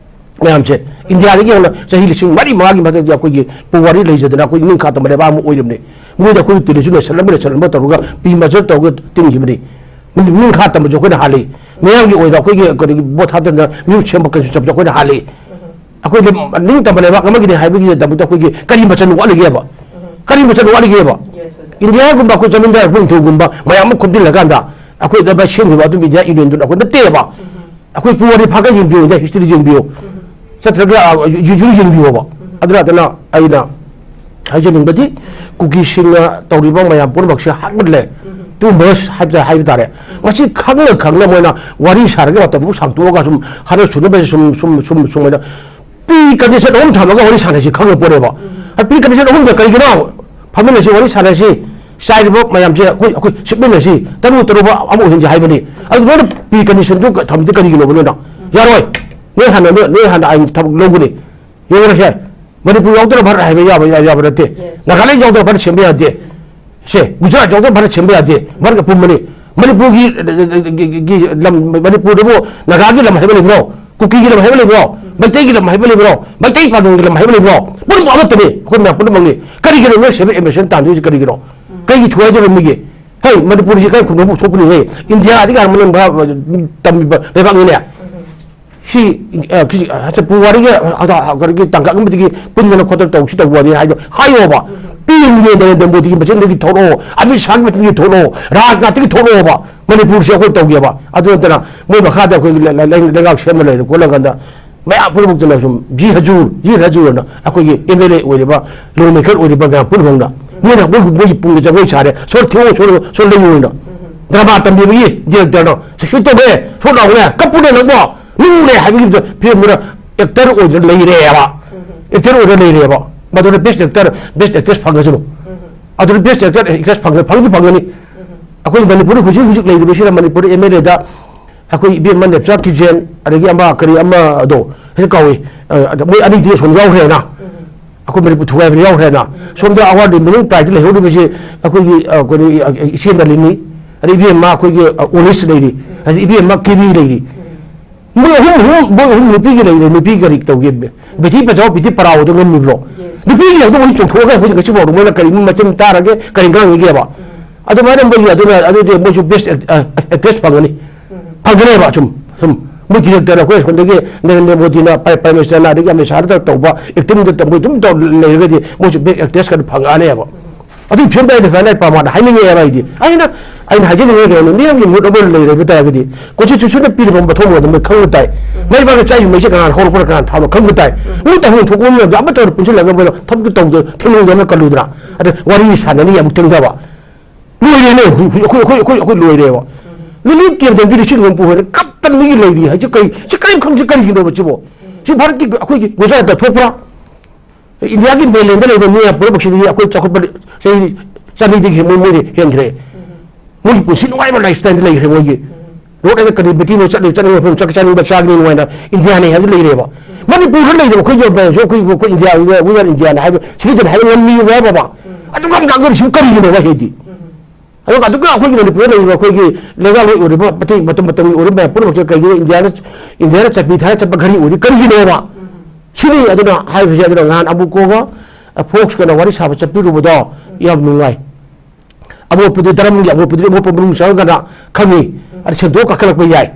ꯃꯌꯥꯝꯁꯦ꯫ ꯏꯟꯗꯤꯌꯥꯗꯒꯤ ꯍꯧꯅ ꯆꯍꯤ ꯂꯤꯁꯤꯡ ꯃꯔꯤ ꯃꯉꯥꯒꯤ ꯃꯊꯛꯇ ꯑꯩꯈꯣꯏꯒꯤ ꯄꯨꯋꯥꯔꯤ ꯂꯩꯖꯗꯅ ꯑꯩꯈꯣꯏꯒꯤ ꯅꯤꯡꯈꯥ ꯇꯝꯕ ꯂꯩꯕꯥꯛ ꯑꯃ ꯑꯣꯏꯔꯤꯕꯅꯤ꯫ ꯃꯣꯏꯗ ꯑꯩꯈꯣꯏꯒꯤ ꯇꯤꯟꯅꯁꯨ ꯂꯩꯁꯜꯂꯝꯕ ꯂꯩꯁꯜꯂꯝꯕ ꯇꯧꯔꯒ ꯄꯤ ꯃꯆꯠ ꯇꯧꯔꯒ ꯇꯤꯟꯈꯤꯕꯅꯤ꯫ ꯅꯤꯡꯈꯥ ꯇꯝꯕꯁꯨ ꯑꯩꯈꯣꯏꯅ ꯍꯥꯜꯂꯤ꯫ ꯃꯤꯌꯥꯝꯒꯤ ꯑꯣꯏꯅ ꯑꯩꯈꯣꯏꯒꯤ ꯀꯔꯤꯒꯤ ꯚꯣꯠ ꯊꯥꯗꯅ ꯃꯤꯍꯨꯠ ꯁꯦꯝꯕ ꯀꯩꯁꯨ ꯆꯠꯄꯁꯨ ꯑꯩꯈꯣꯏꯅ ꯍꯥꯜꯂꯤ꯫ ꯑꯩꯈꯣꯏ ꯅꯤꯡꯇꯝꯕ ꯂꯩꯕꯥꯛ ꯑꯃꯒꯤꯅꯤ ꯍꯥꯏꯕꯒꯤꯗꯃꯛꯇ ꯑꯩꯈꯣꯏꯒꯤ ꯀꯔꯤ ꯃꯆꯜ ꯋꯥꯠꯂꯤꯒꯦꯕ? ꯀꯔꯤ ꯃꯆꯜ ꯋꯥꯠꯂꯤꯒꯦꯕ? ꯏꯟꯗꯤꯌꯥꯒꯨꯝꯕ ꯑꯩꯈꯣꯏ ꯖꯃꯤꯟꯗꯥꯔ ꯄꯨꯡꯊꯨꯒꯨꯝꯕ ꯃꯌꯥꯝ ꯑꯃ ꯈꯣꯝꯖꯤꯜꯂꯒ ꯀꯥꯟꯗ ꯑꯩꯈꯣꯏꯗ ꯁꯦꯝꯈꯤꯕ ꯑꯗꯨꯝ ꯏꯟꯗꯤꯌꯥ ꯌꯨꯅꯤꯌꯟꯗꯨꯅ ꯑꯩꯈꯣꯏ ꯅꯠꯇꯦꯕ꯫ ꯑꯩꯈꯣꯏ ꯄꯨꯋꯥꯔꯤ ꯐꯥꯒ ꯌꯦꯡꯕꯤꯌꯨ, ꯏꯟꯗꯤꯌꯥ ꯍꯤꯁꯇ꯭ꯔꯤ ꯌꯦꯡꯕꯤꯌꯨ꯫ ꯆꯠꯇ꯭ꯔꯒ ꯌꯨꯖꯨ ꯌꯦꯡꯕꯤꯌꯣꯕ꯫ ꯑꯗꯨꯅ ꯑꯗꯨꯅ ꯑꯩꯅ ꯍꯥꯏꯖꯅꯤꯡꯕꯗꯤ ꯀꯨꯀꯤꯁꯤꯡꯅ ꯇꯧꯔꯤꯕ ꯃꯌꯥꯝ ꯄꯨꯝꯅꯃꯛꯁꯦ ꯍꯥꯠꯃꯜꯂꯦ꯫ ꯇꯨꯝꯕ ꯍꯥꯏꯕ ꯍꯥꯏꯕ ꯇꯥꯔꯦ꯫ ꯃꯁꯤ ꯈꯪꯅ ꯈꯪꯅ ꯃꯣꯏꯅ ꯋꯥꯔꯤ ꯁꯥꯔꯒ ꯃꯇꯝꯕꯨ ꯁꯥꯡꯇꯣꯛꯑꯒ ꯁꯨꯝ ꯍꯥꯠꯅ ꯁꯨꯅꯕꯁꯦ ꯁꯨꯝ ꯁꯨꯝ ꯁꯨꯝ ꯁꯨꯝ ꯍꯥꯏꯅ ꯄ꯭ꯔꯤ ꯀꯟꯗꯤꯁꯟ ꯑꯍꯨꯝ ꯊꯝꯃꯒ ꯋꯥꯔꯤ ꯁꯥꯟꯅꯁꯤ ꯈꯪꯉ ꯄꯣꯠꯅꯦꯕ꯫ ꯄ꯭ꯔꯤ ꯀꯟꯗꯤꯁꯟ ꯑꯍꯨꯝꯗ ꯀꯔꯤꯒꯤꯅꯣ? ꯐꯝꯃꯤꯟꯅꯁꯤ, ꯋꯥꯔꯤ ꯁꯥꯟꯅꯁꯤ, ꯆꯥꯏꯔꯤꯕ ꯃꯌꯥꯝꯁꯦ ꯑꯩꯈꯣꯏ ꯑꯩꯈꯣꯏ ꯁꯤꯠꯃꯤꯟꯅꯁꯤ, ꯇꯔꯨ ꯇꯔꯨꯕ ꯑꯃ ꯑꯣꯏꯍꯟꯁꯤ ꯍꯥꯏꯕꯅꯤ꯫ ꯑꯗꯨ ꯅꯣꯏꯅ ꯄ꯭ꯔꯤ ꯀꯟꯗꯤꯁꯟꯗꯨ ꯊꯝꯗꯤ ꯀꯔꯤꯒꯤꯅꯣꯕ ꯅꯣꯏꯅ? ꯌꯥꯔꯣꯏ꯫ ꯅꯣꯏ ꯍꯥꯟꯅ ꯅꯣꯏ ꯅꯣꯏ ꯍꯥꯟꯅ ꯑꯥꯏꯟ ꯊꯕꯛ ꯂꯧꯒꯅꯤ꯫ ꯌꯦꯡꯉꯨꯔꯁꯦ꯫ ꯃꯅꯤꯄꯨꯔ ꯌꯥꯎꯗꯅ ꯚꯥꯔꯠ ꯍꯥꯏꯕ ꯌꯥꯕ ꯌꯥꯕ ꯅꯠꯇꯦ꯫ ꯅꯥꯒꯥꯂꯦꯟ ꯌꯥꯎꯗꯅ ꯚꯥꯔꯠ ꯁꯦꯝꯕ ꯌꯥꯗꯦ꯫ ꯁꯦ, ꯒꯨꯖꯔꯥꯠ ꯌꯥꯎꯗꯅ ꯚꯥꯔꯠ ꯁꯦꯝꯕ ꯌꯥꯗꯦ꯫ ꯚꯥꯔꯠ ꯑꯄꯨꯝꯕꯅꯤ꯫ ꯃꯅꯤꯄꯨꯔꯒꯤ ꯒꯤ ꯂꯝ, ꯃꯅꯤꯄꯨꯔꯗꯕꯨ ꯅꯥꯒꯥꯒꯤ ꯂꯝ ꯍꯥꯏꯕ ꯂꯩꯕ꯭ꯔꯣ? ꯀꯨꯀꯤꯒꯤ ꯂꯝ ꯍꯥꯏꯕ ꯂꯩꯕ꯭ꯔꯣ? ꯃꯩꯇꯩꯒꯤ ꯂꯝ ꯍꯥꯏꯕ ꯂꯩꯕ꯭ꯔꯣ? ꯃꯩꯇꯩ ꯄꯥꯉꯜꯒꯤ ꯂꯝ ꯍꯥꯏꯕ ꯂꯩꯕ꯭ꯔꯣ? ꯄꯨꯝꯅꯃꯛ ꯑꯃꯠꯇꯅꯤ꯫ ꯑꯩꯈꯣꯏ ꯃꯌꯥꯝ ꯄꯨꯝꯅꯃꯛꯅꯤ꯫ ꯀꯔꯤꯒꯤꯅꯣ ꯅꯣꯏ ꯁꯦꯕꯦꯛ ꯑꯦꯃꯦꯁꯟ ꯇꯥꯟꯗꯣꯏꯁꯦ ꯀꯔꯤꯒꯤꯅꯣ? ꯀꯩꯒꯤ ꯊꯨꯒꯥꯏꯗꯣꯏꯅꯣ ꯃꯤꯒꯤ? ꯍꯩ, ꯃꯅꯤꯄꯨꯔꯁꯤ ꯀꯔꯤ ꯈꯨꯡꯒꯪꯕꯨ ꯁꯣꯛꯄꯅꯤꯍꯦ? ꯏꯟꯗꯤꯌꯥꯗꯒꯤ ꯍꯥꯟꯅ ꯃꯅꯤꯡ ꯇꯝꯃꯤꯕ ꯂꯩꯕꯥꯛꯅꯤꯅꯦ꯫ ꯁꯤ, ꯑ, ꯁꯤ, ꯑ, ꯄꯨꯋꯥꯔꯤꯒꯤ, ꯑ, ꯑ, ꯀꯩꯅꯣꯒꯤ ꯇꯥꯡꯀꯛ ꯑꯃꯗꯒꯤ ꯄꯨꯟꯗꯅ ꯈꯣꯠꯇꯅ ꯇꯧꯁꯤ ꯇꯧꯕ ꯋꯥꯅꯤ ꯍꯥꯏꯗꯣ ꯍꯥꯏꯌꯣꯕ꯫ ꯄꯤꯔꯤꯕꯅꯦ ꯅꯔꯦꯟꯗ꯭ꯔ ꯃꯣꯗꯤꯒꯤ ꯃꯆꯤꯟꯗꯒꯤ ꯊꯣꯛꯂꯛꯑꯣ, ꯑꯃꯤꯠ ꯁꯥꯍꯒꯤ ꯃꯆꯤꯟꯗꯒꯤ ꯊꯣꯛꯂꯛꯑꯣ, ꯔꯥꯖꯅꯥꯊꯇꯒꯤ ꯊꯣꯛꯂꯛꯑꯣꯕ꯫ ꯃꯅꯤꯄꯨꯔꯁꯦ ꯑꯩꯈꯣꯏ ꯇꯧꯒꯦꯕ꯫ ꯑꯗꯨ ꯅꯠꯇꯅ ꯃꯣꯏ ꯃꯈꯥꯗ ꯑꯩꯈꯣꯏꯒꯤ ꯂꯩ-, ꯂꯩ-, ꯂꯩꯉꯥꯛ ꯁꯦꯝꯃ ꯂꯩꯔ ꯈꯣꯠꯂꯀꯥꯟꯗ ꯃꯌꯥꯝ ꯄꯨꯝꯅꯃꯛꯇꯨꯅ ꯁꯨꯝ ꯖꯤ ꯍꯖꯨꯔ, ꯖꯤ ꯍꯖꯨꯔꯅ ꯑꯩꯈꯣꯏꯒꯤ ꯑꯦꯝ ꯑꯦꯜ ꯑꯦ ꯑꯣꯏꯔꯤꯕ, ꯂꯣ ꯃꯦꯀꯔ ꯑꯣꯏꯔꯤꯕ ꯃꯌꯥꯝ ꯄꯨꯝꯅꯃꯛꯅ ꯃꯣꯏꯅ ꯃꯣꯏꯒꯤ, ꯃꯣꯏꯒꯤ ꯄꯨꯡꯗ ꯖꯒꯣꯏ ꯁꯥꯔꯦ, ꯁꯣꯔ ꯊꯦꯡꯉꯣ, ꯁꯣꯔ, ꯁꯣꯔ ꯂꯩꯌꯨꯅ꯫ ꯗ꯭ꯔꯃꯥ ꯇꯝꯕꯤꯕꯒꯤ ꯗꯤꯔꯦꯛꯇꯔꯅ ꯁꯨꯛꯁꯣꯏ ꯇꯧꯔꯦ, ꯁꯣꯔ ꯂꯥꯎꯔꯦ, ꯀꯞꯄꯨꯅꯦ ꯅꯪꯕꯣ, ꯂꯨꯔꯦ ꯍꯥꯏꯕꯒꯤ ꯐꯤꯂꯝꯗꯨꯅ ꯑꯦꯛꯇꯔ ꯑꯣꯏꯗꯅ ꯂꯩꯔꯦꯕ꯫ ꯑꯦꯛꯇꯔ ꯑꯣꯏꯗꯅ ꯂꯩꯔꯦꯕ꯫ ꯃꯗꯨꯅ ꯕꯦꯁ ꯑꯦꯛꯇꯔ, ꯕꯦꯁ ꯑꯦꯛꯇ꯭ꯔꯦꯁ ꯐꯪꯉꯁꯅꯨ꯫ ꯑꯗꯨꯅ ꯕꯦꯁ ꯑꯦꯛꯇꯔ, ꯑꯦꯛꯇ꯭ꯔꯦꯁ ꯐꯪꯉ-, ꯐꯪꯁꯨ ꯐꯪꯒꯅꯤ꯫ ꯑꯩꯈꯣꯏ ꯃꯅꯤꯄꯨꯔꯗ ꯍꯧꯖꯤꯛ ꯍꯧꯖꯤꯛ ꯂꯩꯔꯤꯕꯁꯤꯅ ꯃꯅꯤꯄꯨꯔ ꯑꯦꯝ ꯑꯦꯜ ꯑꯦꯗ ꯑꯩꯈꯣꯏ ꯏꯕꯦꯝꯃ ꯅꯦꯞꯆꯥ ꯀꯤꯖꯦꯟ, ꯑꯗꯒꯤ ꯑꯃ ꯀꯔꯤ ꯑꯃꯗꯣ ꯍꯦꯛ ꯀꯥꯎꯏ, ꯑ, ꯑꯗ ꯃꯣꯏ ꯑꯅꯤꯗꯤ ꯁꯣꯝ ꯌꯥꯎꯈ꯭ꯔꯦꯅ꯫ ꯑꯩꯈꯣꯏ ꯃꯅꯤꯄꯨꯔ ꯊꯨꯒꯥꯏꯕꯗ ꯌꯥꯎꯈ꯭ꯔꯦꯅ꯫ ꯁꯣꯝꯗ ꯑꯋꯥꯔꯗ ꯃꯅꯤꯡ ꯄ꯭ꯔꯥꯏꯖꯇ ꯂꯩꯍꯧꯔꯤꯕꯁꯤ ꯑꯩꯈꯣꯏꯒꯤ, ꯑ, ꯑꯩꯈꯣꯏꯒꯤ, ꯑ, ꯏꯆꯦ ꯅꯂꯤꯅꯤ, ꯑꯗꯩ ꯏꯕꯦꯝꯃ ꯑꯩꯈꯣꯏꯒꯤ, ꯑ, ꯑꯣꯂꯤꯁ ꯂꯩꯔꯤ, ꯑꯗꯩ ꯏꯕꯦꯝꯃ ꯀꯦꯕꯤ ꯂꯩꯔꯤ꯫ ꯃꯣꯏ ꯑꯍꯨꯝ, ꯑꯍꯨꯝ, ꯃꯣꯏ ꯑꯍꯨꯝ ꯅꯨꯄꯤꯒꯤ ꯂꯩꯔꯦ, ꯅꯨꯄꯤꯒꯤ ꯀꯔꯤ ꯇꯧꯒꯦ? ꯕꯦꯇꯤ ꯕꯆꯥꯎ, ꯕꯦꯇꯤ ꯄꯔꯥꯎꯗꯣ ꯉꯝꯃꯤꯕ꯭ꯔꯣ? ꯅꯨꯄꯤꯒꯤ ꯉꯥꯛꯇ ꯃꯣꯏ ꯆꯣꯡꯊꯣꯛꯑꯒ ꯑꯩꯈꯣꯏꯅ ꯉꯁꯤ ꯐꯥꯎꯗ ꯃꯣꯏꯅ ꯀꯔꯤ ꯃꯆꯤꯟ ꯇꯥꯔꯒꯦ, ꯀꯔꯤ ꯉꯥꯡꯉꯤꯒꯦꯕ? ꯑꯗꯨꯃꯥꯏꯅ ꯃꯣꯏꯒꯤ ꯑꯗꯨꯅ, ꯑꯗꯨꯗꯤ ꯃꯣꯏꯁꯨ ꯕꯦꯁ ꯑꯦꯛ-, ꯑ, ꯑꯦꯛꯇ꯭ꯔꯦꯁ ꯐꯪꯒꯅꯤ꯫ ꯐꯪꯒꯅꯦꯕ ꯁꯨꯝ, ꯁꯨꯝ꯫ ꯃꯣꯏ ꯗꯤꯔꯦꯛꯇꯔ ꯑꯩꯈꯣꯏ ꯁꯣꯝꯗꯒꯤ ꯅꯔꯦꯟꯗ꯭ꯔ ꯃꯣꯗꯤꯅ, ꯄ꯭ꯔꯥꯏꯝ ꯃꯤꯅꯤꯁꯇꯔꯅ, ꯑꯗꯒꯤ ꯑꯃꯤꯠ ꯁꯥꯍꯗ ꯇꯧꯕ ꯑꯦꯛꯇꯤꯡꯗ ꯃꯣꯏ ꯑꯗꯨꯝ ꯇꯧ ꯂꯩꯔꯒꯗꯤ ꯃꯣꯏꯁꯨ ꯕꯦꯁ ꯑꯦꯛꯇ꯭ꯔꯦꯁ ꯀꯗꯣ ꯐꯪꯉꯛꯑꯅꯦꯕ꯫ ꯑꯗꯨꯒꯤ ꯐꯤꯂꯝꯗ ꯑꯩꯅ ꯐꯖꯅ ꯑꯩ ꯄ꯭ꯔꯃꯥꯟ ꯍꯥꯏꯅꯤꯡꯉꯦ ꯍꯥꯏꯕ ꯑꯩꯗꯤ꯫ ꯑꯩꯅ, ꯑꯩꯅ ꯍꯥꯏꯖꯅꯤꯡꯉꯤ ꯀꯩꯅꯣ, ꯃꯤꯌꯥꯝꯒꯤ ꯃꯨꯠ ꯑꯃ ꯂꯩꯔꯕ ꯇꯥꯔꯒꯗꯤ, ꯀꯣꯟꯁꯇꯤꯇ꯭ꯌꯨꯁꯟꯗ ꯄꯤꯔꯤꯕ ꯃꯊꯧ ꯃꯉꯥꯜꯗꯣ ꯃꯣꯏ ꯈꯪꯕ ꯇꯥꯏ꯫ ꯃꯩꯕꯥꯛꯅ ꯆꯥꯏꯔꯤꯕ ꯃꯩꯁꯦ ꯀꯅꯥꯅ ꯍꯧꯔꯛꯄꯅꯣ, ꯀꯅꯥꯅ ꯊꯥꯕꯅꯣ ꯈꯪꯕ ꯇꯥꯏ꯫ ꯃꯣꯏ ꯇꯧꯐꯝ ꯊꯣꯛꯄ ꯑꯃ ꯂꯩꯕꯗ ꯑꯃꯠꯇ ꯑꯣꯏꯅ ꯄꯨꯟꯁꯤꯜꯂꯒ ꯃꯣꯏꯅ ꯊꯕꯛꯇꯨ ꯇꯧꯗ ꯊꯦꯡꯅꯧꯗꯅ ꯀꯜꯂꯨꯗꯅ꯫ ꯑꯗ ꯋꯥꯔꯤ ꯁꯥꯟꯅꯅꯤ ꯑꯃꯨꯛ ꯊꯦꯡꯊꯕ꯫ ꯂꯣꯏꯔꯦꯅꯦ, ꯑꯩꯈꯣꯏ, ꯑꯩꯈꯣꯏ, ꯑꯩꯈꯣꯏ, ꯑꯩꯈꯣꯏ ꯂꯣꯏꯔꯦꯕ꯫ ꯔꯤꯂꯤꯐ ꯀꯦꯝꯞꯇ ꯃꯤ ꯂꯤꯁꯤꯡ ꯑꯍꯨꯝ ꯄꯨꯈ꯭ꯔꯦ, ꯀꯞꯇꯅ ꯃꯤꯒꯤ ꯂꯩꯔꯤ ꯍꯥꯏꯁꯦ ꯀꯔꯤ? ꯁꯤ ꯀꯔꯤꯝ ꯈꯪꯁꯤ ꯀꯔꯤꯒꯤꯅꯣꯕ ꯁꯤꯕꯣ? ꯁꯤ ꯚꯥꯔꯠꯀꯤ ꯑꯩꯈꯣꯏꯒꯤ ꯒꯨꯖꯔꯥꯠꯇ ꯊꯣꯛꯄ꯭ꯔꯥ? ꯏꯟꯗꯤꯌꯥꯒꯤ ꯃꯦꯟꯂꯦꯟꯗ ꯂꯩꯕ ꯃꯤ ꯄꯨꯝꯅꯃꯛꯁꯤꯗꯤ ꯑꯩꯈꯣꯏ ꯆꯥꯎꯈꯠꯄ ꯆꯍꯤ ꯆꯅꯤꯗꯒꯤ ꯃꯣꯏ, ꯃꯣꯏꯗꯤ ꯍꯦꯟꯈ꯭ꯔꯦ꯫ ꯃꯣꯏꯒꯤ ꯄꯨꯟꯁꯤ ꯅꯨꯡꯉꯥꯏꯕ ꯂꯥꯏꯐ ꯁ꯭ꯇꯥꯏꯜꯗ ꯂꯩꯈ꯭ꯔꯦ ꯃꯣꯏꯒꯤ꯫ ꯔꯣꯗ ꯑꯗ ꯀꯔꯤ ꯕꯦꯇꯤ ꯃꯣꯏ ꯆꯠꯂꯤ, ꯆꯠꯅꯤꯡꯕ ꯃꯐꯝ ꯆꯠ-, ꯆꯥꯅꯤꯡꯕ ꯆꯥꯒꯅꯤ ꯅꯨꯡꯉꯥꯏꯅ ꯏꯟꯗꯤꯌꯥꯅꯤ ꯍꯥꯏꯕꯗꯨ ꯂꯩꯔꯦꯕ꯫ ꯃꯅꯤꯄꯨꯔꯗ ꯂꯩꯔꯤꯕ ꯑꯩꯈꯣꯏꯒꯤ ꯑꯣꯏꯕ ꯑꯩꯈꯣꯏ, ꯑꯩꯈꯣꯏ ꯏꯟꯗꯤꯌꯥ, we are Indian ꯍꯥꯏꯕ ꯁꯤꯇꯤꯖꯟ ꯍꯥꯏꯕ ꯉꯝꯃꯤꯕ ꯍꯥꯏꯕ꯫ ꯑꯗꯨꯒ ꯌꯥꯝ ꯂꯥꯡꯒꯔꯤꯁꯤꯕꯨ ꯀꯔꯤꯒꯤꯅꯣꯕ ꯍꯥꯏꯗꯤ? ꯑꯗꯨꯒ ꯑꯗꯨꯒ ꯑꯩꯈꯣꯏꯒꯤ ꯃꯅꯤꯄꯨꯔꯗ ꯂꯩꯔꯤꯕ ꯑꯩꯈꯣꯏꯒꯤ ꯂꯩꯉꯥꯛꯂꯣꯏ ꯑꯣꯏꯔꯤꯕ ꯃꯇꯝ, ꯃꯇꯝꯒꯤ ꯑꯣꯏꯔꯤꯕ ꯃꯌꯥꯝ ꯄꯨꯝꯅꯃꯛꯁꯦ ꯀꯩꯒꯤꯅꯣ ꯏꯟꯗꯤꯌꯥꯅ, ꯏꯟꯗꯤꯌꯥꯅ ꯆꯠꯄꯤ ꯊꯥꯔ ꯆꯠꯄ ꯘꯔꯤ ꯑꯣꯏꯔꯤ ꯀꯔꯤꯒꯤꯅꯣꯕ? ꯁꯤꯅꯤ ꯑꯗꯨꯅ ꯍꯥꯏꯕꯁꯦ꯫ ꯑꯗꯨꯅ ꯉꯍꯥꯟ ꯑꯃꯨꯛ ꯀꯣꯕ, ꯑ, ꯐꯣꯛꯁꯀꯅ ꯋꯥꯔꯤ ꯁꯥꯕ ꯆꯠꯄꯤꯔꯨꯕꯗꯣ ꯌꯥꯝ ꯅꯨꯡꯉꯥꯏ꯫ ꯑꯃꯣꯠꯄꯗꯤ ꯙꯔꯃꯒꯤ ꯑꯃꯣꯠꯄꯗꯤ ꯑꯃꯣꯠꯄ ꯃꯅꯨꯡ ꯆꯪꯉꯒꯅ ꯈꯪꯉꯤ꯫ ꯑꯗ ꯁꯦꯡꯗꯣꯛ ꯀꯥꯈꯠꯂꯛꯄ ꯌꯥꯏ꯫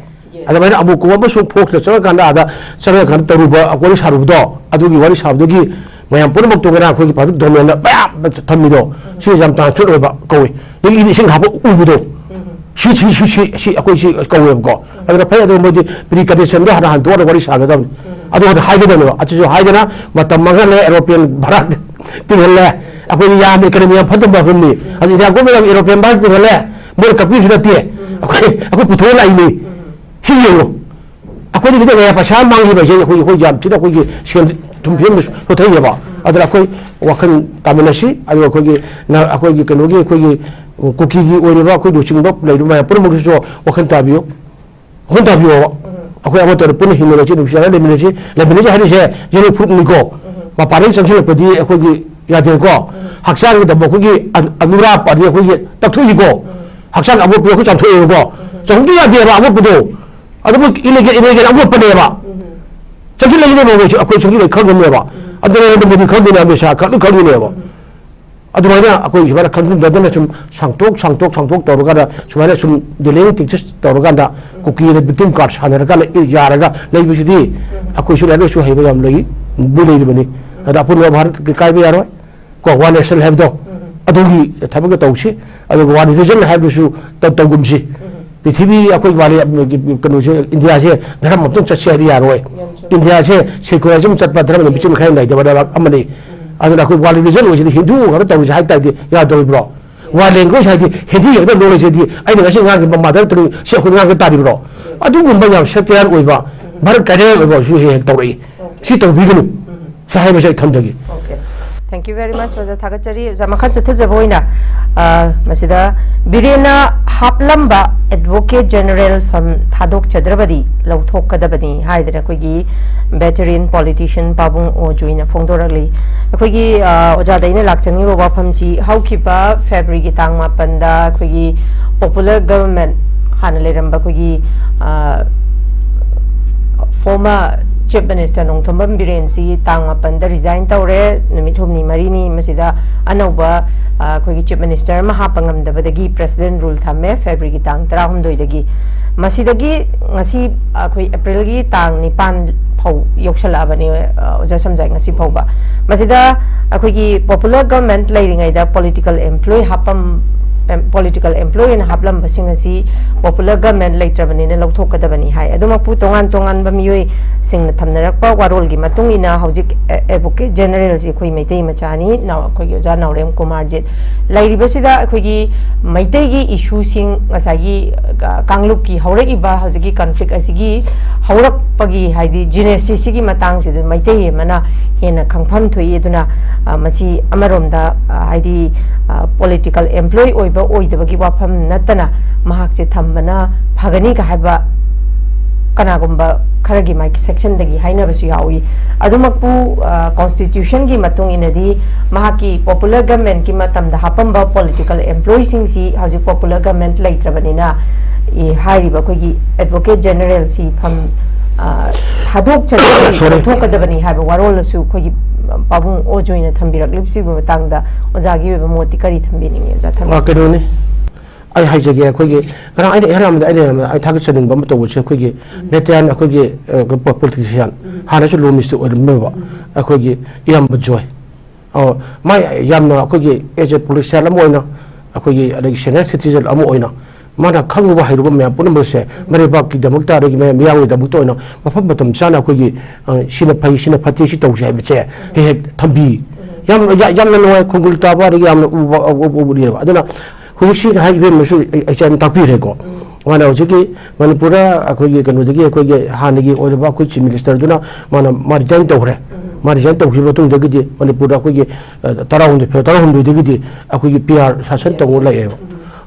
ꯑꯗꯨꯃꯥꯏꯅ ꯑꯃꯨꯛ ꯀꯣꯕ ꯑꯃꯁꯨꯡ ꯐꯣꯛꯁꯇ ꯆꯪꯉꯀꯥꯟꯗ ꯑꯥꯗ ꯆꯪꯉꯀꯥꯟꯗ ꯇꯧꯔꯨꯕ ꯋꯥꯔꯤ ꯁꯥꯔꯨꯕꯗꯣ ꯑꯗꯨꯒꯤ ꯋꯥꯔꯤ ꯁꯥꯕꯗꯨꯒꯤ ꯃꯌꯥꯝ ꯄꯨꯝꯅꯃꯛꯇꯣ ꯉꯔꯥꯡ ꯑꯩꯈꯣꯏꯒꯤ ꯄꯥꯕ꯭ꯂꯤꯛ ꯗꯣꯃꯦꯟꯗ ꯃꯌꯥꯝ ꯊꯝꯃꯤꯗꯣ ꯁꯤ ꯌꯥꯝ ꯇ꯭ꯔꯥꯟꯁꯄꯦꯔꯦꯟ ꯑꯣꯏꯕ ꯀꯧꯏ꯫ ꯂꯤꯛꯂꯤꯗ ꯏꯁꯤꯡ ꯍꯥꯞꯄ ꯎꯕꯗꯣ ꯁꯤ, ꯁꯤ, ꯁꯤ, ꯁꯤ, ꯁꯤ ꯑꯩꯈꯣꯏ ꯁꯤ ꯀꯧꯋꯦꯕꯀꯣ꯫ ꯑꯗꯨꯅ ꯐꯩ, ꯑꯗꯨ ꯃꯣꯏꯗꯤ ꯄ꯭ꯔꯤ ꯀꯟꯗꯤꯁꯟꯗꯣ ꯍꯥꯟꯅ ꯍꯟꯗꯣꯛꯑꯒ ꯋꯥꯔꯤ ꯁꯥꯒꯗꯕꯅꯤ꯫ ꯑꯗꯨ ꯍꯥꯟꯅ ꯍꯥꯏꯒꯗꯕꯅꯦꯕ꯫ ꯑꯗꯨꯁꯨ ꯍꯥꯏꯗꯅ ꯃꯇꯝ ꯃꯥꯡꯍꯜꯂꯦ, ꯑꯦꯔꯣꯄ꯭ꯂꯦꯟ ꯚꯔꯥ ꯇꯤꯡꯍꯜꯂꯦ꯫ ꯑꯩꯈꯣꯏꯗꯤ ꯌꯥꯝ ꯏꯀꯅꯃꯤ ꯌꯥꯝ ꯐꯠꯇꯕ ꯃꯐꯝꯅꯤ꯫ ꯑꯗꯨ ꯏꯟꯗꯤꯌꯥ ꯒꯣꯔꯃꯦꯟ ꯑꯦꯔꯣꯄ꯭ꯂꯦꯟ ꯚꯔꯥ ꯇꯤꯡꯍꯜꯂꯦ, ꯃꯣꯏꯅ ꯀꯛꯄꯤꯕꯁꯨ ꯅꯠꯇꯦ꯫ ꯑꯩꯈꯣꯏ, ꯑꯩꯈꯣꯏ ꯄꯨꯊꯣꯛꯑ ꯂꯥꯛꯏꯅꯤ꯫ ꯁꯤ ꯌꯦꯡꯉꯨ꯫ ꯑꯩꯈꯣꯏꯗꯤ ꯈꯤꯇꯪ ꯉꯥꯏ ꯄꯩꯁꯥ ꯃꯥꯡꯈꯤꯕ ꯍꯥꯏꯁꯦ ꯑꯩꯈꯣꯏ, ꯑꯩꯈꯣꯏ ꯌꯥꯝ ꯊꯤꯅ ꯑꯩꯈꯣꯏꯒꯤ ꯁꯦꯟ ꯊꯨꯝ ꯐꯤꯕꯝꯗ ꯁꯣꯊꯩꯌꯦꯕ꯫ ꯑꯗꯨꯅ ꯑꯩꯈꯣꯏ ꯋꯥꯈꯜ ꯇꯥꯃꯤꯟꯅꯁꯤ꯫ ꯑꯗꯨꯒ ꯑꯩꯈꯣꯏꯒꯤ ꯅ-, ꯑꯩꯈꯣꯏꯒꯤ ꯀꯩꯅꯣꯒꯤ ꯑꯩꯈꯣꯏꯒꯤ ꯀꯨꯀꯤꯒꯤ ꯑꯣꯏꯔꯤꯕ ꯑꯩꯈꯣꯏ ꯂꯨꯆꯤꯡꯕ ꯂꯩꯔꯤꯕ ꯃꯌꯥꯝ ꯄꯨꯝꯅꯃꯛꯀꯤꯁꯨ ꯋꯥꯈꯜ ꯇꯥꯕꯤꯌꯨ, ꯋꯥꯈꯜ ꯇꯥꯕꯤꯌꯣꯕ꯫ ꯑꯩꯈꯣꯏ ꯑꯃꯠꯇ ꯑꯣꯏꯅ ꯄꯨꯟꯅ ꯍꯤꯡꯃꯤꯟꯅꯁꯤ, ꯅꯨꯡꯁꯤꯅꯅ ꯂꯩꯃꯤꯟꯅꯁꯤ꯫ ꯂꯩꯃꯤꯟꯅꯁꯤ ꯍꯥꯏꯔꯤꯁꯦ ꯌꯦꯜꯂꯣ ꯐꯨꯔꯨꯞꯅꯤꯀꯣ, ꯃꯄꯥꯟꯗꯒꯤ ꯆꯪꯁꯤꯜꯂꯛꯄꯗꯤ ꯑꯩꯈꯣꯏꯒꯤ ꯌꯥꯗꯦꯀꯣ꯫ ꯍꯛꯆꯥꯡꯒꯤꯗꯃꯛ ꯑꯩꯈꯣꯏꯒꯤ ꯑ-, ꯑꯅꯨꯔꯥꯞ ꯑꯗꯒꯤ ꯑꯩꯈꯣꯏꯒꯤ ꯇꯛꯊꯣꯛꯏꯀꯣ꯫ ꯍꯛꯆꯥꯡ ꯑꯃꯣꯠꯄꯗꯣ ꯑꯩꯈꯣꯏ ꯆꯥꯝꯊꯣꯛꯑꯦꯕꯀꯣ꯫ ꯆꯥꯝꯊꯣꯛꯄ ꯌꯥꯗꯦꯕ ꯑꯃꯣꯠꯄꯗꯣ꯫ ꯑꯗꯨꯕꯨ ꯏꯂꯤꯒꯦꯜ, ꯏꯂꯤꯒꯦꯜ ꯑꯃꯣꯠꯄꯅꯦꯕ꯫ ꯆꯪꯁꯤꯜꯂꯛꯏꯅꯦꯕ ꯃꯣꯏꯁꯨ, ꯑꯩꯈꯣꯏ ꯆꯪꯁꯤꯜꯂꯛꯏ ꯈꯪꯒꯅꯦꯕ꯫ ꯑꯗꯨꯅ ꯅꯔꯦꯟꯗ꯭ꯔ ꯃꯣꯗꯤ ꯈꯪꯗꯣꯏꯅꯦ, ꯑꯃꯤꯠ ꯁꯥꯍ ꯈꯪ-, ꯈꯪꯗꯣꯏꯅꯦꯕ꯫ ꯑꯗꯨꯃꯥꯏꯅ ꯑꯩꯈꯣꯏ ꯁꯨꯃꯥꯏꯅ ꯈꯪꯖꯤꯟꯗꯗꯅ ꯁꯨꯝ ꯁꯥꯡꯇꯣꯛ, ꯁꯥꯡꯇꯣꯛ, ꯁꯥꯡꯇꯣꯛ ꯇꯧꯔꯀꯥꯟꯗ, ꯁꯨꯃꯥꯏꯅ ꯁꯨꯝ delaying tactics ꯇꯧꯔꯀꯥꯟꯗ, ꯀꯨꯀꯤꯗ victim card ꯁꯥꯟꯅꯔꯀꯥꯟꯗ ꯌꯥꯔꯒ ꯂꯩꯕꯁꯤꯗꯤ ꯑꯩꯈꯣꯏꯁꯨ ꯂꯥꯏꯔꯤꯛ ꯂꯥꯏꯁꯨ ꯍꯩꯕ ꯌꯥꯝ ꯂꯩ, ꯃꯤ ꯂꯩꯔꯤꯕꯅꯤ꯫ ꯑꯗ ꯑꯄꯨꯟꯕ ꯚꯥꯔꯠꯀꯤ ꯀꯥꯏꯕ ꯌꯥꯔꯣꯏ꯫ ꯀꯣ, One Nation ꯍꯥꯏꯕꯗꯣ, ꯑꯗꯨꯒꯤ ꯊꯕꯛꯇ ꯇꯧꯁꯤ꯫ ꯑꯗꯨꯒ One Religion ꯍꯥꯏꯕꯗꯨꯁꯨ ꯇꯧ-, ꯇꯧꯒꯨꯝꯁꯤ꯫ ꯄ꯭ꯔꯤꯊꯤꯕꯤ ꯑꯩꯈꯣꯏ ꯃꯥꯂꯦꯝ, ꯀꯩꯅꯣꯁꯦ, ꯏꯟꯗꯤꯌꯥꯁꯦ ꯙꯔꯃ ꯑꯃꯇꯪ ꯆꯠꯁꯦ ꯍꯥꯏꯗꯤ ꯌꯥꯔꯣꯏ꯫ ꯏꯟꯗꯤꯌꯥꯁꯦ secularism ꯆꯠꯄ, ꯙꯔꯃꯗ ꯃꯤꯆꯪ ꯃꯤꯈꯥꯏ ꯅꯥꯏꯗꯕ ꯂꯩꯕꯥꯛ ꯑꯃꯅꯤ꯫ ꯑꯗꯨꯅ ꯑꯩꯈꯣꯏ One Religion ꯑꯣꯏꯁꯤꯗꯤ ꯍꯤꯟꯗꯨ ꯉꯥꯛꯇ ꯇꯧꯔꯤꯁꯦ ꯍꯥꯏ ꯇꯥꯔꯗꯤ ꯌꯥꯗꯧꯔꯤꯕ꯭ꯔꯣ? One language ꯍꯥꯏꯗꯤ ꯍꯤꯟꯗꯤ ꯉꯥꯛꯇ ꯂꯣꯜꯂꯁꯤꯗꯤ ꯑꯩꯅ ꯉꯁꯤ ꯉꯥꯡꯈꯤꯕ mother tongue ꯁꯤ ꯑꯩꯈꯣꯏ ꯉꯥꯡꯕ ꯇꯥꯔꯤꯕ꯭ꯔꯣ? ꯑꯗꯨꯒꯨꯝꯕ ꯌꯥꯝ secular ꯑꯣꯏꯕ, ꯚꯥꯔꯠ ꯀꯥꯏꯔꯦꯜ ꯑꯣꯏꯕ ꯍꯧꯖꯤꯛ ꯍꯦꯛ ꯍꯦꯛ ꯇꯧꯔꯛꯏ꯫ ꯁꯤ ꯇꯧꯕꯤꯒꯅꯨ꯫ ꯁꯤ ꯍꯥꯏꯕꯁꯦ ꯑꯩ ꯊꯝꯖꯒꯦ꯫ Okay. Thank you very much, ꯑꯣꯖꯥ꯫ ꯊꯥꯒꯠꯆꯔꯤ꯫ ꯑꯣꯖꯥ, ꯃꯈꯥ ꯆꯠꯊꯖꯕ ꯑꯣꯏꯅ, ꯑ, ꯃꯁꯤꯗ ꯕꯤꯔꯦꯟꯅ ꯍꯥꯞꯂꯝꯕ Advocate General ꯐꯝ ꯊꯥꯗꯣꯛꯆꯗ꯭ꯔꯕꯗꯤ ꯂꯧꯊꯣꯛꯀꯗꯕꯅꯤ ꯍꯥꯏꯗꯅ ꯑꯩꯈꯣꯏꯒꯤ veteran politician ꯄꯥꯕꯨꯡ ꯑꯣ ꯖꯨꯏꯅ ꯐꯣꯡꯗꯣꯔꯛꯂꯤ꯫ ꯑꯩꯈꯣꯏꯒꯤ, ꯑ, ꯑꯣꯖꯥꯗ ꯑꯩꯅ ꯂꯥꯛꯆꯅꯤꯡꯉꯤꯕ ꯋꯥꯐꯝꯁꯤ, ꯍꯧꯈꯤꯕ February ꯒꯤ ꯇꯥꯡ ꯃꯥꯄꯟꯗ ꯑꯩꯈꯣꯏꯒꯤ popular government, ꯍꯥꯟꯅ ꯂꯩꯔꯝꯕ ꯑꯩꯈꯣꯏꯒꯤ, ꯑ, former Chief Minister ꯅꯣꯡꯊꯣꯝꯕꯝ ꯕꯤꯔꯦꯟꯁꯤ ꯇꯥꯡ ꯃꯥꯄꯟꯗ resign ꯇꯧꯔꯦ꯫ ꯅꯨꯃꯤꯠ ꯍꯨꯝꯅꯤ ꯃꯔꯤꯅꯤ ꯃꯁꯤꯗ ꯑꯅꯧꯕ, ꯑ, ꯑꯩꯈꯣꯏꯒꯤ Chief Minister ꯑꯃ ꯍꯥꯞꯄ ꯉꯝꯗꯕꯗꯒꯤ President rule ꯊꯝꯃꯦ February ꯒꯤ ꯇꯥꯡ ꯇꯔꯥꯍꯨꯝꯗꯣꯏꯗꯒꯤ꯫ ꯃꯁꯤꯗꯒꯤ ꯉꯁꯤ ꯑꯩꯈꯣꯏ April ꯒꯤ ꯇꯥꯡ ꯅꯤꯄꯥꯟ ꯐꯥꯎ ꯌꯧꯁꯜꯂꯛꯑꯕꯅꯤ, ꯑ, ꯑꯣꯖꯥ ꯁꯝꯖꯥꯏ, ꯉꯁꯤ ꯐꯥꯎꯕ꯫ ꯃꯁꯤꯗ ꯑꯩꯈꯣꯏꯒꯤ popular government ꯂꯩꯔꯤꯉꯩꯗ political employee ꯍꯥꯞꯄꯝ-, ꯑꯦꯝ-, political employee ꯑꯣꯏꯅ ꯍꯥꯞꯂꯝꯕꯁꯤꯡ ꯑꯁꯤ popular government ꯂꯩꯇ꯭ꯔꯕꯅꯤꯅ ꯂꯧꯊꯣꯛꯀꯗꯕꯅꯤ ꯍꯥꯏ꯫ ꯑꯗꯨꯃꯛꯄꯨ ꯇꯣꯉꯥꯟ ꯇꯣꯉꯥꯟꯕ ꯃꯤꯑꯣꯏꯁꯤꯡꯅ ꯊꯝꯅꯔꯛꯄ ꯋꯥꯔꯣꯜꯒꯤ ꯃꯇꯨꯡ ꯏꯟꯅ ꯍꯧꯖꯤꯛ, ꯑꯦ, Advocate General ꯁꯤ ꯑꯩꯈꯣꯏ ꯃꯩꯇꯩ ꯃꯆꯥꯅꯤ, ꯅꯥꯎ-, ꯑꯩꯈꯣꯏꯒꯤ ꯑꯣꯖꯥ ꯅꯥꯎꯔꯦꯝ ꯀꯨꯃꯥꯔꯖꯤꯠ꯫ ꯂꯩꯔꯤꯕꯁꯤꯗ ꯑꯩꯈꯣꯏꯒꯤ ꯃꯩꯇꯩꯒꯤ issue ꯁꯤꯡ, ꯉꯁꯥꯏꯒꯤ, ꯑ, ꯀꯥꯡꯂꯨꯞꯀꯤ ꯍꯧꯔꯛꯏꯕ ꯍꯧꯖꯤꯛꯀꯤ conflict ꯑꯁꯤꯒꯤ ꯍꯧꯔꯛꯄꯒꯤ, ꯍꯥꯏꯗꯤ genesis ꯁꯤꯒꯤ ꯃꯇꯥꯡꯁꯤꯗ ꯃꯩꯇꯩ ꯑꯃꯅ ꯍꯦꯟꯅ ꯈꯪꯐꯝ ꯊꯣꯛꯏ꯫ ꯑꯗꯨꯅ, ꯑ, ꯃꯁꯤ ꯑꯃꯔꯣꯝꯗ, ꯑ, ꯍꯥꯏꯗꯤ, ꯑ, political employee ꯑꯣꯏꯕ ꯑꯣꯏꯗꯕꯒꯤ ꯋꯥꯐꯝ ꯅꯠꯇꯅ ꯃꯍꯥꯛꯁꯦ ꯊꯝꯕꯅ ꯐꯒꯅꯤꯒ ꯍꯥꯏꯕ ꯀꯅꯥꯒꯨꯝꯕ ꯈꯔꯒꯤ ꯃꯥꯒꯤ ꯁꯦꯛꯁꯟꯗꯒꯤ ꯍꯥꯏꯅꯕꯁꯨ ꯌꯥꯎꯏ꯫ ꯑꯗꯨꯃꯛꯄꯨ ꯀꯣꯟꯁꯇꯤꯇ꯭ꯌꯨꯁꯟꯒꯤ ꯃꯇꯨꯡ ꯏꯟꯅꯗꯤ ꯃꯍꯥꯛꯀꯤ ꯄꯣꯄꯨꯂꯔ ꯒꯃꯦꯟꯀꯤ ꯃꯇꯝꯗ ꯍꯥꯞꯄꯝꯕ ꯄꯣꯂꯤꯇꯤꯀꯦꯜ ꯑꯦꯝꯄ꯭ꯂꯣꯌꯤꯁꯤꯡꯁꯤ ꯍꯧꯖꯤꯛ ꯄꯣꯄꯨꯂꯔ ꯒꯃꯦꯟ ꯂꯩꯇ꯭ꯔꯕꯅꯤꯅ ꯍꯥꯏꯔꯤꯕ ꯑꯩꯈꯣꯏꯒꯤ ꯑꯦꯗꯚꯣꯀꯦꯠ ꯖꯦꯅꯔꯦꯜꯁꯤ ꯐꯝ ꯊꯥꯗꯣꯛꯆꯗꯕꯅꯤ ꯂꯧꯊꯣꯛꯀꯗꯕꯅꯤ ꯍꯥꯏꯕ ꯋꯥꯔꯣꯜ ꯑꯃꯁꯨ ꯑꯩꯈꯣꯏꯒꯤ ꯄꯥꯕꯨꯡ ꯑꯣꯖꯣꯏꯅ ꯊꯝꯕꯤꯔꯛꯂꯤꯕꯁꯤꯒꯤ ꯃꯇꯥꯡꯗ ꯑꯣꯖꯥꯒꯤ ꯑꯣꯏꯕ ꯃꯣꯠꯇꯤ ꯀꯔꯤ ꯊꯝꯕꯤꯅꯤꯡꯉꯤ ꯑꯣꯖꯥ? ꯊꯝꯕꯤꯌꯨ꯫ ꯀꯩꯅꯣꯅꯤ, ꯑꯩ ꯍꯥꯏꯖꯒꯦ, ꯑꯩꯈꯣꯏꯒꯤ ꯉꯔꯥꯡ ꯑꯩꯅ ꯏꯍꯥꯟ ꯍꯥꯟꯕꯗ ꯑꯩꯅ ꯑꯩ ꯊꯥꯒꯠꯆꯅꯤꯡꯕ ꯑꯃ ꯇꯧꯕꯁꯦ, ꯑꯩꯈꯣꯏꯒꯤ ꯚꯦꯇꯦꯔꯥꯟ, ꯑꯩꯈꯣꯏꯒꯤ ꯄꯣꯂꯤꯇꯤꯁꯤꯌꯥꯟ, ꯍꯥꯟꯅꯁꯨ ꯂꯣ ꯃꯤꯅꯤꯁꯇꯔ ꯑꯣꯏꯔꯝꯃꯦꯕ, ꯑꯩꯈꯣꯏꯒꯤ ꯏꯌꯥꯝꯕ ꯖꯣꯏ꯫ ꯑꯣ, ꯃꯥ ꯌꯥꯝꯅ ꯑꯩꯈꯣꯏꯒꯤ ꯑꯦꯖ ꯑꯦ ꯄꯣꯂꯤꯇꯤꯁꯤꯌꯥꯟ ꯑꯃ ꯑꯣꯏꯅ, ꯑꯩꯈꯣꯏꯒꯤ ꯑꯗꯒꯤ ꯁꯦꯅꯤꯌꯔ ꯁꯤꯇꯤꯖꯟ ꯑꯃ ꯑꯣꯏꯅ ꯃꯥꯅ ꯈꯪꯉꯨꯕ ꯍꯩꯔꯨꯕ ꯃꯌꯥꯝ ꯄꯨꯝꯅꯃꯛꯁꯦ ꯃꯔꯩꯕꯥꯛꯀꯤꯗꯃꯛꯇ ꯑꯗꯒꯤ ꯃꯌꯥꯝ ꯃꯤꯌꯥꯝꯒꯤꯗꯃꯛꯇ ꯑꯣꯏꯅ ꯃꯐꯝ ꯃꯇꯝ ꯆꯥꯅ ꯑꯩꯈꯣꯏꯒꯤ ꯁꯤꯅ ꯐꯩ, ꯁꯤꯅ ꯐꯠꯇꯦ, ꯁꯤ ꯇꯧꯁꯦ ꯍꯥꯏꯕꯁꯦ ꯍꯦꯛ ꯍꯦꯛ ꯊꯝꯕꯤ꯫ ꯌꯥꯝ ꯌꯥꯝꯅ ꯅꯨꯡꯉꯥꯏ, ꯈꯣꯡꯒꯨꯜ ꯇꯥꯕ ꯑꯗꯒꯤ ꯌꯥꯝꯅ ꯎꯕ ꯎꯕꯅꯦꯕ꯫ ꯑꯗꯨꯅ ꯍꯧꯖꯤꯛꯁꯤ ꯍꯥꯏ ꯏꯕꯦꯝꯃꯁꯨ ꯑꯩ ꯌꯥꯝ ꯇꯥꯛꯄꯤꯔꯦꯀꯣ꯫ ꯃꯥꯅ ꯍꯧꯖꯤꯛꯀꯤ ꯃꯅꯤꯄꯨꯔꯗ ꯑꯩꯈꯣꯏꯒꯤ ꯀꯩꯅꯣꯗꯒꯤ ꯑꯩꯈꯣꯏꯒꯤ ꯍꯥꯟꯅꯒꯤ ꯑꯣꯏꯔꯕ ꯑꯩꯈꯣꯏ ꯆꯤꯐ ꯃꯤꯅꯤꯁꯇꯔꯗꯨꯅ ꯃꯥꯅ ꯃꯥ ꯔꯤꯖꯥꯏꯟ ꯇꯧꯈ꯭ꯔꯦ꯫ ꯃꯥ ꯔꯤꯖꯥꯏꯟ ꯇꯧꯈꯤꯕ ꯃꯇꯨꯡꯗꯒꯤꯗꯤ ꯃꯅꯤꯄꯨꯔꯗ ꯑꯩꯈꯣꯏꯒꯤ ꯇꯔꯥꯍꯨꯝꯗꯣꯏ ꯐꯦꯕ꯭ꯔꯨꯋꯥꯔꯤ ꯇꯔꯥꯍꯨꯝꯗꯣꯏꯗꯒꯤꯗꯤ ꯑꯩꯈꯣꯏꯒꯤ ꯄꯤ ꯑꯥꯔ ꯁꯥꯁꯟ ꯇꯧꯕ ꯂꯥꯛꯑꯦꯕ꯫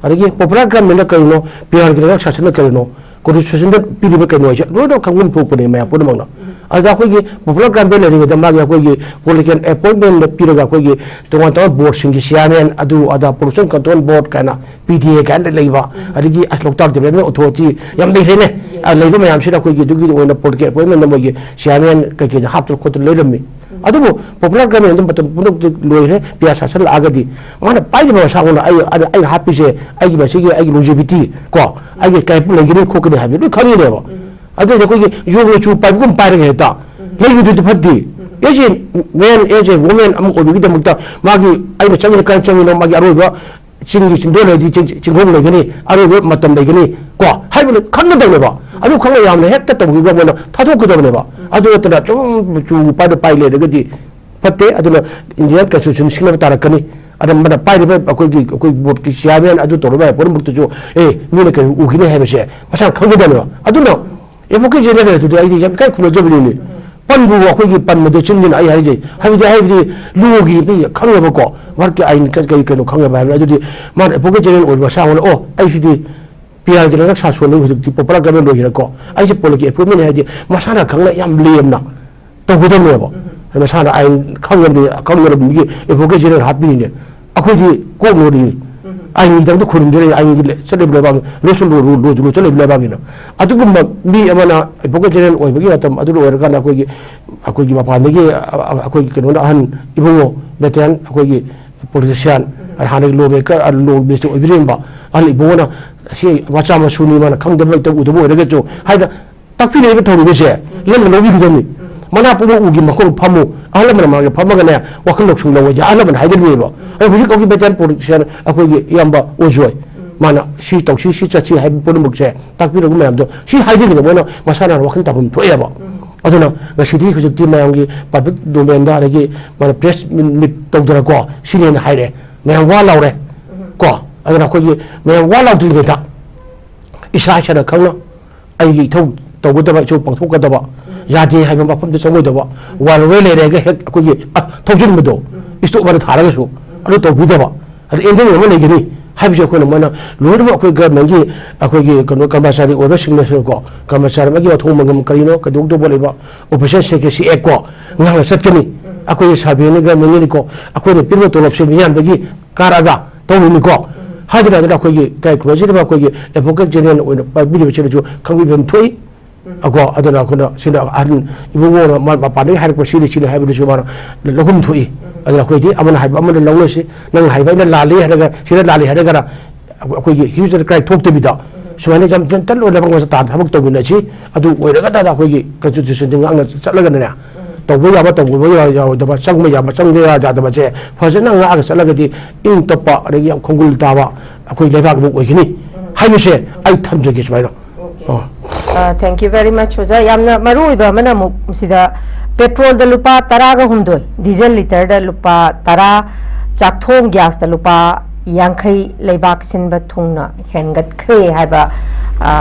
ꯑꯗꯒꯤ ꯄꯣꯄꯨꯂꯔ ꯒꯃꯦꯟꯅ ꯀꯔꯤꯅꯣ, ꯄꯤ ꯑꯥꯔꯒꯤ ꯂꯩꯉꯥꯛ ꯁꯥꯁꯟꯅ ꯀꯔꯤꯅꯣ, ꯀꯣꯟꯁꯇꯤꯇ꯭ꯌꯨꯁꯟꯗ ꯄꯤꯔꯤꯕ ꯀꯩꯅꯣ ꯍꯥꯏꯁꯦ ꯂꯣꯏꯅ ꯈꯪꯐꯝ ꯊꯣꯛꯄꯅꯦ ꯃꯌꯥꯝ ꯄꯨꯝꯅꯃꯛꯅ꯫ ꯑꯗ ꯑꯩꯈꯣꯏꯒꯤ ꯄꯣꯄꯨꯂꯔ ꯒ꯭ꯔꯥꯟ ꯂꯩꯔꯤꯉꯩꯗ ꯃꯥꯒꯤ ꯑꯩꯈꯣꯏꯒꯤ ꯄꯣꯂꯤꯇꯤꯀꯦꯜ ꯑꯦꯄꯣꯏꯟꯃꯦꯟꯗ ꯄꯤꯔꯒ ꯑꯩꯈꯣꯏꯒꯤ ꯇꯣꯉꯥꯟ ꯇꯣꯉꯥꯟꯕ ꯕꯣꯔꯗꯁꯤꯡꯒꯤ ꯆꯤꯌꯥꯔꯃꯦꯟ, ꯑꯗꯨ ꯑꯗꯥ, ꯄꯣꯂꯨꯁꯟ ꯀꯟꯇ꯭ꯔꯣꯜ ꯕꯣꯔꯗ ꯀꯥꯏꯅ, ꯄꯤ ꯗꯤ ꯑꯦ ꯀꯥꯏꯅ ꯂꯩꯕ, ꯑꯗꯒꯤ ꯑꯁ ꯂꯣꯛꯇꯥꯛ ꯗꯤꯕꯦꯂꯞꯃꯦꯟ ꯑꯣꯊꯣꯔꯤꯇꯤ ꯌꯥꯝ ꯂꯩꯈ꯭ꯔꯦꯅꯦ꯫ ꯑ, ꯂꯩꯕ ꯃꯌꯥꯝꯁꯤꯗ ꯑꯩꯈꯣꯏꯒꯤ ꯑꯗꯨꯒꯤ ꯑꯣꯏꯅ ꯄꯣꯂꯤꯇꯤꯀꯦꯜ ꯑꯦꯄꯣꯏꯟꯃꯦꯟꯗ ꯃꯣꯏꯒꯤ ꯆꯤꯌꯥꯔꯃꯦꯟ ꯀꯩꯀꯩꯗ ꯍꯥꯞꯇꯅ ꯈꯣꯠꯇꯅ ꯂꯩꯔꯝꯃꯤ꯫ ꯑꯗꯨꯕꯨ ꯄꯣꯄꯨꯂꯔ ꯒꯃꯦꯟ ꯑꯗꯨꯝ ꯃꯇꯝ ꯄꯨꯝꯅꯃꯛꯇ ꯂꯣꯏꯈ꯭ꯔꯦ, ꯄꯤ ꯑꯥꯔ ꯁꯥꯁꯟ ꯂꯥꯛꯑꯒꯗꯤ ꯃꯥꯅ ꯄꯥꯏꯔꯤꯕ ꯃꯁꯥꯉꯣꯟꯗ ꯑꯩ, ꯑꯩꯅ, ꯑꯩꯅ ꯍꯥꯞꯄꯤꯁꯦ ꯑꯩꯒꯤ ꯃꯁꯤꯒꯤ ꯑꯩꯒꯤ ꯂꯣꯟꯖꯤꯕꯤꯇꯤ ꯀꯣ, ꯑꯩꯒꯤ ꯀꯌꯥ ꯂꯩꯒꯅꯤ ꯈꯣꯠꯀꯅꯤ ꯍꯥꯏꯕꯗꯨ ꯂꯣꯏ ꯈꯪꯉꯤꯅꯦꯕ꯫ ꯑꯗꯨꯗꯤ ꯑꯩꯈꯣꯏꯒꯤ ꯌꯣꯡ ꯃꯆꯨ ꯄꯥꯏꯕꯒꯨꯝ ꯄꯥꯏꯔꯒ ꯍꯦꯛꯇ ꯂꯩꯕꯗꯨꯗꯤ ꯐꯠꯇꯦ꯫ As a man, as a woman ꯑꯃ ꯑꯣꯏꯕꯒꯤꯗꯃꯛꯇ ꯃꯥꯒꯤ ꯑꯩꯅ ꯆꯪꯉꯤꯅ ꯀꯔꯝ ꯆꯪꯉꯤꯅꯣ, ꯃꯥꯒꯤ ꯑꯔꯣꯏꯕ ꯆꯤꯡꯒꯤ ꯆꯤꯡꯗꯣꯜ ꯂꯩꯔꯗꯤ ꯆꯤꯡ-, ꯆꯤꯡꯈꯣꯡ ꯂꯩꯒꯅꯤ, ꯑꯔꯣꯏꯕ ꯃꯇꯝ ꯂꯩꯒꯅꯤ ꯀꯣ ꯍꯥꯏꯕꯗꯨ ꯈꯪꯒꯗꯕꯅꯦꯕ꯫ ꯑꯗꯨ ꯈꯪꯉ ꯌꯥꯝꯅ ꯍꯦꯛꯇ ꯇꯧꯕꯤꯕ ꯃꯣꯏꯅ ꯊꯥꯗꯣꯛꯀꯗꯕꯅꯦꯕ꯫ ꯑꯗꯨ ꯅꯠꯇꯅ ꯁꯨꯝ ꯃꯆꯨ ꯄꯥꯏꯗ ꯄꯥꯏ ꯂꯩꯔꯒꯗꯤ ꯐꯠꯇꯦ꯫ ꯑꯗꯨꯅ ꯏꯟꯗꯤꯌꯥꯟ ꯀꯟꯁꯇꯤꯇ꯭ꯌꯨꯁꯟ ꯁꯤꯡꯅꯕ ꯇꯥꯔꯛꯀꯅꯤ꯫ ꯑꯗꯨꯅ ꯃꯥꯅ ꯄꯥꯏꯔꯤꯕ ꯑꯩꯈꯣꯏꯒꯤ, ꯑꯩꯈꯣꯏ ꯕꯣꯔꯗꯀꯤ ꯆꯤꯌꯥꯔꯃꯦꯟ ꯑꯗꯨ ꯇꯧꯔꯤꯕ ꯄꯨꯝꯅꯃꯛꯇꯁꯨ ꯑꯦ ꯃꯤꯅ ꯀꯔꯤ ꯎꯈꯤꯅꯤ ꯍꯥꯏꯕꯁꯦ ꯃꯁꯥꯅ ꯈꯪꯒꯗꯕꯅꯦꯕ꯫ ꯑꯗꯨꯅ ꯑꯦꯗꯚꯣꯀꯦꯠ ꯖꯦꯅꯔꯦꯜꯗꯨꯗꯤ ꯑꯩꯗꯤ ꯌꯥꯝ ꯏꯀꯥꯏ ꯈꯨꯝꯅꯖꯕꯅꯤꯅꯦ꯫ ꯄꯟꯕꯨ ꯑꯩꯈꯣꯏꯒꯤ ꯄꯟꯕꯗ ꯆꯤꯟꯗꯨꯅ ꯑꯩ ꯍꯥꯏꯖꯩ꯫ ꯍꯥꯏꯕꯗꯤ, ꯍꯥꯏꯕꯗꯤ ꯂꯣꯒꯤ ꯃꯤ ꯈꯪꯉꯦꯕꯀꯣ, ꯚꯥꯔꯠꯀꯤ ꯑꯥꯏꯟ ꯀ-, ꯀꯔꯤ ꯀꯩꯅꯣ ꯈꯪꯉꯦꯕ ꯍꯥꯏꯕꯅꯤ꯫ ꯑꯗꯨꯗꯤ ꯃꯥꯅ ꯑꯦꯗꯚꯣꯀꯦꯠ ꯖꯦꯅꯔꯦꯜ ꯑꯣꯏꯕ ꯃꯁꯥ ꯑꯃꯅ, "ꯑꯣ, ꯑꯩ ꯁꯤꯗꯤ ꯄꯤ ꯑꯥꯔꯒꯤ ꯂꯩꯔꯛ ꯁꯥꯁꯣꯟꯅꯤ, ꯍꯧꯖꯤꯛꯇꯤ ꯄꯣꯄꯨꯂꯔ ꯒꯚꯔꯟꯃꯦꯟ ꯂꯣꯏꯈ꯭ꯔꯦꯀꯣ, ꯑꯩꯁꯦ ꯄꯣꯂꯤꯇꯤꯀꯦꯜ ꯑꯦꯄꯣꯏꯟꯃꯦꯟꯅꯤ" ꯍꯥꯏꯗꯤ ꯃꯁꯥꯅ ꯈꯪꯅ ꯌꯥꯝ ꯂꯦꯝꯅ ꯇꯧꯒꯗꯕꯅꯦꯕ꯫ ꯃꯁꯥꯅ ꯑꯥꯏꯟ ꯈꯪꯉꯕꯅꯤ, ꯈꯪꯉꯕꯅꯤ, ꯃꯤꯒꯤ ꯑꯦꯗꯚꯣꯀꯦꯠ ꯖꯦꯅꯔꯦꯜ ꯍꯥꯞꯄꯤꯔꯤꯅꯦ꯫ ꯑꯩꯈꯣꯏꯗꯤ ꯀꯣꯛ ꯂꯣꯔꯤ꯫ ꯑꯥꯏꯟꯒꯤꯗꯃꯛꯇ ꯈꯨꯔꯨꯝꯖꯔꯤ, ꯑꯥꯏꯟꯒꯤ ꯂꯦ-, ꯆꯠꯂꯤꯕ ꯂꯩꯕꯥꯛ, ꯂꯣꯁꯨ ꯂꯣ-, ꯂꯣ-, ꯂꯣ-, ꯂꯣ ꯆꯠꯂꯤꯕ ꯂꯩꯕꯥꯛꯅꯤꯅ꯫ ꯑꯗꯨꯒꯨꯝꯕ ꯃꯤ ꯑꯃꯅ ꯑꯦꯗꯚꯣꯀꯦꯠ ꯖꯦꯅꯔꯦꯜ ꯑꯣꯏꯕꯒꯤ ꯃꯇꯝ ꯑꯗꯨ ꯂꯣꯏꯔꯀꯥꯟꯗ ꯑꯩꯈꯣꯏꯒꯤ, ꯑꯩꯈꯣꯏꯒꯤ ꯃꯄꯥꯟꯗꯒꯤ, ꯑ-, ꯑ-, ꯑꯩꯈꯣꯏꯒꯤ ꯀꯩꯅꯣꯗ ꯑꯍꯟ ꯏꯕꯨꯡꯉꯣ, ꯚꯦꯇꯔꯟ, ꯑꯩꯈꯣꯏꯒꯤ ꯄꯣꯂꯤꯇꯤꯁꯤꯌꯥꯟ, ꯍꯥꯟꯅꯒꯤ ꯂꯣ ꯃꯦꯀꯔ, ꯂꯣ ꯃꯤꯅꯤꯁꯇꯔ ꯑꯣꯏꯕꯤꯔꯝꯕ ꯑꯍꯜ ꯏꯕꯨꯡꯉꯣꯅ ꯁꯤ ꯃꯆꯥ ꯃꯁꯨꯅꯤ, ꯃꯥꯅ ꯈꯪꯗꯕ ꯂꯩꯇꯕ ꯎꯗꯕ ꯑꯣꯏꯔꯒꯁꯨ ꯍꯥꯏꯅ ꯇꯥꯛꯄꯤꯔꯛꯏꯕ ꯊꯧꯔꯝ ꯑꯁꯦ ꯂꯦꯝꯅ ꯂꯧꯕꯤꯒꯗꯕꯅꯤ꯫ ꯃꯅꯥ ꯄꯨꯡꯕ ꯎꯒꯤ ꯃꯈꯣꯡ ꯐꯝꯃꯨ, ꯑꯍꯜ ꯂꯃꯟ ꯃꯥꯒ ꯐꯝꯃꯒꯅꯦ ꯋꯥꯈꯜ ꯂꯧꯁꯤꯡ ꯂꯧꯋꯦ ꯑꯍꯜ ꯂꯃꯟ ꯍꯥꯏꯗꯣꯔꯤꯕ꯫ ꯑꯗꯣ ꯍꯧꯖꯤꯛ ꯍꯧꯖꯤꯛ ꯚꯦꯇꯔꯟ ꯄꯣꯂꯤꯇꯤꯁꯤꯌꯥꯟ ꯑꯩꯈꯣꯏꯒꯤ ꯏꯌꯥꯝꯕ ꯑꯣꯖꯣꯏ, ꯃꯥꯅ ꯁꯤ ꯇꯧꯁꯤ, ꯁꯤ ꯆꯠꯁꯤ ꯍꯥꯏꯕ ꯄꯨꯝꯅꯃꯛꯁꯦ ꯇꯥꯛꯄꯤꯔꯛꯄ ꯃꯌꯥꯝꯗꯣ ꯁꯤ ꯍꯥꯏꯗꯣꯏꯅꯦ, ꯃꯣꯏꯅ ꯃꯁꯥꯅ ꯋꯥꯈꯜ ꯇꯥꯐꯝ ꯊꯣꯛꯑꯦꯕ꯫ ꯑꯗꯨꯅ ꯉꯁꯤꯗꯤ ꯍꯧꯖꯤꯛꯇꯤ ꯃꯌꯥꯝꯒꯤ ꯄꯕ꯭ꯂꯤꯛ ꯗꯣꯃꯦꯟꯗ, ꯑꯗꯒꯤ ꯃꯥꯅ ꯄ꯭ꯔꯦꯁ ꯃꯤꯠ ꯇꯧꯗꯅꯀꯣ, ꯁꯤꯅꯦꯅ ꯍꯥꯏꯔꯦ, ꯃꯌꯥꯝ ꯋꯥ ꯂꯥꯎꯔꯦ ꯀꯣ꯫ ꯑꯗꯨꯅ ꯑꯩꯈꯣꯏꯒꯤ ꯃꯌꯥꯝ ꯋꯥ ꯂꯥꯎꯗ꯭ꯔꯤꯉꯩꯗ ꯏꯁꯥ ꯏꯁꯥꯅ ꯈꯪꯅ ꯑꯩꯒꯤ ꯏꯊꯧ ꯇꯧꯒꯗꯕ, ꯏꯊꯧ ꯄꯥꯡꯊꯣꯛꯀꯗꯕ, ꯌꯥꯗꯦ ꯍꯥꯏꯕ ꯃꯐꯝꯗ ꯆꯪꯉꯣꯏꯗꯕ, ꯋꯥꯔꯣꯏ ꯂꯩꯔꯦꯒ ꯍꯦꯛ ꯑꯩꯈꯣꯏꯒꯤ, ꯑ, ꯊꯧꯖꯤꯟꯕꯗꯣ, ꯏꯁꯇꯣꯞ ꯑꯃ ꯊꯥꯔꯒꯁꯨ, ꯑꯗꯨ ꯇꯧꯕꯤꯗꯕ, ꯑꯗ ꯑꯦꯟꯗꯤꯡ ꯑꯃ ꯂꯩꯒꯅꯤ ꯍꯥꯏꯕꯁꯦ ꯑꯩꯈꯣꯏꯅ ꯃꯣꯏꯅ ꯂꯣꯏꯅꯃꯛ ꯑꯩꯈꯣꯏ ꯒꯚꯔꯟꯃꯦꯟꯒꯤ, ꯑꯩꯈꯣꯏꯒꯤ ꯀꯩꯅꯣ, ꯀꯔꯃꯆꯥꯔꯤ ꯑꯣꯏꯕꯁꯤꯡꯅꯁꯨꯀꯣ, ꯀꯔꯃꯆꯥꯔꯤ ꯑꯃꯒꯤ ꯃꯊꯧ ꯃꯉꯝ ꯀꯔꯤꯅꯣ, ꯀꯩꯗꯧꯗꯧꯕ ꯂꯩꯕ, ꯑꯣꯐꯤꯁꯔ ꯁꯦꯀ꯭ꯔꯦꯁꯤ ꯑꯦꯛ ꯀꯣ, ꯉꯥꯡꯅ ꯆꯠꯀꯅꯤ꯫ ꯑꯩꯈꯣꯏꯒꯤ ꯁꯥꯔꯚꯦꯅꯤ ꯒꯚꯔꯟꯃꯦꯟꯒꯤꯅꯤꯀꯣ, ꯑꯩꯈꯣꯏꯅ ꯄꯤꯔꯤꯕ ꯇꯣꯂꯣꯞꯁꯦ ꯃꯤꯌꯥꯝꯗꯒꯤ ꯀꯥꯔꯛꯑꯒ ꯇꯧꯔꯤꯅꯤꯀꯣ꯫ ꯍꯥꯏꯗꯅ ꯑꯗꯨꯅ ꯑꯩꯈꯣꯏꯒꯤ ꯀꯩ ꯈꯨꯕꯝꯁꯤꯗ ꯑꯩꯈꯣꯏꯒꯤ ꯑꯦꯗꯚꯣꯀꯦꯠ ꯖꯦꯅꯔꯦꯜ ꯑꯣꯏꯅ ꯄꯥꯏꯕꯤꯔꯤꯕꯁꯤꯅꯁꯨ ꯈꯪꯕꯤꯕ ꯑꯃ ꯊꯣꯛꯏ꯫ ꯀꯣ, ꯑꯗꯨꯅ ꯑꯩꯈꯣꯏꯅ ꯁꯤꯅ ꯑꯍꯟ ꯏꯕꯨꯡꯉꯣꯅ ꯃꯥ ꯃꯄꯥꯟꯗꯒꯤ ꯍꯥꯏꯔꯛꯄ ꯁꯤꯅꯤ, ꯁꯤꯅꯤ ꯍꯥꯏꯕꯗꯨꯁꯨ ꯃꯥꯅ ꯂꯧꯐꯝ ꯊꯣꯛꯏ꯫ ꯑꯗꯨꯅ ꯑꯩꯈꯣꯏꯗꯤ ꯑꯃꯅ ꯍꯥꯏꯕ ꯑꯃꯅ ꯂꯧꯅꯁꯤ, ꯅꯪꯅ ꯍꯥꯏꯕ ꯑꯩꯅ ꯂꯥꯜꯂꯤ ꯍꯥꯏꯔꯒ, ꯁꯤꯗ ꯂꯥꯜꯂꯤ ꯍꯥꯏꯔꯒꯅ ꯑꯩꯈꯣꯏꯒꯤ ꯍ꯭ꯌꯨ ꯑꯦꯟ ꯀ꯭ꯔꯥꯏ ꯊꯣꯛꯇꯕꯤꯗ ꯁꯨꯃꯥꯏꯅ ꯌꯥꯝ ꯖꯦꯟꯇꯜ ꯑꯣꯏꯅ ꯃꯉꯣꯟꯗ ꯇꯥꯟ ꯊꯕꯛ ꯇꯧꯃꯤꯟꯅꯁꯤ꯫ ꯑꯗꯨ ꯑꯣꯏꯔꯒꯅ ꯑꯩꯈꯣꯏꯒꯤ ꯀꯟꯁꯇꯤꯇ꯭ꯌꯨꯁꯟꯁꯤ ꯉꯥꯛꯅ ꯆꯠꯂꯒꯅꯅꯦ, ꯇꯧꯕ ꯌꯥꯕ ꯇꯧꯕ ꯌꯥ-, ꯌꯥꯔꯣꯏꯗꯕ, ꯆꯪꯕ ꯌꯥꯕ ꯆꯪꯕ ꯌꯥ-, ꯌꯥꯗꯕꯁꯦ ꯐꯖꯅ ꯉꯥꯛꯑꯒ ꯆꯠꯂꯒꯗꯤ ꯏꯪ ꯇꯞꯄ ꯑꯗꯒꯤ ꯌꯥꯝ ꯈꯣꯡꯒꯨꯜ ꯇꯥꯕ ꯑꯩꯈꯣꯏ ꯂꯩꯕꯥꯛ ꯑꯃ ꯑꯣꯏꯒꯅꯤ ꯍꯥꯏꯕꯁꯦ ꯑꯩ ꯊꯝꯖꯒꯦ ꯁꯨꯃꯥꯏꯅ꯫ ꯑꯣ꯫ ꯊꯦꯡꯛ ꯌꯨ ꯚꯦꯔꯤ ꯃꯆ ꯑꯣꯖꯥ꯫ ꯌꯥꯝꯅ ꯃꯔꯨ ꯑꯣꯏꯕ ꯑꯃꯅ ꯑꯃꯨꯛ ꯁꯤꯗ ꯄꯦꯇ꯭ꯔꯣꯜꯗ ꯂꯨꯄꯥ ꯇꯔꯥꯒ ꯍꯨꯝꯗꯣꯏ, ꯗꯤꯖꯜ ꯂꯤꯇꯔꯗ ꯂꯨꯄꯥ ꯇꯔꯥ, ꯆꯥꯛꯊꯣꯡ ꯒ꯭ꯌꯥꯁꯇ ꯂꯨꯄꯥ ꯌꯥꯡꯈꯩ ꯂꯩꯕꯥꯛ ꯁꯤꯟꯕ ꯊꯨꯡꯅ ꯍꯦꯟꯒꯠꯈ꯭ꯔꯦ ꯍꯥꯏꯕ, ꯑ,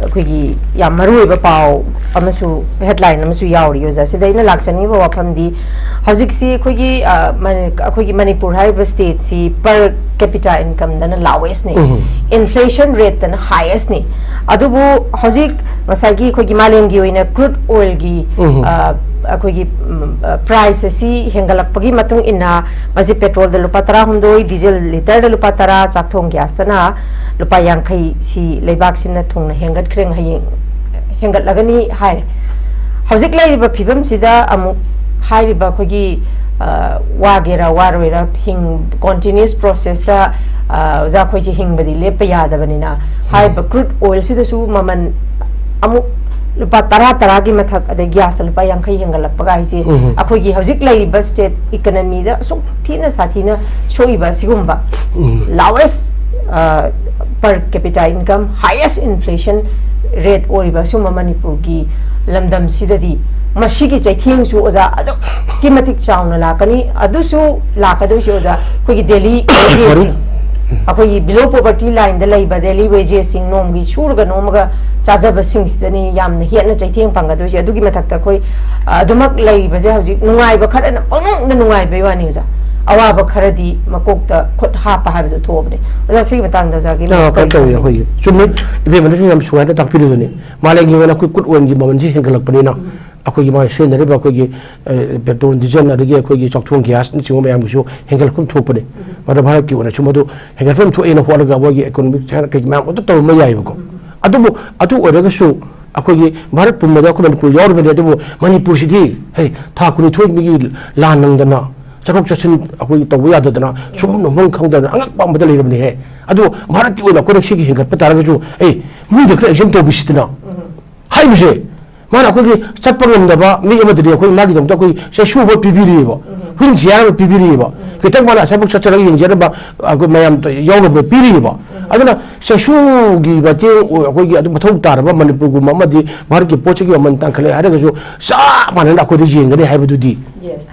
ꯑꯩꯈꯣꯏꯒꯤ ꯌꯥꯝ ꯃꯔꯨꯑꯣꯏꯕ ꯄꯥꯎ ꯑꯃꯁꯨ, ꯍꯦꯗꯂꯥꯏꯟ ꯑꯃꯁꯨ ꯌꯥꯎꯔꯤ, ꯑꯣꯖꯥ꯫ ꯁꯤꯗ ꯑꯩꯅ ꯂꯥꯛꯆꯅꯤꯡꯉꯤꯕ ꯋꯥꯐꯝꯗꯤ, ꯍꯧꯖꯤꯛꯁꯤ ꯑꯩꯈꯣꯏꯒꯤ, ꯑ, ꯃꯅꯤ-, ꯑꯩꯈꯣꯏꯒꯤ ꯃꯅꯤꯄꯨꯔ ꯍꯥꯏꯔꯤꯕ ꯁ꯭ꯇꯦꯠꯁꯤ per capita incomeꯗꯅ lowestꯅꯤ, ꯎꯝ꯫ Inflation rateꯇꯅ highestꯅꯤ꯫ ꯑꯗꯨꯕꯨ ꯍꯧꯖꯤꯛ ꯉꯁꯥꯏꯒꯤ ꯑꯩꯈꯣꯏꯒꯤ ꯃꯥꯂꯦꯝꯒꯤ ꯑꯣꯏꯅ crude oilꯒꯤ, ꯎꯝ꯫ ꯑ, ꯑꯩꯈꯣꯏꯒꯤ, ꯎꯝ, ꯑ, price ꯑꯁꯤ ꯍꯦꯟꯒꯠꯂꯛꯄꯒꯤ ꯃꯇꯨꯡ ꯏꯟꯅ, ꯃꯁꯤ petrolꯗ ꯂꯨꯄꯥ ꯇꯔꯥꯍꯨꯝꯗꯣꯏ, diesel litre ꯗ ꯂꯨꯄꯥ ꯇꯔꯥ, ꯆꯥꯛꯊꯣꯡ gasꯇꯅ ꯂꯨꯄꯥ ꯌꯥꯡꯈꯩ, ꯁꯤ ꯂꯩꯕꯥꯛꯁꯤꯅ ꯊꯨꯡꯅ ꯍꯦꯟꯒꯠꯈ꯭ꯔꯦ, ꯍꯌꯦꯡ ꯍꯦꯟꯒꯠꯂꯒꯅꯤ ꯍꯥꯏꯔꯦ꯫ ꯍꯧꯖꯤꯛ ꯂꯩꯔꯤꯕ ꯐꯤꯕꯝꯁꯤꯗ ꯑꯃꯨꯛ ꯍꯥꯏꯔꯤꯕ ꯑꯩꯈꯣꯏꯒꯤ, ꯑ, ꯋꯥꯒꯦꯔꯥ ꯋꯥꯔꯣꯏꯔꯥ, ꯍꯤꯡ-, continuous processꯇ, ꯑ, ꯑꯣꯖꯥ, ꯑꯩꯈꯣꯏꯁꯦ ꯍꯤꯡꯕꯗꯤ ꯂꯦꯞꯄ ꯌꯥꯗꯕꯅꯤꯅ, ꯍꯥꯏꯔꯤꯕ crude oilꯁꯤꯗꯁꯨ ꯃꯃꯜ ꯑꯃꯨꯛ ꯂꯨꯄꯥ ꯇꯔꯥ, ꯇꯔꯥꯒꯤ ꯃꯊꯛ, ꯑꯗꯩ gasꯇ ꯂꯨꯄꯥ ꯌꯥꯡꯈꯩ ꯍꯦꯟꯒꯠꯂꯛꯄꯒ ꯍꯥꯏꯁꯦ, ꯎꯝ꯫ ꯑꯩꯈꯣꯏꯒꯤ ꯍꯧꯖꯤꯛ ꯂꯩꯔꯤꯕ state economyꯗ ꯑꯁꯨꯛ ꯊꯤꯅ ꯁꯥꯊꯤꯅ ꯁꯣꯛꯏꯕ ꯑꯁꯤꯒꯨꯝꯕ ꯎꯝ꯫ Lowest, ꯑ, per capita income, highest inflation rate ꯑꯣꯏꯔꯤꯕ ꯑꯁꯤꯒꯨꯝꯕ ꯃꯅꯤꯄꯨꯔꯒꯤ ꯂꯝꯗꯝꯁꯤꯗꯗꯤ ꯃꯁꯤꯒꯤ ꯆꯩꯊꯦꯡꯁꯨ, ꯑꯣꯖꯥ, ꯑꯗꯨꯛꯀꯤ ꯃꯇꯤꯛ ꯆꯥꯎꯅ ꯂꯥꯛꯀꯅꯤ꯫ ꯑꯗꯨꯁꯨ ꯂꯥꯛꯀꯗꯣꯏꯁꯦ, ꯑꯣꯖꯥ, ꯑꯩꯈꯣꯏꯒꯤ daily wagesꯁꯤꯡ, ꯑꯩꯈꯣꯏꯒꯤ below poverty lineꯗ ꯂꯩꯕ daily wagesꯁꯤꯡ, ꯅꯣꯡꯃꯒꯤ ꯁꯨꯔꯒ ꯅꯣꯝꯃꯒ ꯆꯥꯖꯕꯁꯤꯡꯁꯤꯗꯅꯤ ꯌꯥꯝꯅ ꯍꯦꯟꯅ ꯆꯩꯊꯦꯡ ꯐꯪꯒꯗꯣꯏꯁꯦ꯫ ꯑꯗꯨꯒꯤ ꯃꯊꯛꯇ ꯑꯩꯈꯣꯏ, ꯑ, ꯑꯗꯨꯃꯛ ꯂꯩꯔꯤꯕꯁꯦ ꯍꯧꯖꯤꯛ ꯅꯨꯡꯉꯥꯏꯕ ꯈꯔꯅ ꯄꯪꯅꯨꯡꯗ ꯅꯨꯡꯉꯥꯏꯕꯩ ꯋꯥꯅꯤ, ꯑꯣꯖꯥ꯫ ꯑꯋꯥꯕ ꯈꯔꯗꯤ ꯃꯀꯣꯛꯇ ꯈꯨꯠ ꯍꯥꯞꯄ ꯍꯥꯏꯕꯗꯨ ꯊꯣꯛꯑꯕꯅꯦ꯫ ꯑꯣꯖꯥ, ꯁꯤꯒꯤ ꯃꯇꯥꯡꯗ ꯑꯣꯖꯥꯒꯤ ꯑ, ꯃꯣꯠ ꯀꯩꯅꯣ ꯀꯔꯤ ꯇꯧꯏ, ꯊꯝꯕꯤꯅꯤꯡ? ꯑꯩꯈꯣꯏꯒꯤ ꯆꯨꯝꯃꯤ, ꯏꯕꯦꯝꯃꯅꯁꯨ ꯌꯥꯝ ꯁꯨꯃꯥꯏꯅ ꯇꯥꯛꯄꯤꯔꯤꯗꯨꯅꯤ꯫ ꯃꯥꯂꯦꯝꯒꯤ ꯑꯣꯏꯅ ꯑꯩꯈꯣꯏ crude oilꯒꯤ ꯃꯃꯜꯁꯤ ꯍꯦꯟꯒꯠꯂꯛꯄꯅꯤꯅ, ꯎꯝ꯫ ꯑꯩꯈꯣꯏꯒꯤ ꯃꯥꯒꯤ ꯁꯤꯖꯤꯟꯅꯔꯤꯕ ꯑꯩꯈꯣꯏꯒꯤ, ꯑ, petrol, diesel, ꯑꯗꯒꯤ ꯑꯩꯈꯣꯏꯒꯤ ꯆꯥꯛꯊꯣꯡ gasꯅꯆꯤꯡꯕ ꯃꯌꯥꯝꯒꯤꯁꯨ ꯍꯦꯟꯒꯠꯂꯛꯐꯝ ꯊꯣꯛꯄꯅꯤ꯫ ꯎꯝ꯫ ꯃꯗꯨ ꯚꯥꯔꯠꯀꯤ ꯑꯣꯏꯅꯁꯨ ꯃꯗꯨ ꯍꯦꯟꯒꯠꯐꯝ ꯊꯣꯛꯑꯦꯅ ꯍꯣꯠꯂꯒ ꯃꯣꯏꯒꯤ economic ꯀꯩ ꯃꯌꯥꯝ ꯑꯃꯇ ꯇꯧꯔꯝꯕ ꯌꯥꯏꯑꯕꯀꯣ꯫ ꯎꯝ꯫ ꯑꯗꯨꯕꯨ ꯑꯗꯨ ꯑꯣꯏꯔꯒꯁꯨ ꯑꯩꯈꯣꯏꯒꯤ ꯚꯥꯔꯠ ꯄꯨꯝꯕꯗ ꯑꯩꯈꯣꯏ ꯃꯅꯤꯄꯨꯔ ꯌꯥꯎꯔꯤꯕꯅꯤ, ꯑꯗꯨꯕꯨ ꯃꯅꯤꯄꯨꯔꯁꯤꯗꯤ, ꯍꯦ, ꯊꯥ ꯀꯨꯟꯅꯤꯊꯣꯏ ꯃꯤꯒꯤ ꯂꯥꯟ ꯅꯪꯗꯅ, ꯆꯠꯊꯣꯛ ꯆꯠꯁꯤꯟ ꯑꯩꯈꯣꯏ ꯇꯧꯕ ꯌꯥꯗꯗꯅ, ꯁꯨꯐꯝ ꯅꯣꯝꯐꯝ ꯈꯪꯗꯅ ꯑꯉꯛꯄ ꯑꯃꯗ ꯂꯩꯔꯕꯅꯤꯍꯦ꯫ ꯑꯗꯣ ꯚꯥꯔꯠꯀꯤ ꯑꯣꯏꯅ ꯑꯩꯈꯣꯏꯅ ꯁꯤꯒꯤ ꯍꯦꯟꯒꯠꯄ ꯇꯥꯔꯒꯁꯨ, ꯑꯦ, ꯃꯤꯗ ꯈꯔ exempt ꯇꯧꯕꯤꯁꯤꯗꯅ ꯍꯥꯏꯕꯁꯦ, ꯃꯥꯅ ꯑꯩꯈꯣꯏꯒꯤ ꯆꯠꯄ ꯉꯝꯗꯕ ꯃꯤ ꯑꯃꯗꯗꯤ ꯑꯩꯈꯣꯏ ꯃꯥꯒꯤꯗꯃꯛꯇ ꯑꯩꯈꯣꯏ ꯆꯩꯁꯨ ꯑꯃ ꯄꯤꯕꯤꯔꯤꯑꯕ, wheelchair ꯑꯃ ꯄꯤꯕꯤꯔꯤꯑꯕ, ꯈꯤꯇꯪ ꯃꯥꯅ ꯑꯁꯥꯏꯐꯥꯎ ꯆꯠꯆꯔꯒ ꯌꯦꯡꯖꯅꯕ ꯑꯩꯈꯣꯏ ꯃꯌꯥꯝ ꯌꯥꯎꯅꯕ ꯄꯤꯔꯤꯑꯕ꯫ ꯑꯗꯨꯅ ꯆꯩꯁꯨꯒꯤ ꯃꯇꯦꯡ ꯑꯩꯈꯣꯏꯒꯤ ꯑꯗꯨꯝ ꯃꯊꯧ ꯇꯥꯔꯕ ꯃꯅꯤꯄꯨꯔꯒꯨꯝꯕ ꯑꯃꯗꯤ ꯚꯥꯔꯠꯀꯤ ꯄꯣꯠꯁꯤꯒꯤ ꯃꯃꯜ ꯇꯥꯡꯈꯠꯂꯦ ꯍꯥꯏꯔꯒꯁꯨ ꯆꯞ ꯃꯥꯟꯅꯅ ꯑꯩꯈꯣꯏꯗ ꯌꯦꯡꯒꯅꯤ ꯍꯥꯏꯕꯗꯨꯗꯤ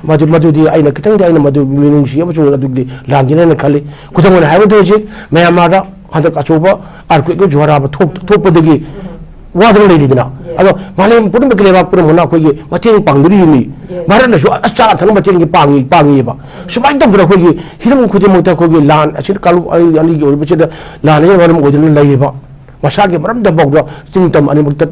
ꯃꯗꯨ, ꯃꯗꯨꯗꯤ ꯑꯩꯅ ꯈꯤꯇꯪꯗꯤ ꯑꯩꯅ ꯃꯗꯨ ꯃꯤꯅꯨꯡꯁꯤ ꯑꯃꯁꯨꯡ ꯑꯗꯨꯒꯤꯗꯤ ꯂꯥꯟꯒꯅꯤ ꯍꯥꯏꯅ ꯈꯜꯂꯤ꯫ ꯈꯨꯗꯝ ꯑꯣꯏꯅ ꯍꯥꯏꯔꯕꯗ ꯍꯧꯖꯤꯛ ꯃ꯭ꯌꯥꯟꯃꯥꯔꯗ ꯍꯟꯗꯛ ꯑꯆꯧꯕ earthquake, ꯖꯨꯍꯥꯔꯥꯕ ꯊꯣꯛ-, ꯊꯣꯛꯄꯗꯒꯤ ꯋꯥꯗꯅ ꯂꯩꯔꯤꯗꯅ꯫ ꯑꯗꯣ ꯃꯥꯂꯦꯝ ꯄꯨꯝꯅꯃꯛꯀꯤ ꯂꯩꯕꯥꯛ ꯄꯨꯝꯅꯃꯛꯅ ꯑꯩꯈꯣꯏꯒꯤ ꯃꯇꯦꯡ ꯄꯥꯡꯅꯔꯤꯕꯅꯤ꯫ ꯃꯍꯥꯔꯠꯅꯁꯨ ꯑꯆꯥ ꯑꯊꯛꯅ ꯃꯇꯦꯡꯗꯤ ꯄꯥꯡꯉꯤ, ꯄꯥꯡꯉꯤꯑꯕ꯫ ꯁꯨꯃꯥꯏꯅ ꯇꯧꯗꯅ ꯑꯩꯈꯣꯏꯒꯤ ꯍꯤꯔꯝ ꯈꯨꯗꯤꯡꯃꯛꯇ ꯑꯩꯈꯣꯏꯒꯤ ꯂꯥꯟ ꯑꯁꯤꯅ ꯀꯥꯡꯂꯨꯞ ꯑꯅꯤ, ꯑꯅꯤꯒꯤ ꯑꯣꯏꯔꯤꯕꯁꯤꯗ ꯂꯥꯟ ꯑꯁꯤꯅ ꯃꯔꯝ ꯑꯣꯏꯗꯨꯅ ꯂꯩꯔꯤꯕ ꯃꯁꯥꯒꯤ ꯃꯔꯝꯗ ꯐꯥꯎꯗ ꯆꯤꯡ ꯇꯝ ꯑꯅꯤꯃꯛꯇ,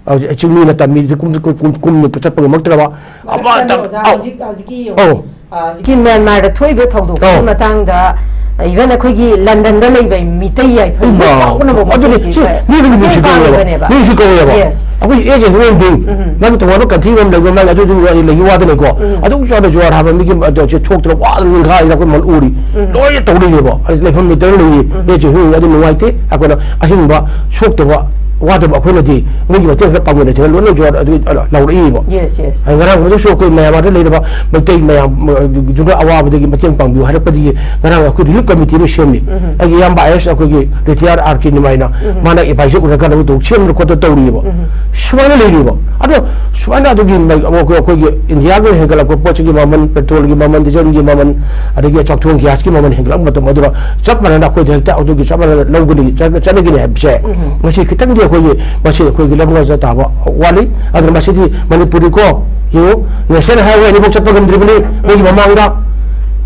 ꯑ, ꯆꯤꯡꯃꯤꯅ ꯇꯝꯃꯤꯁꯤ ꯀꯨꯝ-, ꯀꯨꯝ-, ꯀꯨꯝ-, ꯀꯨꯝꯅ ꯆꯠꯄ ꯉꯝꯃꯛꯇ꯭ꯔꯕ꯫ ꯑꯃ ꯃꯔꯛꯇ ꯇꯝ-, ꯑꯣꯖꯥ, ꯑꯧ꯫ ꯍꯧꯖꯤꯛ, ꯍꯧꯖꯤꯛꯀꯤ ꯌꯦꯡꯉꯣ꯫ ꯑꯧ꯫ ꯑ, ꯍꯧꯖꯤꯛꯀꯤ ꯃ꯭ꯌꯥꯟꯃꯥꯔꯗ ꯊꯣꯛꯏꯕ ꯊꯧꯗꯣꯛꯀꯤ ꯑꯧ꯫ ꯃꯇꯥꯡꯗ, even ꯑꯩꯈꯣꯏꯒꯤ ꯂꯟꯗꯟꯗ ꯂꯩꯕ ꯃꯤꯇꯩ ꯌꯥꯏꯐꯩ ꯏꯃꯥ, ꯄꯥꯎꯅꯕ ꯑꯗꯨꯅꯤ, ꯃꯈꯩꯁꯤ ꯁꯤ ꯃꯤꯅ ꯃꯇꯦꯡ ꯅꯨꯡꯁꯤ ꯀꯧꯋꯦꯕ, ꯄꯥꯡꯉꯤꯕꯅꯦꯕ꯫ ꯃꯤꯅꯁꯨ ꯀꯧꯋꯦꯕ꯫ Yes꯫ ꯑꯩꯈꯣꯏ as a human being, ꯎꯝ꯫ ꯅꯪ ꯇꯣꯉꯥꯟꯕ country ꯑꯃ ꯂꯩꯕ, ꯅꯪ ꯑꯗꯨꯗꯨ ꯂꯩ ꯋꯥꯗꯅꯀꯣ꯫ ꯎꯝ꯫ ꯑꯗꯨꯝ ꯆꯥꯗ ꯖꯨꯍꯥꯔ ꯍꯥꯕ ꯃꯤꯒꯤ ꯑꯗꯨ ꯁꯤ ꯊꯣꯛꯇꯅ ꯋꯥꯗꯅ ꯅꯤꯡꯈꯥꯏꯗꯅ ꯑꯩꯈꯣꯏ ꯃꯌꯥꯝ ꯎꯔꯤ꯫ ꯎꯝ꯫ ꯂꯣꯏꯅ ꯇꯧꯔꯤꯅꯦꯕ꯫ ꯑꯩ ꯂꯩꯐꯝ ꯂꯩꯇꯅ ꯂꯩꯌꯦ꯫ ꯎꯝ꯫ As a human ꯑꯗꯨ ꯅꯨꯡꯉꯥꯏꯇꯦ꯫ ꯑꯩꯈꯣꯏꯅ ꯑꯍꯤꯡꯕ ꯁꯣꯛꯇꯕ ꯋꯥꯗꯕ ꯑꯩꯈꯣꯏꯅꯗꯤ ꯃꯣꯏꯒꯤ ꯃꯇꯦꯡ ꯈꯔ ꯄꯥꯡꯕ ꯂꯩꯇꯅ ꯂꯣꯏꯅ ꯖꯨꯍꯥꯔ ꯑꯗꯨ ꯂꯧꯔꯛꯏꯕ꯫ Yes, yes꯫ ꯉꯔꯥꯡ ꯍꯧꯖꯤꯛꯁꯨ ꯑꯩꯈꯣꯏ ꯃꯌꯥꯝ ꯑꯗ ꯂꯩꯔꯕ ꯃꯩꯇꯩ ꯃꯌꯥꯝ, ꯑ, ꯗꯨꯅ ꯑꯋꯥꯕꯗꯒꯤ ꯃꯇꯦꯡ ꯄꯥꯡꯕꯤꯌꯨ ꯍꯥꯏꯔꯛꯄꯗꯒꯤ ꯉꯔꯥꯡ ꯑꯩꯈꯣꯏ relief committee ꯑꯃ ꯁꯦꯝꯃꯤ꯫ ꯎꯝ꯫ ꯑꯩꯒꯤ ꯏꯌꯥꯝꯕ ꯑꯥꯏ ꯑꯦꯁ ꯑꯩꯈꯣꯏꯒꯤ retired ꯑꯥꯔ ꯀꯦ ꯅꯤꯃꯥꯏꯅ ꯎꯝ꯫ ꯃꯥꯅ advice ꯑꯣꯏꯔꯀꯥꯟꯗ ꯑꯃꯨꯛ ꯁꯦꯝꯗꯅ ꯈꯣꯠꯇꯅ ꯇꯧꯔꯤꯑꯕ꯫ ꯎꯝ꯫ ꯁꯨꯃꯥꯏꯅ ꯂꯩꯔꯤꯕ꯫ ꯑꯗꯣ ꯁꯨꯃꯥꯏꯅ ꯑꯗꯨꯒꯤ ꯃ-, ꯑꯩꯈꯣꯏ, ꯑꯩꯈꯣꯏꯒꯤ ꯏꯟꯗꯤꯌꯥꯒꯤ ꯍꯦꯟꯒꯠꯂꯛꯄ ꯄꯣꯠꯁꯤꯒꯤ ꯃꯃꯜ, petrolꯒꯤ ꯃꯃꯜ, dieselꯒꯤ ꯃꯃꯜ, ꯑꯗꯒꯤ ꯆꯥꯛꯊꯣꯡ gasꯀꯤ ꯃꯃꯜ ꯍꯦꯟꯒꯠꯂꯛꯄ ꯃꯇꯝ ꯑꯗꯨꯗ ꯆꯞ ꯃꯥꯟꯅꯅ ꯑꯩꯈꯣꯏꯗ ꯍꯦꯛꯇ ꯑꯗꯨꯒꯤ ꯆꯞ ꯃꯥꯟꯅꯅ ꯂꯧꯒꯅꯤ, ꯆꯠ-, ꯆꯠꯅꯒꯅꯤ ꯍꯥꯏꯕꯁꯦ ꯎꯝ꯫ ꯃꯁꯤ ꯈꯤꯇꯪꯗꯤ ꯑꯩꯈꯣꯏꯒꯤ, ꯃꯁꯤ ꯑꯩꯈꯣꯏꯒꯤ ꯂꯝ ꯉꯥꯛꯆ ꯇꯥꯕ ꯋꯥꯠꯂꯤ꯫ ꯑꯗꯨꯅ ꯃꯁꯤꯗꯤ ꯃꯅꯤꯄꯨꯔꯗꯤꯀꯣ, ꯌꯦꯡꯉꯨ, national highway ꯑꯅꯤꯐꯥꯎ ꯆꯠꯄ ꯉꯝꯗ꯭ꯔꯤꯕꯅꯤ ꯃꯣꯏꯒꯤ ꯃꯃꯥꯡꯗ꯫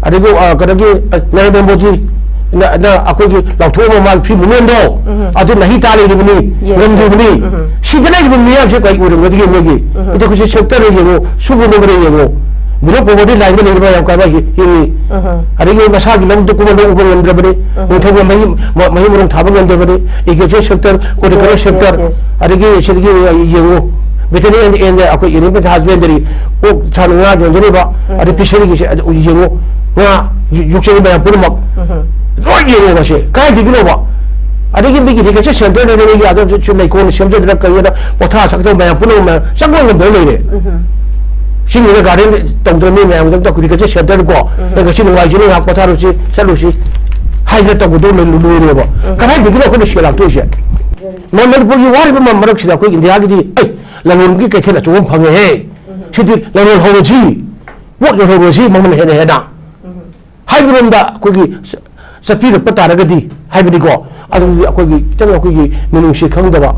ꯑꯗꯒꯤ, ꯑ, ꯀꯩꯅꯣꯒꯤ, ꯑ, ꯅꯔꯦꯟꯗ꯭ꯔ ꯃꯣꯗꯤ ꯅ, ꯅ ꯑꯩꯈꯣꯏꯒꯤ ꯂꯥꯎꯊꯣꯛꯑꯝꯕ ꯃꯥꯒꯤ free movementꯗꯣ ꯎꯝ꯫ ꯑꯗꯨ ꯅꯥꯍꯤ ꯇꯥ ꯂꯩꯔꯤꯕꯅꯤ, Yes, yes꯫ ꯉꯝꯗ꯭ꯔꯤꯕꯅꯤ꯫ ꯎꯝ꯫ ꯁꯤꯗ ꯂꯩꯔꯤꯕ ꯃꯤꯌꯥꯝꯁꯦ ꯀꯔꯤ ꯑꯣꯏꯔꯝꯒꯗꯒꯦ ꯃꯣꯏꯒꯤ? ꯎꯝ꯫ Education sectorꯗ ꯌꯦꯡꯉꯨ, ꯁꯨꯕ ꯅꯣꯝꯕꯗ ꯌꯦꯡꯉꯨ, below poverty lineꯗ ꯂꯩꯔꯤꯕ ꯌꯥꯝ ꯀꯥꯕ ꯍꯤꯡꯉꯤ꯫ ꯎꯝ꯫ ꯑꯗꯒꯤ ꯃꯁꯥꯒꯤ ꯂꯧꯗꯨ ꯀꯨꯝꯕ ꯂꯧ ꯎꯕ ꯉꯝꯗ꯭ꯔꯕꯅꯤ, ꯎꯝ꯫ ꯅꯤꯡꯊꯧꯒꯤ ꯃꯍꯩ, ꯃ-, ꯃꯍꯩ ꯃꯔꯣꯡ ꯊꯥꯕ ꯉꯝꯗ꯭ꯔꯕꯅꯤ, agriculture sector, horticulture Yes, yes, sector, yes꯫ ꯑꯗꯒꯤ ꯁꯤꯗꯒꯤ ꯌꯦꯡꯉꯨ, veterinary and ꯑꯩꯈꯣꯏ animal husbandry, ꯑꯣꯛ ꯁꯟ ꯉꯥ ꯌꯣꯟꯖꯔꯤꯕ, ꯎꯝ꯫ ꯑꯗꯩ fisheryꯒꯤꯁꯦ ꯑꯗꯨ ꯌꯦꯡꯉꯨ, ꯉꯥ ꯌꯨ-, ꯌꯣꯛꯆꯔꯤꯕ ꯃꯌꯥꯝ ꯄꯨꯝꯅꯃꯛ ꯎꯝ꯫ ꯂꯣꯏ ꯌꯦꯡꯉꯨ ꯃꯁꯦ꯫ ꯀꯥꯏꯗꯒꯤꯅꯣꯕ? ꯑꯗꯒꯤ ꯃꯤꯒꯤ agriculture centerꯗ ꯃꯤꯒꯤ ꯑꯗꯨ ꯂꯩꯀꯣꯜ ꯁꯦꯝꯖꯗꯅ ꯀꯩꯗꯅ ꯄꯣꯊꯥ ꯁꯛꯇꯕ ꯃꯌꯥꯝ ꯄꯨꯝꯅꯃꯛ ꯃꯌꯥꯝ ꯆꯪꯕ ꯉꯝꯗꯅ ꯂꯩꯔꯦ꯫ ꯎꯝ꯫ ꯆꯤꯡꯗꯨꯗ garden ꯇꯧꯗꯅ ꯃꯤ ꯃꯌꯥꯝꯒꯤꯗꯃꯛꯇ agriculture centerꯀꯣ, ꯎꯝ꯫ ꯅꯪ ꯉꯁꯤ ꯅꯨꯡꯉꯥꯏꯖꯅ ꯉꯥꯏꯍꯥꯛ ꯄꯣꯊꯥꯔꯨꯁꯤ, ꯆꯠꯂꯨꯁꯤ ꯍꯥꯏꯗꯅ ꯇꯧꯒꯗꯧ ꯂꯩ-, ꯂꯣꯏꯔꯦꯕ꯫ ꯎꯝ꯫ ꯀꯗꯥꯏꯗꯒꯤꯅꯣ ꯑꯩꯈꯣꯏꯅ ꯁꯦꯜ ꯂꯥꯛꯇꯣꯏꯁꯦ? ꯃ-, ꯃꯅꯤꯄꯨꯔꯒꯤ ꯋꯥꯔꯤꯕ ꯃ-, ꯃꯔꯛꯁꯤꯗ ꯑꯩꯈꯣꯏ ꯏꯟꯗꯤꯌꯥꯒꯤꯗꯤ, ꯑꯩ, ꯂꯂꯣꯟꯒꯤ ꯀꯩꯊꯦꯜ ꯑꯆꯧꯕ ꯑꯃ ꯐꯪꯉꯦꯍꯦ꯫ ꯎꯝ꯫ ꯁꯤꯗꯤ ꯂꯂꯣꯟ ꯍꯧꯔꯁꯤ꯫ ꯄꯣꯠ ꯌꯣꯜꯍꯧꯔꯁꯤ ꯃꯃꯜ ꯍꯦꯟꯅ ꯍꯦꯟꯅ ꯍꯥꯏꯕꯔꯣꯝꯗ ꯑꯩꯈꯣꯏꯒꯤ ꯆꯠꯄꯤꯔꯛꯄ ꯇꯥꯔꯒꯗꯤ ꯍꯥꯏꯕꯅꯤꯀꯣ꯫ ꯑꯗꯨꯗꯤ ꯑꯩꯈꯣꯏꯒꯤ ꯈꯤꯇꯪ ꯑꯩꯈꯣꯏꯒꯤ ꯃꯤꯅꯨꯡꯁꯤ ꯈꯪꯗꯕ,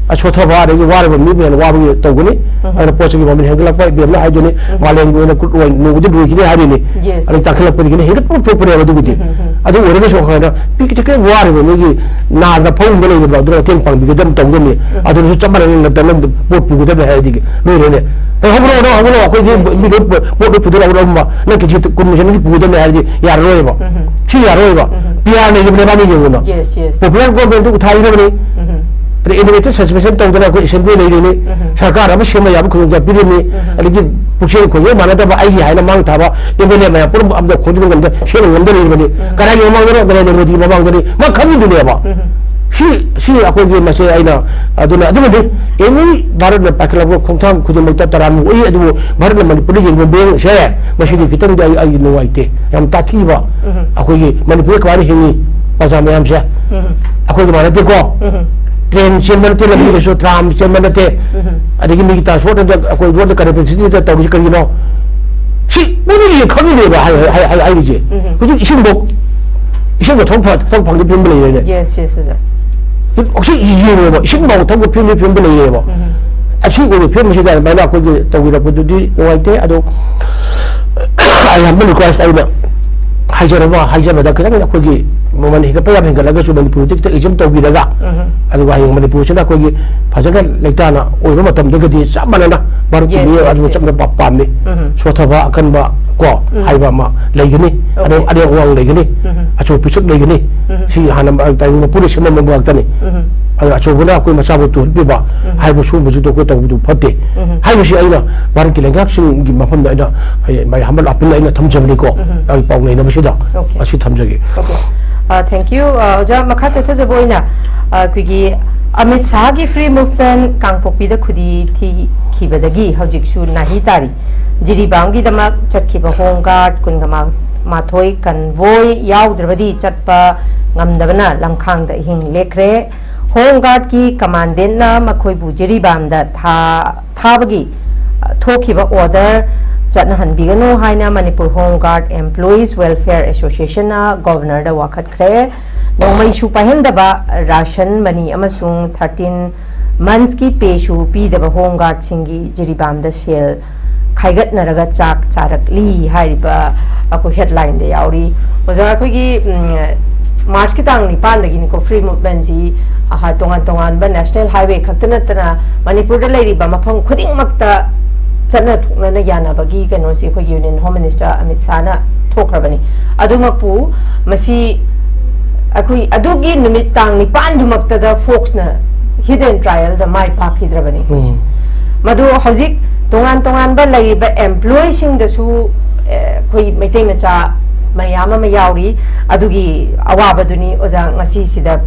ꯑꯁꯣꯊꯕ, ꯑꯗꯒꯤ ꯋꯥꯔꯕ ꯃꯤ ꯃꯌꯥꯝ ꯋꯥꯕꯒꯤ ꯇꯧꯒꯅꯤ꯫ ꯑꯗꯨꯅ ꯄꯣꯠꯁꯤꯒꯤ ꯃꯃꯜ ꯍꯦꯟꯒꯠꯂꯛꯄ ꯏꯕꯦꯝꯅ ꯍꯥꯏꯗꯨꯅꯤ, ꯃꯥꯂꯦꯝꯒꯤ ꯑꯣꯏꯅ ꯀꯨꯠ ꯑꯣꯏ ꯅꯣꯡꯃꯗꯤ ꯂꯣꯏꯈꯤꯅꯤ ꯍꯥꯏꯔꯤꯅꯤ꯫ Yes, ꯑꯗꯩ yes. ꯇꯥꯡꯈꯠꯂꯛꯄꯗꯒꯤꯅ ꯍꯦꯟꯒꯠꯄ ꯊꯣꯛꯄꯅꯦꯕ꯫ ꯑꯗꯨꯕꯨꯗꯤ ꯑꯗꯨ ꯑꯣꯏꯔꯒꯁꯨ ꯑꯩꯈꯣꯏꯅ ꯄꯤꯛ ꯈꯤꯇꯪ ꯋꯥꯔꯤꯕ ꯃꯤꯒꯤ ꯅꯥꯗ ꯐꯃꯨꯡꯗ ꯂꯩꯔꯤꯕ ꯑꯗꯨꯅ ꯃꯇꯦꯡ ꯄꯥꯡꯕꯤꯒꯗꯕ ꯇꯧꯒꯗꯕꯅꯤ꯫ ꯑꯗꯨꯅꯁꯨ ꯆꯞ ꯃꯥꯟꯅꯅ ꯅꯠꯇꯅ ꯄꯣꯠ ꯄꯨꯒꯗꯕꯅꯤ ꯍꯥꯏꯔꯗꯤ ꯂꯣꯏꯔꯦꯅꯦ꯫ ꯑꯦ, ꯍꯧꯒꯠꯂꯛꯑꯣ, ꯍꯧꯒꯠꯂꯛꯑꯣ, ꯑꯩꯈꯣꯏꯗꯤ ꯃꯤ ꯂꯣꯏ ꯄꯣꯠ ꯂꯣꯏ ꯄꯨꯗꯣꯏ ꯂꯥꯛꯑꯣ, ꯅꯪ ꯀꯦꯖꯤ ꯀꯨꯟ ꯃꯁꯦꯟꯒꯤ ꯄꯨꯒꯗꯕꯅꯤ ꯍꯥꯏꯔꯗꯤ ꯌꯥꯔꯔꯣꯏꯕ꯫ ꯁꯤ ꯌꯥꯔꯔꯣꯏꯕ꯫ ꯄꯤ ꯑꯥꯔ ꯂꯩꯔꯤꯕꯅꯦ ꯃꯥꯅ ꯌꯦꯡꯉꯨꯅ꯫ Yes, yes. Popular government ꯗꯨ ꯊꯥꯔꯤꯕꯅꯤ꯫ ꯑꯗꯩ innovative suspension ꯇꯧꯗꯅ ꯑꯩꯈꯣꯏ assembly ꯂꯩꯔꯤꯅꯤ꯫ ꯁꯔꯀꯥꯔ ꯑꯃ ꯁꯦꯝꯕ ꯌꯥꯕ ꯈꯨꯗꯣꯡꯆꯥꯕ ꯄꯤꯔꯤꯅꯤ꯫ ꯑꯗꯒꯤ ꯄꯨꯛꯆꯦꯜ ꯈꯣꯏꯖꯦꯜ ꯃꯥꯟꯅꯗꯕ ꯑꯩꯒꯤ ꯍꯥꯏꯅ ꯃꯥꯡ ꯊꯥꯕ M L A ꯃꯌꯥꯝ ꯄꯨꯝꯅꯃꯛ ꯑꯝꯇ ꯈꯣꯡꯖꯤꯟ ꯉꯝꯗ, ꯁꯦꯝꯕ ꯉꯝꯗ ꯂꯩꯔꯤꯕꯅꯤ꯫ ꯀꯅꯥꯒꯤ ꯃꯃꯥꯡꯗꯅꯣ? ꯅꯔꯦꯟꯗ꯭ꯔ ꯃꯣꯗꯤꯒꯤ ꯃꯃꯥꯡꯗꯅꯤ꯫ ꯃꯥ ꯈꯪꯉꯤꯗꯨꯅꯦꯕ꯫ ꯁꯤ, ꯁꯤ ꯑꯩꯈꯣꯏꯒꯤ ꯃꯁꯦ ꯑꯩꯅ, ꯑꯗꯨꯅ, ꯑꯗꯨꯃꯗꯤ any ꯚꯥꯔꯠꯅ ꯄꯥꯏꯈꯠꯂꯛꯄ ꯈꯣꯡꯊꯥꯡ ꯈꯨꯗꯤꯡꯃꯛꯇ ꯇꯔꯥꯃꯨꯛ ꯎꯏ, ꯑꯗꯨꯕꯨ ꯚꯥꯔꯠꯅ ꯃꯅꯤꯄꯨꯔꯗ ꯌꯦꯡꯕ ꯃꯑꯣꯡꯁꯦ ꯃꯁꯤꯗꯤ ꯈꯤꯇꯪꯗꯤ ꯑꯩ, ꯑꯩ ꯅꯨꯡꯉꯥꯏꯇꯦ꯫ ꯌꯥꯝ ꯇꯥꯊꯤꯕ꯫ ꯑꯩꯈꯣꯏꯒꯤ ꯃꯅꯤꯄꯨꯔꯗ ꯀꯃꯥꯏꯅ ꯍꯤꯡꯉꯤ ꯄ꯭ꯔꯖꯥ ꯃꯌꯥꯝꯁꯦ? ꯑꯩꯈꯣꯏꯒ ꯃꯥꯟꯅꯗꯦꯀꯣ꯫ ꯇ꯭ꯔꯦꯟ ꯆꯦꯟꯕ ꯅꯠꯇꯦ, ꯂꯝꯕꯤꯗꯁꯨ ꯇ꯭ꯔꯥꯝ ꯆꯦꯟꯕ ꯅꯠꯇꯦ꯫ ꯑꯗꯒꯤ ꯃꯤꯒꯤ transport ꯑꯗ ꯑꯩꯈꯣꯏ ꯔꯣꯗ connectivity ꯇꯧꯔꯤꯁꯤ ꯀꯔꯤꯒꯤꯅꯣ? ꯁꯤ ꯃꯣꯏꯅ ꯈꯪꯉꯤꯅꯦꯕ ꯍꯥꯏ-, ꯍꯥꯏ-, ꯍꯥꯏ-, ꯍꯥꯏꯔꯤꯁꯦ꯫ ꯍꯧꯖꯤꯛ ꯏꯁꯤꯡꯐꯧ, ꯏꯁꯤꯡꯐꯧ ꯊꯧ ꯐ-, ꯊꯧ ꯐꯪꯗꯕ ꯐꯤꯕꯝꯗ ꯂꯩꯔꯦꯅꯦ꯫ Yes, yes, ꯑꯣꯖꯥ꯫ ꯍꯧꯖꯤꯛ ꯌꯦꯡꯉꯣꯕ, ꯏꯁꯤꯡꯐꯧ ꯊꯧꯕ ꯐꯤꯕꯝꯗ, ꯐꯤꯕꯝꯗ ꯂꯩꯔꯦꯕ꯫ ꯑꯁꯤ ꯑꯣꯏꯕ ꯐꯤꯕꯝꯁꯤꯗ ꯑꯗꯨꯃꯥꯏꯅ ꯑꯩꯈꯣꯏꯒꯤ ꯇꯧꯕꯤꯔꯛꯄꯗꯨꯗꯤ ꯅꯨꯡꯉꯥꯏꯇꯦ꯫ ꯑꯗꯣ ꯑꯩ humble request ꯑꯩꯅ ꯍꯥꯏꯖꯔꯕ, ꯍꯥꯏꯖꯕꯗ ꯈꯤꯇꯪ ꯑꯩꯈꯣꯏꯒꯤ ꯃꯃꯜ ꯍꯦꯟꯒꯠꯄ ꯌꯥꯝ ꯍꯦꯟꯒꯠꯂꯒꯁꯨ ꯃꯅꯤꯄꯨꯔꯗꯤ ꯈꯤꯇꯪ exempt ꯇꯧꯕꯤꯔꯒ, ꯑꯗꯨꯒ ꯍꯌꯦꯡ ꯃꯅꯤꯄꯨꯔꯁꯤꯅ ꯑꯩꯈꯣꯏꯒꯤ ꯐꯖꯅ ꯂꯩꯇꯥꯅ ꯑꯣꯏꯕ ꯃꯇꯝꯗꯒꯗꯤ ꯆꯞ ꯃꯥꯟꯅꯅ ꯃꯔꯨꯞꯀꯤ Yes, ꯃꯤꯑꯣꯏ yes, ꯑꯗꯨ yes. ꯆꯞ ꯃꯥꯟꯅ ꯄꯥꯝꯃꯤ꯫ ꯁꯣꯊꯕ ꯑꯀꯟꯕ ꯀꯣ ꯍꯥꯏꯕ ꯑꯃ ꯂꯩꯒꯅꯤ, Okay. ꯑꯅꯦꯝ ꯑꯋꯥꯡ ꯂꯩꯒꯅꯤ, ꯑꯆꯧ ꯄꯤꯛꯁꯛ ꯂꯩꯒꯅꯤ꯫ ꯁꯤ ꯍꯥꯟꯅ ꯃ-, ꯇꯥꯏꯕꯪ ꯃꯄꯨꯅ ꯁꯦꯝꯃꯝꯕ ꯉꯥꯛꯇꯅꯤ꯫ ꯑꯗꯨꯅ ꯑꯆꯧꯕꯅ ꯑꯩꯈꯣꯏ ꯃꯆꯥꯕꯨ ꯇꯨꯍꯠꯄꯤꯕ ꯍꯥꯏꯕ ꯁꯤꯒꯨꯝꯕꯁꯤꯗꯣ ꯑꯩꯈꯣꯏ ꯇꯧꯕꯗꯨ ꯐꯠꯇꯦ ꯍꯥꯏꯕꯁꯤ ꯑꯩꯅ ꯚꯥꯔꯠꯀꯤ ꯂꯩꯉꯥꯛꯁꯤꯡꯒꯤ ꯃꯐꯝꯗ ꯑꯩꯅ, ꯑꯩ, my humble appeal ꯑꯩꯅ ꯊꯝꯖꯕꯅꯤꯀꯣ꯫ ꯑꯩ ꯄꯥꯎ ꯅꯩꯅꯕꯁꯤꯗ Okay. ꯑꯁꯤ ꯊꯝꯖꯒꯦ꯫ Okay. ꯑ, thank you꯫ ꯑ, ꯑꯣꯖꯥ, ꯃꯈꯥ ꯆꯠꯊꯖꯕ ꯑꯣꯏꯅ, ꯑ, ꯑꯩꯈꯣꯏꯒꯤ ꯑꯃꯤꯠ ꯁꯥꯍꯒꯤ free movement ꯀꯥꯡꯄꯣꯛꯄꯤꯗ ꯈꯨꯗꯤ ꯊꯤꯈꯤꯕꯗꯒꯤ ꯍꯧꯖꯤꯛꯁꯨ ꯅꯥꯍꯤ ꯇꯥꯔꯤ꯫ ꯖꯤꯔꯤꯕꯥꯝꯒꯤꯗꯃꯛ ꯆꯠꯈꯤꯕ Home Guard ꯀꯨꯟꯒ ꯃꯥ-, ꯃꯥꯊꯣꯏ convoy ꯌꯥꯎꯗ꯭ꯔꯕꯗꯤ ꯆꯠꯄ ꯉꯝꯗꯕꯅ ꯂꯝꯈꯥꯡꯗ ꯑꯍꯤꯡ ꯂꯦꯛꯈ꯭ꯔꯦ꯫ Home Guard ꯀꯤ commandant ꯅ ꯃꯈꯣꯏꯕꯨ ꯖꯤꯔꯤꯕꯥꯝꯗ ꯊꯥ-, ꯊꯥꯕꯒꯤ, ꯑ, ꯊꯣꯛꯈꯤꯕ order ꯆꯠꯅꯍꯟꯕꯤꯒꯅꯨ ꯍꯥꯏꯅ Manipur home guard employees welfare ꯑꯦꯁꯣꯁꯤꯌꯦꯁꯟꯅ ꯒꯣꯚꯔꯅꯔꯗ ꯋꯥꯀꯠꯈ꯭ꯔꯦ꯫ ꯅꯣꯡꯃꯩꯁꯨ ꯄꯥꯏꯍꯟꯗꯕ, ꯔꯥꯁꯟ ꯃꯅꯤ ꯑꯃꯁꯨꯡ ꯊꯥꯔꯇꯤꯟ ꯃꯟꯁꯀꯤ ꯄꯦꯁꯨ ꯄꯤꯗꯕ ꯍꯣꯝ ꯒꯥꯔꯗꯁꯤꯡꯒꯤ ꯖꯤꯔꯤꯕꯥꯝꯗ ꯁꯦꯜ ꯈꯥꯏꯒꯠꯅꯔꯒ ꯆꯥꯛ ꯆꯥꯔꯛꯂꯤ ꯍꯥꯏꯔꯤꯕ ꯑꯩꯈꯣꯏ ꯍꯦꯗꯂꯥꯏꯟꯗ ꯌꯥꯎꯔꯤ꯫ ꯑꯣꯖꯥ, ꯑꯩꯈꯣꯏꯒꯤ, ꯎꯝ, ꯃꯥꯔꯆꯀꯤ ꯇꯥꯡ ꯅꯤꯄꯥꯟꯗꯒꯤꯅꯤꯀꯣ, ꯐ꯭ꯔꯤ ꯃꯨꯚꯃꯦꯟꯁꯤ, ꯑꯍ, ꯇꯣꯉꯥꯟ ꯇꯣꯉꯥꯟꯕ ꯅꯦꯁꯅꯦꯜ ꯍꯥꯏꯋꯦ ꯈꯛꯇ ꯅꯠꯇꯅ ꯃꯅꯤꯄꯨꯔꯗ ꯂꯩꯔꯤꯕ ꯃꯐꯝ ꯈꯨꯗꯤꯡꯃꯛꯇ ꯆꯠꯅ ꯊꯣꯛꯅꯅ ꯌꯥꯅꯕꯒꯤ ꯀꯩꯅꯣꯁꯤ ꯑꯩꯈꯣꯏꯒꯤ ꯌꯨꯅꯤꯌꯟ ꯍꯣꯝ ꯃꯤꯅꯤꯁꯇꯔ ꯑꯃꯤꯠ ꯁꯥꯍꯅ ꯊꯣꯛꯈ꯭ꯔꯕꯅꯤ꯫ ꯑꯗꯨꯃꯛꯄꯨ ꯃꯁꯤ ꯑꯩꯈꯣꯏ ꯑꯗꯨꯒꯤ ꯅꯨꯃꯤꯠ ꯇꯥꯡ ꯅꯤꯄꯥꯟꯗꯨꯃꯛꯇꯗ ꯐꯣꯛꯁꯅ ꯍꯤꯠ ꯑꯦꯟ ꯇ꯭ꯔꯥꯏꯌꯦꯜꯗ ꯃꯥꯏ ꯄꯥꯛꯈꯤꯗ꯭ꯔꯕꯅꯤ ꯑꯩꯈꯣꯏꯁꯦ꯫ ꯎꯝ꯫ ꯃꯗꯨ ꯍꯧꯖꯤꯛ ꯇꯣꯉꯥꯟ ꯇꯣꯉꯥꯟꯕ ꯂꯩꯔꯤꯕ ꯑꯦꯝꯄ꯭ꯂꯣꯌꯤꯁꯤꯡꯗꯁꯨ, ꯑꯦ, ꯑꯩꯈꯣꯏ ꯃꯩꯇꯩ ꯃꯆꯥ ꯃꯌꯥꯝ ꯑꯃ ꯌꯥꯎꯔꯤ꯫ ꯑꯗꯨꯒꯤ ꯑꯋꯥꯕꯗꯨꯅꯤ ꯑꯣꯖꯥ ꯉꯁꯤꯁꯤꯗ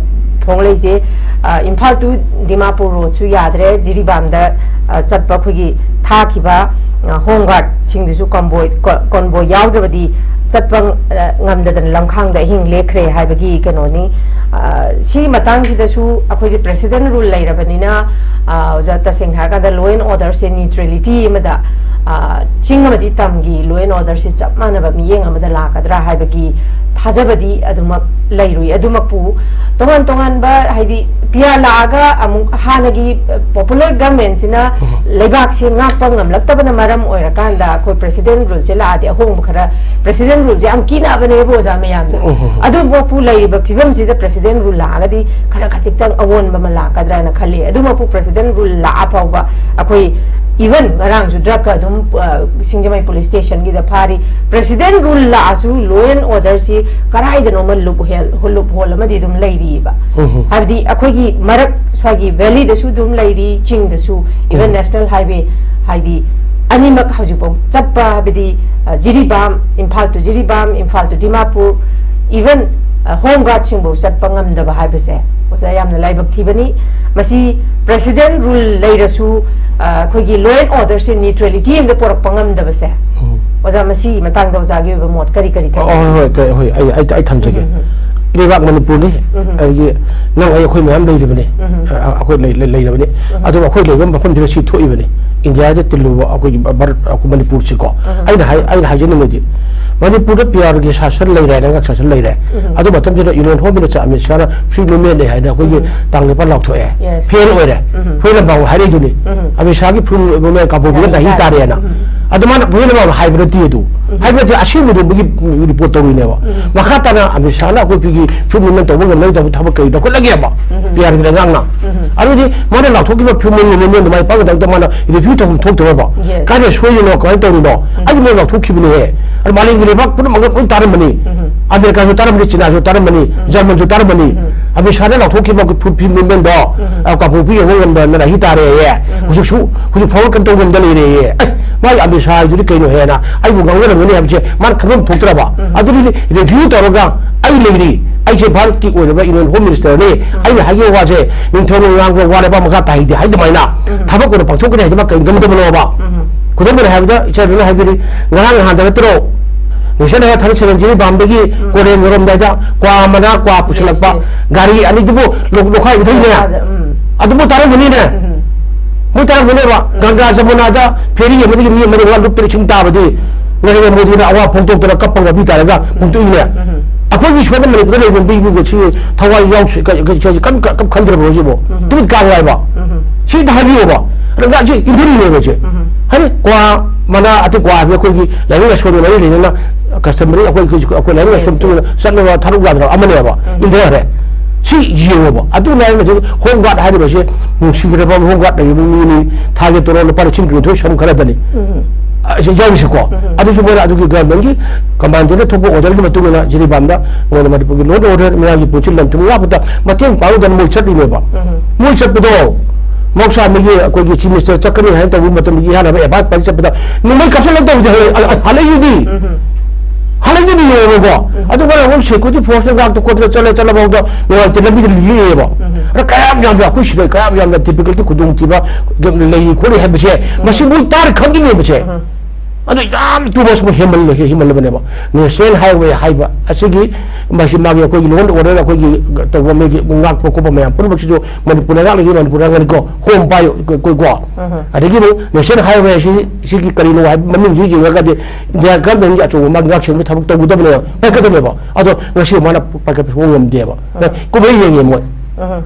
ꯐꯣꯡꯂꯛꯏꯁꯦ꯫ ꯑ, ꯏꯝꯐꯥꯜ to ꯗꯤꯃꯥꯄꯨꯔ ꯔꯣꯗꯁꯨ ꯌꯥꯗ꯭ꯔꯦ꯫ ꯖꯤꯔꯤꯕꯥꯝꯗ, ꯑ, ꯆꯠꯄ ꯑꯩꯈꯣꯏꯒꯤ ꯊꯥꯈꯤꯕ, ꯑ, ꯍꯣꯝ ꯒꯥꯔꯗꯁꯤꯡꯗꯨꯁꯨ ꯀꯣꯟꯕꯣꯏ, ꯀꯣ-, ꯀꯣꯟꯕꯣꯏ ꯌꯥꯎꯗ꯭ꯔꯕꯗꯤ ꯆꯠꯄ, ꯑ, ꯉꯝꯗꯗꯅ ꯂꯝꯈꯥꯡꯗ ꯑꯍꯤꯡ ꯂꯦꯛꯈ꯭ꯔꯦ ꯍꯥꯏꯕꯒꯤ ꯀꯩꯅꯣꯅꯤ꯫ ꯑ, ꯁꯤꯒꯤ ꯃꯇꯥꯡꯁꯤꯗꯁꯨ ꯑꯩꯈꯣꯏꯁꯦ ꯄ꯭ꯔꯦꯁꯤꯗꯦꯟ ꯔꯨꯜ ꯂꯩꯔꯕꯅꯤꯅ, ꯑ, ꯑꯣꯖꯥ, ꯇꯁꯦꯡꯅ ꯍꯥꯏꯔꯀꯥꯟꯗ law and orderꯁꯦ neutrality ꯑꯃꯗ, ꯑ, ꯆꯤꯡ ꯑꯃꯗꯤ ꯇꯝꯒꯤ law and orderꯁꯦ ꯆꯞ ꯃꯥꯟꯅꯕ ꯃꯤꯠꯌꯦꯡ ꯑꯃꯗ ꯂꯥꯛꯀꯗ꯭ꯔꯥ ꯍꯥꯏꯕꯒꯤ ꯊꯥꯖꯕꯗꯤ ꯑꯗꯨꯃꯛ ꯂꯩꯔꯨꯏ꯫ ꯑꯗꯨꯃꯛꯄꯨ ꯇꯣꯉꯥꯟ ꯇꯣꯉꯥꯟꯕ, ꯍꯥꯏꯗꯤ, ꯄꯤ ꯑꯥꯔ ꯂꯥꯛꯑꯒ ꯑꯃꯨꯛ ꯍꯥꯟꯅꯒꯤ, ꯑ, ꯄꯣꯄꯨꯂꯔ ꯒꯚꯔꯟꯃꯦꯟꯁꯤꯅ ꯎꯝ꯫ ꯂꯩꯕꯥꯛꯁꯦ ꯉꯥꯛꯄ ꯉꯝꯂꯛꯇꯕꯅ ꯃꯔꯝ ꯑꯣꯏꯔꯀꯥꯟꯗ ꯑꯩꯈꯣꯏ ꯄ꯭ꯔꯦꯁꯤꯗꯦꯟ ꯔꯨꯜꯁꯦ ꯂꯥꯛꯑꯗꯤ ꯑꯍꯣꯡꯕ ꯈꯔ, ꯄ꯭ꯔꯦꯁꯤꯗꯦꯟ ꯔꯨꯜꯁꯦ ꯌꯥꯝ ꯀꯤꯅꯕꯅꯦꯕ ꯑꯣꯖꯥ ꯃꯌꯥꯝꯅ꯫ ꯎꯝ, ꯎꯝ, ꯎꯝ꯫ ꯑꯗꯨꯕꯨ ꯂꯩꯔꯤꯕ ꯐꯤꯕꯝꯁꯤꯗ ꯄ꯭ꯔꯦꯁꯤꯗꯦꯟ ꯔꯨꯜ ꯂꯥꯛꯑꯒꯗꯤ ꯈꯔ ꯈꯖꯤꯛꯇꯪ ꯑꯑꯣꯟꯕ ꯑꯃ ꯂꯥꯛꯀꯗ꯭ꯔꯥꯅ ꯈꯜꯂꯤ꯫ ꯑꯗꯨꯃꯛꯄꯨ ꯄ꯭ꯔꯦꯁꯤꯗꯦꯟ ꯔꯨꯜ ꯂꯥꯛꯑ ꯐꯥꯎꯕ ꯑꯩꯈꯣꯏ, even ꯉꯔꯥꯡꯁꯨ ꯗ꯭ꯔꯒꯀ ꯑꯗꯨꯝ, ꯑ, ꯁꯤꯡꯖꯃꯩ ꯄꯨꯂꯤꯁ ꯁ꯭ꯇꯦꯁꯟꯒꯤꯗ ꯐꯥꯔꯤ꯫ ꯄ꯭ꯔꯦꯁꯤꯗꯦꯟ ꯔꯨꯜ ꯂꯥꯛꯑꯁꯨ law and orderꯁꯤ ꯀꯗꯥꯏꯗꯅꯣꯃ ꯂꯨꯞ ꯍꯦꯜ-, ꯂꯨꯞ ꯍꯣꯜ ꯑꯃꯗꯤ ꯑꯗꯨꯝ ꯂꯩꯔꯤꯑꯕ꯫ ꯎꯝ, ꯎꯝ꯫ ꯍꯥꯏꯕꯗꯤ ꯑꯩꯈꯣꯏꯒꯤ ꯃꯔꯛ ꯁ꯭ꯋꯥꯏꯒꯤ ꯚꯦꯂꯤꯗꯁꯨ ꯑꯗꯨꯝ ꯂꯩꯔꯤ, ꯆꯤꯡꯗꯁꯨ, even ꯎꯝ꯫ ꯅꯦꯁꯅꯦꯜ ꯍꯥꯏꯋꯦ, ꯍꯥꯏꯗꯤ ꯑꯅꯤꯃꯛ ꯍꯧꯖꯤꯛꯐꯥꯎ ꯆꯠꯄ ꯍꯥꯏꯕꯗꯤ, ꯑ, Jiribam, Imphal to Jiribam, Imphal to Dimapur, even, ꯑ, ꯍꯣꯝ ꯒꯥꯔꯗꯁꯤꯡꯐꯥꯎ ꯆꯠꯄ ꯉꯝꯗꯕ ꯍꯥꯏꯕꯁꯦ ꯑꯣꯖꯥ ꯌꯥꯝꯅ ꯂꯥꯏꯕꯛ ꯊꯤꯕꯅꯤ꯫ ꯃꯁꯤ ꯄ꯭ꯔꯦꯁꯤꯗꯦꯟ ꯔꯨꯜ ꯂꯩꯔꯁꯨ, ꯑ, ꯑꯩꯈꯣꯏꯒꯤ law and orderꯁꯦ neutrality ꯑꯃꯗ ꯄꯨꯔꯛꯄ ꯉꯝꯗꯕꯁꯦ꯫ ꯎꯝ꯫ ꯑꯣꯖꯥ, ꯃꯁꯤꯒꯤ ꯃꯇꯥꯡꯗ ꯑꯣꯖꯥꯒꯤ ꯑꯣꯏꯕ ꯃꯣꯠ ꯀꯔꯤ ꯀꯔꯤ ꯊꯝꯕꯤꯒꯦ? ꯑꯣ, ꯍꯣꯏ, ꯍꯣꯏ, ꯀꯩ-, ꯍꯣꯏ, ꯑꯩ, ꯑꯩ, ꯑꯩ ꯊꯝꯖꯒꯦ꯫ ꯎꯝ, ꯎꯝ, ꯎꯝ꯫ ꯏꯔꯩꯕꯥꯛ ꯃꯅꯤꯄꯨꯔꯅꯤ꯫ ꯎꯝ꯫ ꯑꯗꯒꯤ ꯅꯪ ꯑꯩ ꯑꯩꯈꯣꯏ ꯃꯌꯥꯝ ꯂꯩꯔꯤꯕꯅꯤ꯫ ꯎꯝ꯫ ꯑ, ꯑꯩꯈꯣꯏ ꯂꯩ-, ꯂꯩ-, ꯂꯩꯔꯕꯅꯤ꯫ ꯎꯝ꯫ ꯑꯗꯨꯒ ꯑꯩꯈꯣꯏ ꯂꯩꯕ ꯃꯐꯝꯁꯤꯗ ꯁꯤ ꯊꯣꯛꯏꯕꯅꯤ꯫ ꯏꯟꯗꯤꯌꯥꯗ ꯇꯤꯜꯂꯨꯕ ꯑꯩꯈꯣꯏꯒꯤ ꯚꯥꯔꯠ, ꯑꯩꯈꯣꯏ ꯃꯅꯤꯄꯨꯔꯁꯤꯀꯣ꯫ ꯎꯝ꯫ ꯑꯩꯅ ꯍꯥꯏ-, ꯑꯩꯅ ꯍꯥꯏꯖꯅꯤꯡꯕꯗꯤ ꯃꯅꯤꯄꯨꯔꯗ ꯄꯤ ꯑꯥꯔꯒꯤ ꯁꯥꯁꯟ ꯂꯩꯔꯦ, ꯂꯩꯉꯥꯛ ꯁꯥꯁꯟ ꯂꯩꯔꯦ꯫ ꯎꯝ꯫ ꯑꯗꯨ ꯃꯇꯝꯁꯤꯗ ꯌꯨꯅꯤꯌꯟ ꯍꯣꯝ ꯃꯤꯅꯤꯁꯇꯔ ꯑꯃꯤꯠ ꯁꯥꯍꯅ ꯐ꯭ꯔꯤ ꯃꯨꯚꯃꯦꯟꯠꯅꯤ ꯍꯥꯏꯅ ꯑꯩꯈꯣꯏꯒꯤ ꯎꯝ꯫ ꯇꯥꯡ ꯅꯤꯄꯥꯟ ꯂꯥꯎꯊꯣꯛꯑꯦ꯫ Yes꯫ ꯐꯦꯜ ꯑꯣꯏꯔꯦ꯫ ꯎꯝ꯫ ꯐꯨꯔꯤꯠ ꯂꯝꯕꯥꯎ ꯍꯥꯏꯔꯛꯏꯗꯨꯅꯤ꯫ ꯎꯝ꯫ ꯑꯃꯤꯠ ꯁꯥꯍꯒꯤ ꯐ꯭ꯔꯤ ꯃꯨꯚꯃꯦꯟꯠ ꯀꯥꯕꯣꯛꯇꯨꯅ ꯅꯥꯍꯤ ꯅꯥꯍꯤ ꯇꯥꯔꯦ꯫ ꯇꯥꯔꯦꯅ꯫ ꯎꯝ꯫ ꯑꯗꯨ ꯃꯥꯅ ꯐꯨꯔꯤꯠ ꯂꯝꯕꯥꯎ ꯍꯥꯏꯕ ꯅꯠꯇꯦ ꯑꯗꯨ꯫ ꯎꯝ꯫ ꯍꯥꯏꯕ ꯅꯠꯇꯦ, ꯑꯁꯦꯡꯕꯗꯨ ꯃꯣꯏꯒꯤ ꯔꯤꯄꯣꯔꯠ ꯇꯧꯔꯤꯅꯦꯕ꯫ ꯎꯝ꯫ ꯃꯈꯥ ꯇꯥꯅ ꯑꯃꯤꯠ ꯁꯥꯍꯅ ꯑꯩꯈꯣꯏ ꯐ꯭ꯔꯤ ꯃꯨꯚꯃꯦꯟꯠ ꯇꯧꯕ ꯉꯝꯅꯕꯒꯤꯗꯕ ꯊꯕꯛ ꯀꯔꯤ ꯂꯧꯈꯠꯂꯒꯦꯕ? ꯎꯝ꯫ ꯄꯤ ꯑꯥꯔꯒꯤ ꯂꯩꯉꯥꯛꯅ꯫ ꯎꯝ꯫ ꯑꯗꯨꯗꯤ ꯃꯥꯅ ꯂꯥꯎꯊꯣꯛꯈꯤꯕ ꯐ꯭ꯔꯤ ꯃꯨꯚꯃꯦꯟꯠ ꯃꯥꯏ ꯄꯥꯛꯀꯗꯕꯗ ꯃꯥꯅ ꯔꯤꯚ꯭ꯌꯨ ꯇꯧꯐꯝ ꯊꯣꯛꯇ꯭ꯔꯕ? Yes꯫ ꯀꯥꯏꯗ ꯁꯣꯏꯔꯤꯅꯣ, ꯀꯃꯥꯏꯅ ꯇꯧꯔꯤꯅꯣ? ꯎꯝ꯫ ꯑꯩ ꯃꯣꯏ ꯂꯥꯎꯊꯣꯛꯈꯤꯕꯅꯦꯍꯦ꯫ ꯑꯗꯨ ꯃꯥꯂꯦꯝꯒꯤ ꯂꯩꯕꯥꯛ ꯄꯨꯝꯅꯃꯛꯅ ꯂꯣꯏ ꯇꯥꯔꯝꯕꯅꯤ꯫ ꯎꯝ꯫ ꯑꯃꯦꯔꯤꯀꯥꯁꯨ ꯇꯥꯔꯝꯕꯅꯤ, ꯆꯤꯅꯥꯁꯨ ꯇꯥꯔꯝꯕꯅꯤ, ꯎꯝ꯫ ꯖꯔꯃꯟꯁꯨ ꯇꯥꯔꯝꯕꯅꯤ꯫ ꯎꯝ꯫ ꯑꯃꯤꯠ ꯁꯥꯍꯅ ꯂꯥꯎꯊꯣꯛꯈꯤꯕ ꯐ꯭ꯔꯤ ꯃꯨꯚꯃꯦꯟꯠꯗꯣ, ꯎꯝ꯫ ꯑ, ꯀꯥꯡꯄꯣꯛꯄꯤ ꯌꯧꯕ ꯉꯝꯗꯅ ꯅꯥꯍꯤ ꯇꯥꯔꯦꯌꯦ꯫ ꯎꯝ꯫ ꯍꯧꯖꯤꯛꯁꯨ, ꯍꯧꯖꯤꯛ ꯐꯥꯎꯕ ꯀꯩꯅꯣ ꯇꯧ ꯉꯝꯗ ꯂꯩꯔꯦꯌꯦ꯫ ꯑꯦ, ꯃꯥꯒꯤ ꯑꯃꯤꯠ ꯁꯥꯍ ꯍꯥꯏꯗꯨꯗꯤ ꯀꯩꯅꯣ ꯍꯦꯟꯅ ꯑꯩꯕꯨ ꯉꯥꯡꯅꯔꯝꯒꯅꯤ ꯍꯥꯏꯕꯁꯦ ꯃꯥꯅ ꯈꯟꯐꯝ ꯊꯣꯛꯇ꯭ꯔꯕ? ꯎꯝ꯫ ꯑꯗꯨꯗꯤ ꯔꯤꯚ꯭ꯌꯨ ꯇꯧꯔꯒ ꯑꯩ ꯂꯩꯔꯤ, ꯑꯩꯁꯦ ꯚꯥꯔꯠꯀꯤ ꯑꯣꯏꯔꯤꯕ ꯌꯨꯅꯤꯌꯟ ꯍꯣꯝ ꯃꯤꯅꯤꯁꯇꯔꯅꯤ, ꯎꯝ꯫ ꯑꯩꯅ ꯍꯥꯏꯈꯤꯕ ꯋꯥꯁꯦ ꯅꯤꯡꯊꯧꯅ ꯉꯥꯡꯕ ꯋꯥ ꯂꯩꯕꯥꯛ ꯃꯈꯥ ꯇꯥꯍꯩꯗꯦ ꯍꯥꯏ ꯑꯗꯨꯃꯥꯏꯅ ꯎꯝ꯫ ꯊꯕꯛ ꯑꯣꯏꯅ ꯄꯥꯡꯊꯣꯛꯀꯅꯤ ꯍꯥꯏꯗꯤ ꯃꯥ ꯀꯔꯤ ꯉꯝꯗꯕꯅꯣꯕ? ꯎꯝ꯫ ꯈꯨꯗꯝ ꯑꯣꯏꯅ ꯍꯥꯏꯔꯕꯗ ꯏꯆꯥ ꯏꯕꯦꯝꯃ ꯍꯥꯏꯕꯤꯔꯤ, ꯉꯔꯥꯡ ꯅꯍꯥꯟꯗ ꯅꯠꯇ꯭ꯔꯣ ꯅꯦꯁꯅꯦꯜ ꯍꯥꯏꯋꯦ ꯊꯥꯔꯇꯤ ꯁꯚꯦꯟ ꯖꯤꯔꯤꯕꯥꯝꯗꯒꯤ ꯎꯝ꯫ ꯀꯣꯂꯦꯟ ꯌꯧꯔꯝꯗꯥꯏꯗ ꯀ꯭ꯋꯥ ꯃꯅꯥ, ꯀ꯭ꯋꯥ ꯄꯨꯁꯤꯜꯂꯛꯄ, yes, yes, ꯒꯥꯔꯤ ꯑꯅꯤꯗꯨꯕꯨ ꯂꯣꯛ-, ꯂꯣꯛꯈꯥꯏ ꯏꯟꯊꯩꯅꯦ꯫ ꯂꯣꯛꯈꯥꯏꯗ, ꯎꯝ꯫ ꯑꯗꯨꯕꯨ ꯇꯥꯔꯝꯒꯅꯤꯅꯦ꯫ ꯎꯝ꯫ ꯃꯣꯏ ꯇꯥꯔꯝꯒꯅꯦꯕ꯫ ꯎꯝ꯫ ꯒꯪꯒꯥ ꯖꯃꯨꯅꯥꯗ ꯐꯦꯔꯤ ꯑꯃꯗꯒꯤ ꯃꯤ ꯑꯃꯅꯤ ꯃꯉꯥ ꯂꯨꯞꯇꯅ ꯏꯁꯤꯡ ꯇꯥꯕꯗꯤ ꯅꯔꯦꯟꯗ꯭ꯔ ꯃꯣꯗꯤꯅ ꯑꯋꯥ ꯐꯣꯡꯗꯣꯛꯇꯅ ꯀꯞꯄꯒ ꯃꯤ ꯇꯥꯔꯒ ꯎꯝ꯫ ꯐꯣꯡꯗꯣꯛꯏꯅꯦ꯫ ꯎꯝ꯫ ꯑꯩꯈꯣꯏꯒꯤ ꯁꯣꯝꯗ ꯃꯅꯤꯄꯨꯔꯗ ꯂꯩꯕ ꯃꯤ ꯏꯃꯨꯡꯒ ꯁꯤ ꯊꯋꯥꯏ ꯌꯥꯎꯁꯤ-, ꯀ-, ꯀ-, ꯀ-, ꯀꯔꯝ ꯀ-, ꯀꯔꯝ ꯈꯟꯗ꯭ꯔꯕꯅꯣ ꯁꯤꯕꯣ? ꯎꯝ꯫ ꯇꯨꯃꯤꯟ ꯀꯥꯡ ꯉꯥꯏꯕ꯫ ꯎꯝ꯫ ꯁꯤ ꯑꯝꯇ ꯍꯥꯏꯕꯤꯌꯣꯕ꯫ ꯑꯗ ꯉꯥ-, ꯁꯤ ꯏꯟꯊꯔꯤꯅꯦꯕ ꯁꯤ꯫ ꯎꯝ꯫ ꯍꯥꯏꯗꯤ ꯀ꯭ꯋꯥ ꯃꯅꯥ ꯑꯇꯩ ꯀ꯭ꯋꯥ ꯍꯥꯏꯕ ꯑꯩꯈꯣꯏꯒꯤ ꯂꯥꯏꯅꯤꯡ ꯂꯥꯏꯁꯣꯟꯒ ꯃꯔꯤ ꯂꯩꯅꯅ customary ꯑꯩꯈꯣꯏ, ꯑꯩꯈꯣꯏ, ꯑꯩꯈꯣꯏ ꯂꯥꯏꯅꯤꯡ ꯂꯥꯏꯁꯣꯟ ꯃꯇꯨꯡ ꯏꯟꯅ ꯆꯠꯅꯕ ꯊꯥꯗꯣꯛ ꯌꯥꯗ꯭ꯔꯕ ꯑꯃꯅꯦꯕ꯫ ꯎꯝ꯫ ꯏꯟꯊꯔꯦ꯫ ꯁꯤ ꯌꯦꯡꯉꯣꯕ꯫ ꯑꯗꯨ ꯂꯥꯏꯔꯤ ꯍꯧꯖꯤꯛ ꯍꯣꯝ ꯒꯥꯔꯗ ꯍꯥꯏꯔꯤꯕꯁꯤ ꯅꯨꯡꯁꯤꯈ꯭ꯔꯕ ꯍꯣꯝ ꯒꯥꯔꯗ ꯂꯩꯔꯤꯕ ꯃꯤꯅꯤ, ꯊꯥꯒꯤ ꯇꯣꯂꯣꯞ ꯂꯨꯄꯥ ꯂꯤꯁꯤꯡ ꯀꯨꯟꯅꯤꯊꯣꯏ ꯁꯝ ꯈꯔꯗꯅꯤ꯫ ꯎꯝ꯫ ꯑ, ꯁꯤ ꯌꯥꯎꯔꯤꯁꯤꯀꯣ꯫ ꯎꯝ꯫ ꯑꯗꯨꯁꯨ ꯃꯣꯏꯅ ꯑꯗꯨꯒꯤ ꯒꯚꯔꯟꯃꯦꯟꯠꯀꯤ ꯀꯃꯥꯟꯗꯦꯟꯅ ꯊꯣꯛꯄ ꯑꯣꯔꯗꯔꯒꯤ ꯃꯇꯨꯡ ꯏꯟꯅ ꯖꯤꯔꯤꯕꯥꯝꯗ ꯃꯣꯏꯅ ꯃꯅꯤꯄꯨꯔꯒꯤ law and order, ꯃꯤꯌꯥꯝꯒꯤ ꯄꯨꯟꯁꯤ ꯂꯟ ꯊꯨꯝ ꯌꯥꯎꯕꯗ ꯃꯇꯦꯡ ꯄꯥꯡꯅꯗꯅ ꯃꯣꯏ ꯆꯠꯂꯤꯅꯦꯕ꯫ ꯎꯝ꯫ ꯃꯣꯏ ꯆꯠꯄꯗꯣ ꯃꯍꯧꯁꯥ ꯃꯤꯒꯤ ꯑꯩꯈꯣꯏꯒꯤ chief minister ꯆꯠꯀꯅꯤ ꯍꯥꯏꯅ ꯇꯧꯕ ꯃꯇꯝꯗ ꯏꯍꯥꯟ ꯍꯥꯟꯕ advice ꯄꯥꯏ ꯆꯠꯄꯗ ꯅꯣꯡꯃꯩ ꯀꯥꯞꯁꯤꯜꯂꯛꯇꯕ ꯍꯧꯖꯤꯛ ꯍꯜꯂꯛ-, ꯍꯜꯂꯛꯏꯗꯨꯗꯤ꯫ ꯎꯝ꯫ ꯍꯜꯂꯛꯏꯗꯨꯗꯤ ꯌꯦꯡꯉꯣꯕꯀꯣ꯫ ꯎꯝ꯫ ꯑꯗꯨꯒ ꯑꯃꯨꯛ security force ꯅ ꯉꯥꯛꯇ ꯈꯣꯠꯇꯅ ꯆꯠꯂꯦ, ꯆꯠꯂꯐꯥꯎꯗ ꯅꯨꯡꯉꯥꯏꯇꯦ, ꯂꯝꯕꯤꯗ ꯂꯤꯛꯑꯦꯕ꯫ ꯎꯝ꯫ ꯑꯗ ꯀꯌꯥꯝ ꯌꯥꯝꯅ ꯑꯩꯈꯣꯏ ꯁꯤꯗ ꯀꯌꯥꯝ ꯌꯥꯝꯅ difficulty ꯈꯨꯗꯣꯡꯊꯤꯕ ꯂꯩꯔꯤ ꯈꯣꯠꯂꯤ ꯍꯥꯏꯕꯁꯦ ꯎꯝ꯫ ꯃꯁꯤ ꯃꯣꯏ ꯇꯥꯔ ꯈꯪꯈꯤꯅꯦꯕꯁꯦ꯫ ꯎꯝ꯫ ꯑꯗꯨ ꯌꯥꯝ ꯇꯨ ꯃꯁ ꯍꯦꯟꯃꯜꯂꯦ, ꯍꯦꯟꯃꯜꯂꯕꯅꯦꯕ꯫ ꯅꯦꯁꯅꯦꯜ ꯍꯥꯏꯋꯦ ꯍꯥꯏꯕ ꯑꯁꯤꯒꯤ, ꯃꯁꯤ ꯃꯥꯒꯤ ꯑꯩꯈꯣꯏꯒꯤ ꯂꯣꯟ ꯑꯣꯔꯗꯔ, ꯑꯩꯈꯣꯏꯒꯤ ꯇꯧꯕ ꯃꯤꯒꯤ ꯉꯥꯛꯄ ꯈꯣꯠꯄ ꯃꯌꯥꯝ ꯄꯨꯝꯅꯃꯛꯁꯤꯁꯨ ꯃꯅꯤꯄꯨꯔꯗ ꯉꯥꯛꯂꯤꯒꯤ ꯃꯅꯤꯄꯨꯔꯗ ꯉꯥꯛꯅꯤꯀꯣ, ꯍꯣꯝ ꯄꯥꯏꯌꯣ, ꯀꯣ, ꯀꯣ꯫ ꯑꯗꯒꯤ ꯑꯃꯨꯛ ꯅꯦꯁꯅꯦꯜ ꯍꯥꯏꯋꯦ ꯑꯁꯤ, ꯁꯤꯒꯤ ꯀꯔꯤꯅꯣ ꯍꯥꯏꯕ ꯃꯃꯤꯡꯁꯤ ꯌꯦꯡꯉꯒꯗꯤ ꯏꯟꯗꯤꯌꯥ ꯒꯚꯔꯟꯃꯦꯟꯒꯤ ꯑꯆꯧꯕ ꯃꯥꯒꯤ ꯉꯥꯛ ꯁꯦꯟꯕ ꯊꯕꯛ ꯇꯧꯒꯗꯕꯅꯦꯕ, ꯄꯥꯏꯈꯠꯀꯗꯕꯅꯦꯕ꯫ ꯑꯗꯣ ꯉꯁꯤ ꯃꯥꯅ ꯄꯥꯏꯈꯠꯄ ꯉꯝꯗꯦꯕ꯫ ꯀꯨꯝꯍꯩ ꯌꯦꯡꯉꯦ ꯃꯣꯏ꯫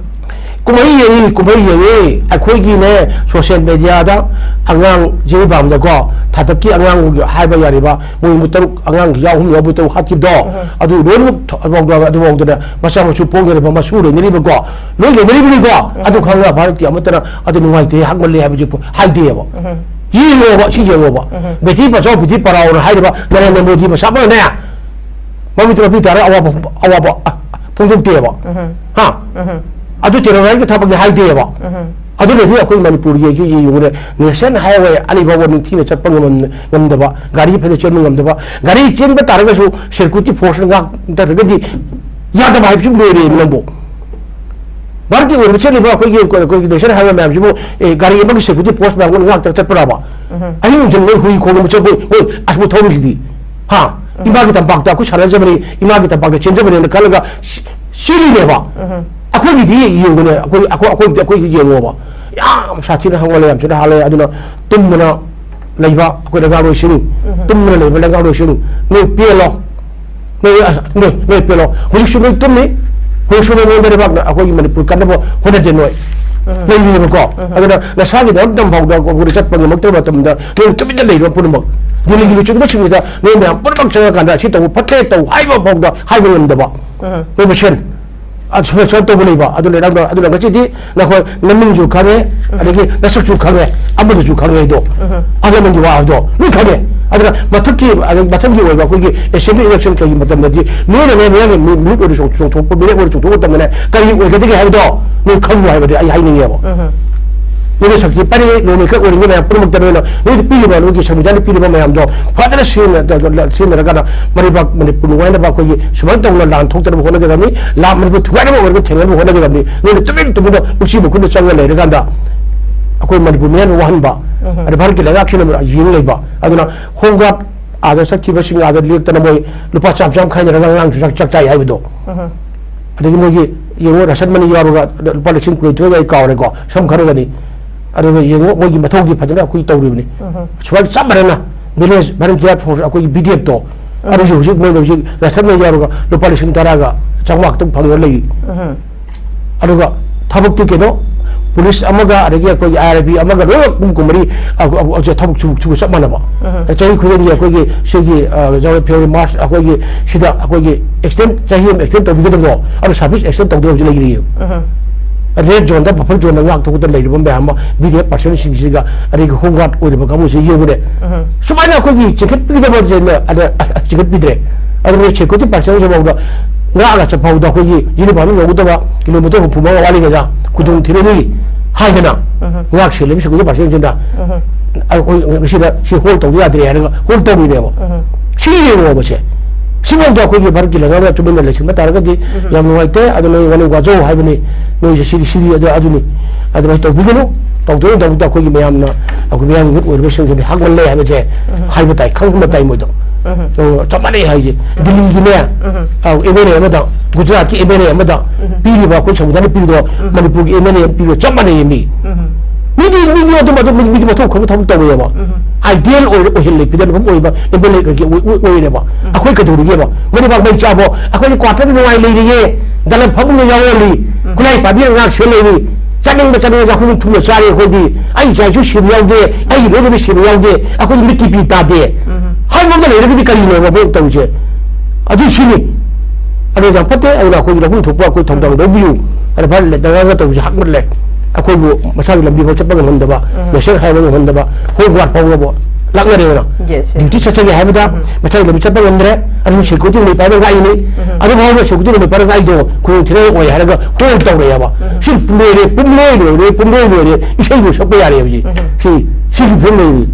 ꯀꯨꯝꯍꯩ ꯌꯦꯡꯉꯤ, ꯀꯨꯝꯍꯩ ꯌꯦꯡꯉꯤ꯫ ꯑꯩꯈꯣꯏꯒꯤꯅꯦ, ꯁꯣꯁꯤꯌꯦꯜ ꯃꯦꯗꯤꯌꯥꯗ ꯑꯉꯥꯡ ꯖꯤꯔꯤꯕꯥꯝꯗꯀꯣ, ꯊꯥꯗꯛꯀꯤ ꯑꯉꯥꯡꯒꯤ ꯍꯥꯏꯕ ꯌꯥꯔꯤꯕ, ꯃꯣꯏ ꯃꯤ ꯇꯔꯨꯛ, ꯑꯉꯥꯡ ꯌꯥꯎ ꯑꯍꯨꯝ ꯌꯥꯎꯕ ꯇꯔꯨꯛ ꯍꯥꯠꯈꯤꯕꯗꯣ, ꯑꯗꯨ ꯂꯣꯏꯅꯃꯛ ꯊ-, ꯑꯗꯨꯐꯥꯎꯗ, ꯑꯗꯨꯐꯥꯎꯗꯅ ꯃꯆꯥ ꯃꯁꯨ ꯄꯣꯛꯅꯔꯤꯕ, ꯃꯁꯨ ꯂꯩꯅꯔꯤꯕꯀꯣ, ꯂꯣꯏ ꯂꯩꯅꯔꯤꯕꯅꯤꯀꯣ꯫ ꯑꯗꯨ ꯈꯪꯉꯒ ꯚꯥꯔꯠꯀꯤ ꯑꯃꯠꯇꯅ ꯑꯗꯨ ꯅꯨꯡꯉꯥꯏꯇꯦ, ꯍꯥꯛꯃꯜꯂꯦ ꯍꯥꯏꯕꯁꯤ ꯄꯣ-, ꯍꯥꯏꯗꯦꯕ꯫ ꯌꯦꯡꯉꯣꯕ, ꯁꯤ ꯌꯦꯡꯉꯣꯕ꯫ ꯕꯦꯇꯤ ꯕꯆꯥꯎ, ꯕꯦꯇꯤ ꯄꯔꯥꯎꯅ ꯍꯥꯏꯔꯤꯕ ꯅꯔꯦꯟꯗ꯭ꯔ ꯃꯣꯗꯤ ꯃꯁꯥꯃꯛꯅꯅꯦ, ꯃꯃꯤꯠꯇ ꯃꯄꯤ ꯇꯥꯔꯒ ꯑꯋꯥꯕ, ꯑꯋꯥꯕ, ꯑ, ꯐꯣꯡꯗꯣꯛꯇꯦꯕ꯫ ꯍꯥ? ꯑꯗꯨ ꯇꯦꯔꯣꯔꯥꯏꯖꯀꯤ ꯊꯕꯛꯅꯤ ꯍꯥꯏꯗꯦꯕ꯫ ꯑꯗꯨꯅꯗꯤ ꯑꯩꯈꯣꯏ ꯃꯅꯤꯄꯨꯔꯒꯤ ꯑꯩꯈꯣꯏꯒꯤ ꯌꯦꯡꯉꯨꯅꯦ, ꯅꯦꯁꯅꯦꯜ ꯍꯥꯏꯋꯦ ꯑꯅꯤ ꯐꯥꯎꯕ ꯅꯤꯡꯊꯤꯅ ꯆꯠꯄ ꯉꯝ-, ꯉꯝꯗꯕ, ꯒꯥꯔꯤ ꯐꯖꯅ ꯆꯦꯟꯕ ꯉꯝꯗꯕ, ꯒꯥꯔꯤ ꯆꯦꯟꯕ ꯇꯥꯔꯒꯁꯨ ꯁꯦꯀ꯭ꯌꯨꯔꯤꯇꯤ ꯐꯣꯔꯁꯅ ꯉꯥꯛ ꯅꯠꯇ꯭ꯔꯒꯗꯤ ꯌꯥꯗꯕ ꯍꯥꯏꯕꯁꯤ ꯂꯣꯏꯔꯦ ꯅꯪꯕꯨ꯫ ꯚꯥꯔꯠꯀꯤ ꯑꯣꯏꯅ ꯆꯠꯂꯤꯕ ꯑꯩꯈꯣꯏꯒꯤ, ꯑꯩꯈꯣꯏꯒꯤ ꯅꯦꯁꯅꯦꯜ ꯍꯥꯏꯋꯦ ꯃꯌꯥꯝꯁꯤꯕꯨ, ꯑꯦ, ꯒꯥꯔꯤ ꯑꯃꯒꯤ ꯁꯦꯀ꯭ꯌꯨꯔꯤꯇꯤ ꯐꯣꯔꯁ ꯃꯌꯥꯝ ꯉꯥꯛꯇ ꯆꯠꯄ꯭ꯔꯕ? ꯑꯍꯤꯡ ꯅꯨꯡꯊꯤꯜ ꯃꯣꯏ ꯍꯨꯏ ꯈꯣꯡꯅ ꯆꯠꯄ, ꯃꯣꯏ ꯑꯁꯤꯕꯨ ꯊꯧꯔꯤꯁꯤꯗꯤ? ꯍꯥ? ꯏꯃꯥꯒꯤ ꯇꯝꯄꯥꯛꯇ ꯑꯩꯈꯣꯏ ꯁꯥꯟꯅꯖꯕꯅꯤ, ꯏꯃꯥꯒꯤ ꯇꯝꯄꯥꯛꯇ ꯆꯦꯟꯖꯕꯅꯦꯅ ꯈꯜꯂꯒ ꯁꯤ-, ꯁꯤꯔꯤꯅꯦꯕ꯫ ꯑꯩꯈꯣꯏꯒꯤꯗꯤ ꯌꯦꯡꯉꯨꯅꯦ, ꯑꯩꯈꯣꯏ, ꯑꯩꯈꯣꯏ, ꯑꯩꯈꯣꯏꯒꯤꯗꯤ ꯌꯦꯡꯉꯣꯕ꯫ ꯌꯥꯝ ꯁꯥꯊꯤꯅ ꯍꯪꯒꯜꯂꯦ, ꯌꯥꯝ ꯊꯤꯅ ꯍꯥꯜꯂꯦ꯫ ꯑꯗꯨꯅ ꯇꯨꯝꯗꯅ ꯂꯩꯕ ꯑꯩꯈꯣꯏ ꯂꯩꯉꯥꯛꯂꯣꯏꯁꯤꯡ, ꯇꯨꯝꯗꯅ ꯂꯩꯕ ꯂꯩꯉꯥꯛꯂꯣꯏꯁꯤꯡ, ꯅꯣꯏ ꯄꯦꯜꯂꯣ꯫ ꯅꯣꯏ, ꯑ, ꯅꯣꯏ, ꯅꯣꯏ ꯄꯦꯜꯂꯣ꯫ ꯍꯧꯖꯤꯛꯁꯨ ꯅꯣꯏ ꯇꯨꯝꯃꯤ꯫ ꯍꯧꯖꯤꯛꯁꯨ ꯅꯣꯏ ꯃꯣꯟꯗ ꯂꯩꯕꯥꯛꯅ ꯑꯩꯈꯣꯏꯒꯤ ꯃꯅꯤꯄꯨꯔ ꯀꯟꯅꯕ ꯍꯣꯠꯅꯗꯦ ꯅꯣꯏ꯫ ꯂꯩꯔꯤꯅꯦꯕꯀꯣ꯫ ꯑꯗꯨꯅ ꯅꯁꯥꯒꯤꯗꯃꯛ ꯐꯥꯎꯗ ꯑꯩꯈꯣꯏ ꯆꯠꯄ ꯉꯝꯃꯛꯇꯕ ꯃꯇꯝꯗ ꯅꯣꯏ ꯇꯨꯃꯤꯟꯅ ꯂꯩꯕ ꯄꯨꯝꯅꯃꯛ꯫ ꯗꯦꯜꯂꯤꯒꯤ ꯂꯨꯆꯤꯡꯕꯁꯤꯡꯁꯤꯗ ꯅꯣꯏ ꯃꯌꯥꯝ ꯄꯨꯝꯅꯃꯛ ꯆꯪꯉꯀꯥꯟꯗ ꯑꯁꯤ ꯇꯧꯕ ꯐꯠꯇꯦ ꯇꯧ ꯍꯥꯏꯕ ꯐꯥꯎꯗ ꯍꯥꯏꯕ ꯉꯝꯗꯕ꯫ ꯅꯣꯏ ꯃꯁꯦꯟ꯫ ꯑ, ꯁꯨꯃꯥꯏ, ꯁꯨꯃꯥꯏ ꯇꯧꯕ ꯂꯩꯕ꯫ ꯑꯗꯨ ꯂꯩꯔꯒ, ꯑꯗꯨꯅ ꯉꯁꯤꯗꯤ ꯅꯈꯣꯏ ꯅꯃꯤꯡꯁꯨ ꯈꯪꯉꯦ, ꯑꯗꯒꯤ ꯅꯁꯛꯁꯨ ꯈꯪꯉꯦ, ꯑꯃꯗꯨꯁꯨ ꯈꯪꯉꯦ ꯍꯥꯏꯗꯣ꯫ ꯑꯍꯜ ꯂꯃꯟꯒꯤ ꯋꯥ ꯍꯥꯏꯗꯣ ꯂꯣꯏ ꯈꯪꯉꯦ꯫ ꯑꯗꯨꯅ ꯃꯊꯛꯀꯤ, ꯑꯗꯒꯤ ꯃꯊꯪꯒꯤ ꯑꯣꯏꯕ ꯑꯩꯈꯣꯏꯒꯤ assembly election ꯀꯩꯒꯤ ꯃꯇꯝꯗꯗꯤ ꯅꯣꯏꯅꯅꯦ, ꯃꯌꯥꯝꯒꯤ ꯃꯤ-, ꯃꯤꯍꯨꯠ ꯑꯣꯏꯅ ꯆꯣꯡ-, ꯆꯣꯡꯊꯣꯛꯄ, ꯃꯤꯔꯦꯞ ꯑꯣꯏꯅ ꯆꯣꯡꯊꯣꯛꯄ ꯃꯇꯝꯗꯅꯦ ꯀꯔꯤ ꯑꯣꯏꯒꯗꯒꯦ ꯍꯥꯏꯕꯗꯣ ꯅꯣꯏ ꯈꯪꯉꯨ ꯍꯥꯏꯕꯗꯤ ꯑꯩ ꯍꯥꯏꯅꯤꯡꯉꯦꯕ꯫ ꯅꯣꯏꯅ ꯁꯛꯇꯤ ꯄꯥꯏꯔꯤꯉꯩ, ꯅꯣꯡꯃꯩꯈꯛ ꯑꯣꯏꯔꯤꯉꯩ ꯃꯌꯥꯝ ꯄꯨꯝꯅꯃꯛꯇ ꯅꯣꯏꯅ, ꯅꯣꯏꯗ ꯄꯤꯔꯤꯕ ꯅꯣꯏꯒꯤ ꯁꯪꯕꯤꯙꯥꯟꯗ ꯄꯤꯔꯤꯕ ꯃꯌꯥꯝꯗꯣ ꯐꯖꯅ ꯁꯤꯖꯤꯟꯅ-, ꯁꯤꯖꯤꯟꯅꯔꯒ ꯃꯔꯩꯕꯥꯛ ꯃꯅꯤꯄꯨꯔ ꯅꯨꯡꯉꯥꯏꯅꯕ ꯑꯩꯈꯣꯏꯒꯤ ꯁꯨꯃꯥꯏꯅ ꯇꯧꯅ ꯂꯥꯟ ꯊꯣꯛꯇꯅꯕ ꯍꯣꯠꯅꯒꯗꯕꯅꯤ, ꯂꯥꯟ ꯃꯅꯤꯄꯨꯔ ꯊꯨꯒꯥꯏꯅꯕ ꯑꯣꯏꯔꯒ ꯊꯦꯡꯅꯅꯕ ꯍꯣꯠꯅꯒꯗꯕꯅꯤ꯫ ꯅꯣꯏꯅ ꯇꯨꯃꯤꯟ ꯇꯨꯃꯤꯟꯅ ꯎꯆꯤ ꯃꯈꯨꯟꯗ ꯆꯪꯉ ꯂꯩꯔꯀꯥꯟꯗ ꯑꯩꯈꯣꯏ ꯃꯅꯤꯄꯨꯔ ꯃꯤꯌꯥꯝ ꯋꯥꯍꯟꯕ, ꯑꯗ ꯚꯥꯔꯠꯀꯤ ꯂꯩꯉꯥꯛꯁꯤꯅ ꯌꯦꯡ ꯂꯩꯕ꯫ ꯑꯗꯨꯅ ꯍꯣꯝ ꯒꯥꯔꯗ ꯑꯥꯗ ꯆꯠꯈꯤꯕꯁꯤꯡ ꯑꯥꯗ ꯂꯦꯛꯇꯅ ꯃꯣꯏ ꯂꯨꯄꯥ ꯆꯥꯝ ꯆꯥꯝ ꯈꯥꯏꯅꯔꯒ ꯑꯉꯥꯡꯁꯨ ꯆꯥꯛ, ꯆꯥꯛ ꯆꯥꯏ ꯍꯥꯏꯕꯗꯣ꯫ ꯑꯗꯒꯤ ꯃꯣꯏꯒꯤ ꯌꯦꯡꯉꯣ, ꯔꯦꯁꯟ ꯃꯅꯤ ꯌꯥꯎꯔꯒ ꯂꯨꯄꯥ ꯂꯤꯁꯤꯡ ꯀꯨꯟꯅꯤꯊꯣꯏꯒ ꯑꯩ ꯀꯥꯎꯔꯦꯀꯣ, ꯁꯝ ꯈꯔꯒꯅꯤ꯫ ꯑꯗꯨꯒ ꯌꯦꯡꯉꯣ, ꯃꯣꯏꯒꯤ ꯃꯊꯧꯗꯤ ꯐꯖꯅ ꯑꯩꯈꯣꯏ ꯇꯧꯔꯤꯕꯅꯤ꯫ ꯁꯨꯃꯥꯏꯅ ꯆꯞ ꯃꯥꯟꯅꯅ ꯚꯤꯂꯦꯖ ꯚꯂꯟꯇꯤꯌꯔ ꯐꯣꯔꯁ, ꯑꯩꯈꯣꯏꯒꯤ ꯕꯤ ꯗꯤ ꯑꯦꯐꯇꯣ, ꯑꯗꯨꯁꯨ ꯍꯧꯖꯤꯛ ꯃꯣꯏꯅ ꯍꯧꯖꯤꯛ ꯔꯦꯁꯟ ꯃꯅꯤ ꯌꯥꯎꯔꯒ ꯂꯨꯄꯥ ꯂꯤꯁꯤꯡ ꯇꯔꯥꯒ ꯆꯥꯝꯃꯉꯥ ꯈꯛꯇꯪ ꯐꯪꯉꯒ ꯂꯩꯔꯤ꯫ ꯑꯗꯨꯒ ꯊꯕꯛꯇꯤ ꯀꯩꯅꯣ, ꯄꯨꯂꯤꯁ ꯑꯃꯒ ꯑꯗꯒꯤ ꯑꯩꯈꯣꯏꯒꯤ ꯑꯥꯏ ꯑꯥꯔ ꯕꯤ ꯑꯃꯒ ꯂꯣꯏꯅꯃꯛ ꯄꯨꯡ ꯀꯨꯟꯃꯔꯤ, ꯑ, ꯑ, ꯑ, ꯊꯕꯛ ꯁꯨ-, ꯁꯨꯕ ꯆꯞ ꯃꯥꯟꯅꯕ꯫ ꯆꯍꯤ ꯈꯨꯗꯤꯡꯒꯤ ꯑꯩꯈꯣꯏꯒꯤ ꯁꯤꯒꯤ, ꯑ, ꯖꯅꯋꯥꯔꯤ, ꯐꯦꯕ꯭ꯔꯨꯋꯥꯔꯤ, ꯃꯥꯔꯆ ꯑꯩꯈꯣꯏꯒꯤ ꯁꯤꯗ ꯑꯩꯈꯣꯏꯒꯤ ꯑꯦꯛꯁꯇꯦꯟ, ꯆꯍꯤ ꯑꯃ ꯑꯦꯛꯁꯇꯦꯟ ꯇꯧꯕꯤꯒꯗꯕꯗꯣ, ꯑꯗꯨ ꯁꯥꯔꯚꯤꯁ ꯑꯦꯛꯁꯇꯦꯟ ꯇꯧꯗꯕꯁꯨ ꯂꯩꯔꯤꯌꯦ꯫ ꯔꯦꯗ ꯖꯣꯟꯗ, ꯕꯐꯔ ꯖꯣꯟꯗ ꯉꯥꯛꯊꯣꯛꯇꯅ ꯂꯩꯔꯤꯕ ꯃꯌꯥꯝ ꯑꯃ ꯕꯤ ꯗꯤ ꯑꯦꯐ ꯄꯥꯔꯁꯟꯁꯤꯡꯁꯤꯒ ꯑꯗꯒꯤ ꯍꯣꯝ ꯒꯥꯔꯗ ꯑꯣꯏꯔꯤꯕ ꯀꯥꯡꯕꯨꯁꯤ ꯌꯦꯡꯉꯨꯅꯦ꯫ ꯁꯨꯃꯥꯏꯅ ꯑꯩꯈꯣꯏꯒꯤ ꯆꯤꯡꯈꯠꯄꯤꯒꯗꯕꯁꯦ ꯑꯗ ꯆꯤꯡꯈꯠꯄꯤꯗ꯭ꯔꯦ꯫ ꯑꯗꯨꯅ ꯁꯦꯀ꯭ꯌꯨꯔꯤꯇꯤ ꯄꯥꯔꯁꯟꯁꯤ ꯐꯥꯎꯗ ꯉꯥꯛꯑꯒ ꯆꯠꯐꯥꯎꯗ ꯑꯩꯈꯣꯏꯒꯤ ꯌꯨꯅꯤꯐꯣꯔꯝ ꯌꯧꯒꯗꯕ ꯀꯤꯂꯣꯃꯤꯇꯔ ꯍꯨꯝꯐꯨ ꯃꯉꯥ ꯋꯥꯠꯂꯤꯉꯩꯗ ꯈꯨꯗꯣꯡ ꯊꯤꯔꯅꯤ ꯍꯥꯏꯗꯅ ꯉꯥꯛ ꯁꯦꯜꯂꯤꯕ ꯁꯦꯀ꯭ꯌꯨꯔꯤꯇꯤ ꯄꯥꯔꯁꯟꯁꯤꯅ ꯑꯩꯈꯣꯏ ꯉꯁꯤꯗ ꯁꯤ ꯍꯣꯜ ꯇꯧꯕ ꯌꯥꯗ꯭ꯔꯦ ꯍꯥꯏꯔꯒ ꯍꯣꯜ ꯇꯧꯔꯤꯅꯦꯕ꯫ ꯁꯤ ꯌꯦꯡꯉꯣꯕꯁꯦ꯫ ꯁꯤꯐꯥꯎꯗ ꯑꯩꯈꯣꯏꯒꯤ ꯚꯥꯔꯠꯀꯤ ꯂꯩꯉꯥꯛꯅ ꯇꯨꯃꯤꯟꯅ ꯂꯩꯁꯤꯟꯕ ꯇꯥꯔꯒꯗꯤ ꯌꯥꯝ ꯅꯨꯡꯉꯥꯏꯇꯦ꯫ ꯑꯗꯨ ꯅꯣꯏ ꯋꯥꯅꯤꯡ ꯋꯥꯖꯧ ꯍꯥꯏꯕꯅꯤ꯫ ꯅꯣꯏꯁꯦ ꯁꯤꯗꯤ, ꯁꯤꯗꯤ ꯑꯗꯨ, ꯑꯗꯨꯅꯤ꯫ ꯑꯗꯨꯃꯥꯏꯅ ꯇꯧꯕꯤꯒꯅꯨ꯫ ꯇꯧꯗꯣꯏꯅ ꯇꯧꯕꯗ ꯑꯩꯈꯣꯏꯒꯤ ꯃꯌꯥꯝꯅ, ꯑꯩꯈꯣꯏ ꯃꯌꯥꯝꯒꯤ ꯃꯤꯍꯨꯠ ꯑꯣꯏꯔꯤꯕꯁꯤꯡꯁꯤꯗꯤ ꯍꯥꯠꯃꯜꯂꯦ ꯍꯥꯏꯕꯁꯦ ꯍꯥꯏꯕ ꯇꯥꯏ, ꯈꯪꯕ ꯇꯥꯏ ꯃꯣꯏꯗꯣ꯫ ꯑꯗꯣ ꯆꯞ ꯃꯥꯟꯅꯩ ꯍꯥꯏꯁꯦ꯫ ꯗꯤꯜꯂꯤꯒꯤꯅꯦ, ꯑꯦꯝ ꯑꯦꯜ ꯑꯦ ꯑꯃꯗ, ꯒꯨꯖꯔꯥꯠꯀꯤ ꯑꯦꯝ ꯑꯦꯜ ꯑꯦ ꯑꯃꯗ ꯄꯤꯔꯤꯕ ꯑꯩꯈꯣꯏ ꯁꯪꯕꯤꯙꯥꯟꯅ ꯄꯤꯔꯤꯗꯣ ꯃꯅꯤꯄꯨꯔꯒꯤ ꯑꯦꯝ ꯑꯦꯜ ꯑꯦ ꯑꯃ ꯄꯤꯕ ꯆꯞ ꯃꯥꯟꯅꯩꯌꯦ ꯃꯤ꯫ ꯃꯤꯗꯤ, ꯃꯤꯗꯤ ꯑꯗꯨꯝ, ꯑꯗꯨꯝ ꯃꯤꯗꯤ ꯃꯊꯧ ꯈꯪꯕ ꯊꯕꯛ ꯇꯧꯋꯦꯕ꯫ ꯑꯥꯏꯗꯤꯌꯦꯜ ꯑꯣꯏꯔ-, ꯑꯣꯏꯍꯜꯂꯦ, ꯐꯤꯗꯝ ꯑꯃ ꯑꯣꯏꯕ ꯑꯦꯝ ꯑꯦꯜ ꯑꯦ ꯀꯩꯀꯩ ꯑꯣꯏ-, ꯑꯣꯏ-, ꯑꯣꯏꯔꯦꯕ꯫ ꯑꯩꯈꯣꯏ ꯀꯩꯗꯧꯔꯤꯒꯦꯕ? ꯃꯣꯏ ꯂꯩꯕꯥꯛ ꯃꯩ ꯆꯥꯕꯣ? ꯑꯩꯈꯣꯏꯗꯤ ꯀ꯭ꯋꯥꯇꯔꯗ ꯅꯨꯡꯉꯥꯏ ꯂꯩꯔꯤꯌꯦ꯫ ꯗꯂꯜ ꯐꯃꯨꯡꯗ ꯌꯥꯎꯍꯜꯂꯤ꯫ ꯈꯨꯠꯂꯥꯏ ꯄꯥꯏꯕꯤ ꯑꯉꯥꯡ ꯁꯦ ꯂꯩꯔꯤ꯫ ꯆꯥꯅꯤꯡꯕ ꯆꯥꯅꯤꯡꯕ ꯆꯥꯛꯈꯨꯝ ꯊꯨꯅ ꯆꯥꯔꯤ ꯑꯩꯈꯣꯏꯗꯤ꯫ ꯑꯩ ꯏꯆꯥ ꯏꯁꯨ ꯁꯤꯕ ꯌꯥꯎꯗꯦ꯫ ꯑꯩꯒꯤ ꯂꯣꯏꯅꯕꯤ ꯁꯤꯕ ꯌꯥꯎꯗꯦ꯫ ꯑꯩꯈꯣꯏꯗꯤ ꯃꯤꯠꯀꯤ ꯄꯤ ꯇꯥꯗꯦ꯫ ꯍꯥꯏꯕ ꯑꯃ ꯂꯩꯔꯒꯗꯤ ꯀꯔꯤꯅꯣꯕ ꯃꯣꯏ ꯇꯧꯔꯤꯁꯦ? ꯑꯗꯨ ꯁꯤꯅꯤ꯫ ꯑꯗꯣ ꯌꯥꯝ ꯐꯠꯇꯦ꯫ ꯑꯗꯨꯅ ꯑꯩꯈꯣꯏꯒꯤ ꯂꯧꯐꯝ ꯊꯣꯛꯄ ꯑꯩꯈꯣꯏ ꯊꯧꯗꯥꯡ ꯂꯧꯕꯤꯌꯨ꯫ ꯑꯗ ꯐꯔꯦ, ꯂꯩꯇꯅ ꯇꯧꯔꯤꯁꯦ ꯍꯥꯠꯃꯜꯂꯦ꯫ ꯑꯩꯈꯣꯏꯕꯨ ꯃꯁꯥꯒꯤ ꯂꯝꯕꯤ ꯐꯥꯎ ꯆꯠꯄ ꯉꯝꯍꯟꯗꯕ, ꯅꯦꯁꯅꯦꯜ ꯍꯥꯏꯋꯦ ꯉꯝꯍꯟꯗꯕ, ꯍꯣꯝ ꯒꯥꯔꯗ ꯐꯥꯎꯕ ꯂꯥꯛꯅꯔꯦꯗꯅ꯫ ꯗ꯭ꯌꯨꯇꯤ ꯆꯠꯆꯒꯦ ꯍꯥꯏꯕꯗ ꯃꯁꯥꯒꯤ ꯂꯝꯕꯤ ꯆꯠꯄ ꯉꯝꯗ꯭ꯔꯦ꯫ ꯑꯗꯨ ꯁꯦꯀ꯭ꯌꯨꯔꯤꯇꯤ ꯅꯨꯃꯤꯠ ꯄꯥꯏꯕ ꯉꯥꯛꯏꯅꯤ꯫ ꯑꯗꯨ ꯐꯥꯎꯕ ꯁꯦꯀ꯭ꯌꯨꯔꯤꯇꯤ ꯅꯨꯃꯤꯠ ꯄꯥꯏꯕ ꯉꯥꯛꯏꯗꯣ ꯈꯨꯗꯣꯡ ꯊꯤꯅꯤꯡꯉꯥꯏ ꯑꯣꯏ ꯍꯥꯏꯔꯒ ꯍꯣꯜ ꯇꯧꯔꯦꯕ꯫ ꯁꯤ ꯂꯣꯏꯔꯦ, ꯄꯨꯝꯂꯣꯏ ꯂꯣꯏꯔꯦ, ꯄꯨꯝꯂꯣꯏ ꯂꯣꯏꯔꯦ꯫ ꯏꯁꯩꯕꯨ ꯁꯛꯄ ꯌꯥꯔꯦ ꯍꯧꯖꯤꯛ꯫ ꯁꯤ, ꯁꯤꯒꯤ ꯐꯤꯕꯝ ꯂꯩꯔꯤ꯫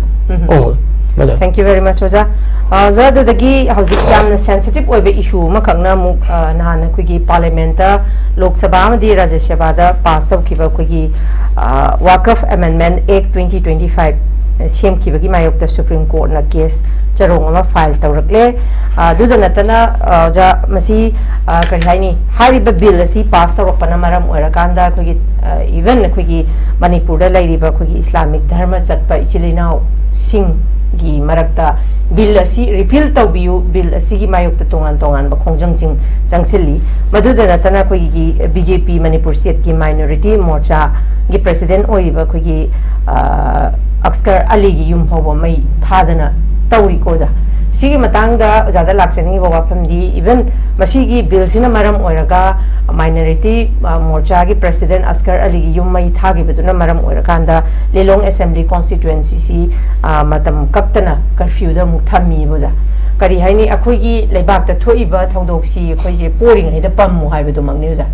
ꯑꯣ, ꯃꯗꯥ꯫ Thank you very much, ꯑꯣꯖꯥ꯫ ꯑ, ꯑꯣꯖꯥ, ꯑꯗꯨꯗꯒꯤ ꯍꯧꯖꯤꯛ ꯌꯥꯝꯅ sensitive ꯑꯣꯏꯕ issue ꯑꯃꯈꯛꯅ ꯑꯃꯨꯛ, ꯑ, ꯅꯍꯥꯟ ꯑꯩꯈꯣꯏꯒꯤ Parliament ꯇ, ꯂꯣꯛ ꯁꯚꯥ ꯑꯃꯗꯤ ꯔꯥꯖ꯭ꯌ ꯁꯚꯥꯗ pass ꯇꯧꯈꯤꯕ ꯑꯩꯈꯣꯏꯒꯤ, ꯑ, Waqf Amendment Act twenty twenty-five ꯁꯦꯝꯈꯤꯕꯒꯤ ꯃꯥꯌꯣꯛꯇ Supreme Court ꯅ case ꯆꯔꯣꯡ ꯑꯃ file ꯇꯧꯔꯛꯂꯦ꯫ ꯑ, ꯑꯗꯨꯗ ꯅꯠꯇꯅ, ꯑ, ꯑꯣꯖꯥ, ꯃꯁꯤ, ꯑ, ꯀꯔꯤ ꯍꯥꯏꯅꯤ, ꯍꯥꯏꯔꯤꯕ bill ꯑꯁꯤ pass ꯇꯧꯔꯛꯄꯅ ꯃꯔꯝ ꯑꯣꯏꯔꯀꯥꯟꯗ ꯑꯩꯈꯣꯏꯒꯤ, ꯑ, even ꯑꯩꯈꯣꯏꯒꯤ ꯃꯅꯤꯄꯨꯔꯗ ꯂꯩꯔꯤꯕ ꯑꯩꯈꯣꯏꯒꯤ Islamic ꯙꯔꯃ ꯆꯠꯄ ꯏꯆꯤꯜ ꯏꯅꯥꯎꯁꯤꯡꯒꯤ ꯃꯔꯛꯇ bill ꯑꯁꯤ repeal ꯇꯧꯕꯤꯌꯨ, bill ꯑꯁꯤꯒꯤ ꯃꯥꯌꯣꯛꯇ ꯇꯣꯉꯥꯟ ꯇꯣꯉꯥꯟꯕ ꯈꯣꯡꯖꯪꯁꯤꯡ ꯆꯪꯁꯤꯜꯂꯤ꯫ ꯃꯗꯨꯗ ꯅꯠꯇꯅ ꯑꯩꯈꯣꯏꯒꯤ B J P Manipur state ꯀꯤ minority ꯃꯣꯔꯆꯥꯒꯤ president ꯑꯣꯏꯔꯤꯕ ꯑꯩꯈꯣꯏꯒꯤ, ꯑ, ꯑꯛꯁꯀꯔ ꯑꯂꯤꯒꯤ ꯌꯨꯝ ꯐꯥꯎꯕ ꯃꯩ ꯊꯥꯗꯅ ꯇꯧꯔꯤꯀꯣ ꯑꯣꯖꯥ꯫ ꯁꯤꯒꯤ ꯃꯇꯥꯡꯗ ꯑꯣꯖꯥꯗ ꯂꯥꯛꯆꯅꯤꯡꯉꯤꯕ ꯋꯥꯐꯝꯗꯤ, even ꯃꯁꯤꯒꯤ bill ꯁꯤꯅ ꯃꯔꯝ ꯑꯣꯏꯔꯒ minority, ꯑ, ꯃꯣꯔꯆꯥꯒꯤ president ꯑꯁꯀꯔ ꯑꯂꯤꯒꯤ ꯌꯨꯝ ꯃꯩ ꯊꯥꯈꯤꯕꯗꯨꯅ ꯃꯔꯝ ꯑꯣꯏꯔꯀꯥꯟꯗ ꯂꯤꯂꯣꯡ assembly constituency ꯁꯤ, ꯑ, ꯃꯇꯝ ꯀꯛꯇꯅ curfew ꯗ ꯑꯃꯨꯛ ꯊꯝꯃꯤꯕ ꯑꯣꯖꯥ꯫ ꯀꯔꯤ ꯍꯥꯏꯅꯤ, ꯑꯩꯈꯣꯏꯒꯤ ꯂꯩꯕꯥꯛꯇ ꯊꯣꯛꯏꯕ ꯊꯧꯗꯣꯛꯁꯤ ꯑꯩꯈꯣꯏꯁꯦ ꯄꯣꯔꯤꯉꯩꯗ ꯄꯝꯃꯨ ꯍꯥꯏꯕꯗꯨꯃꯛꯅꯤ ꯑꯣꯖꯥ꯫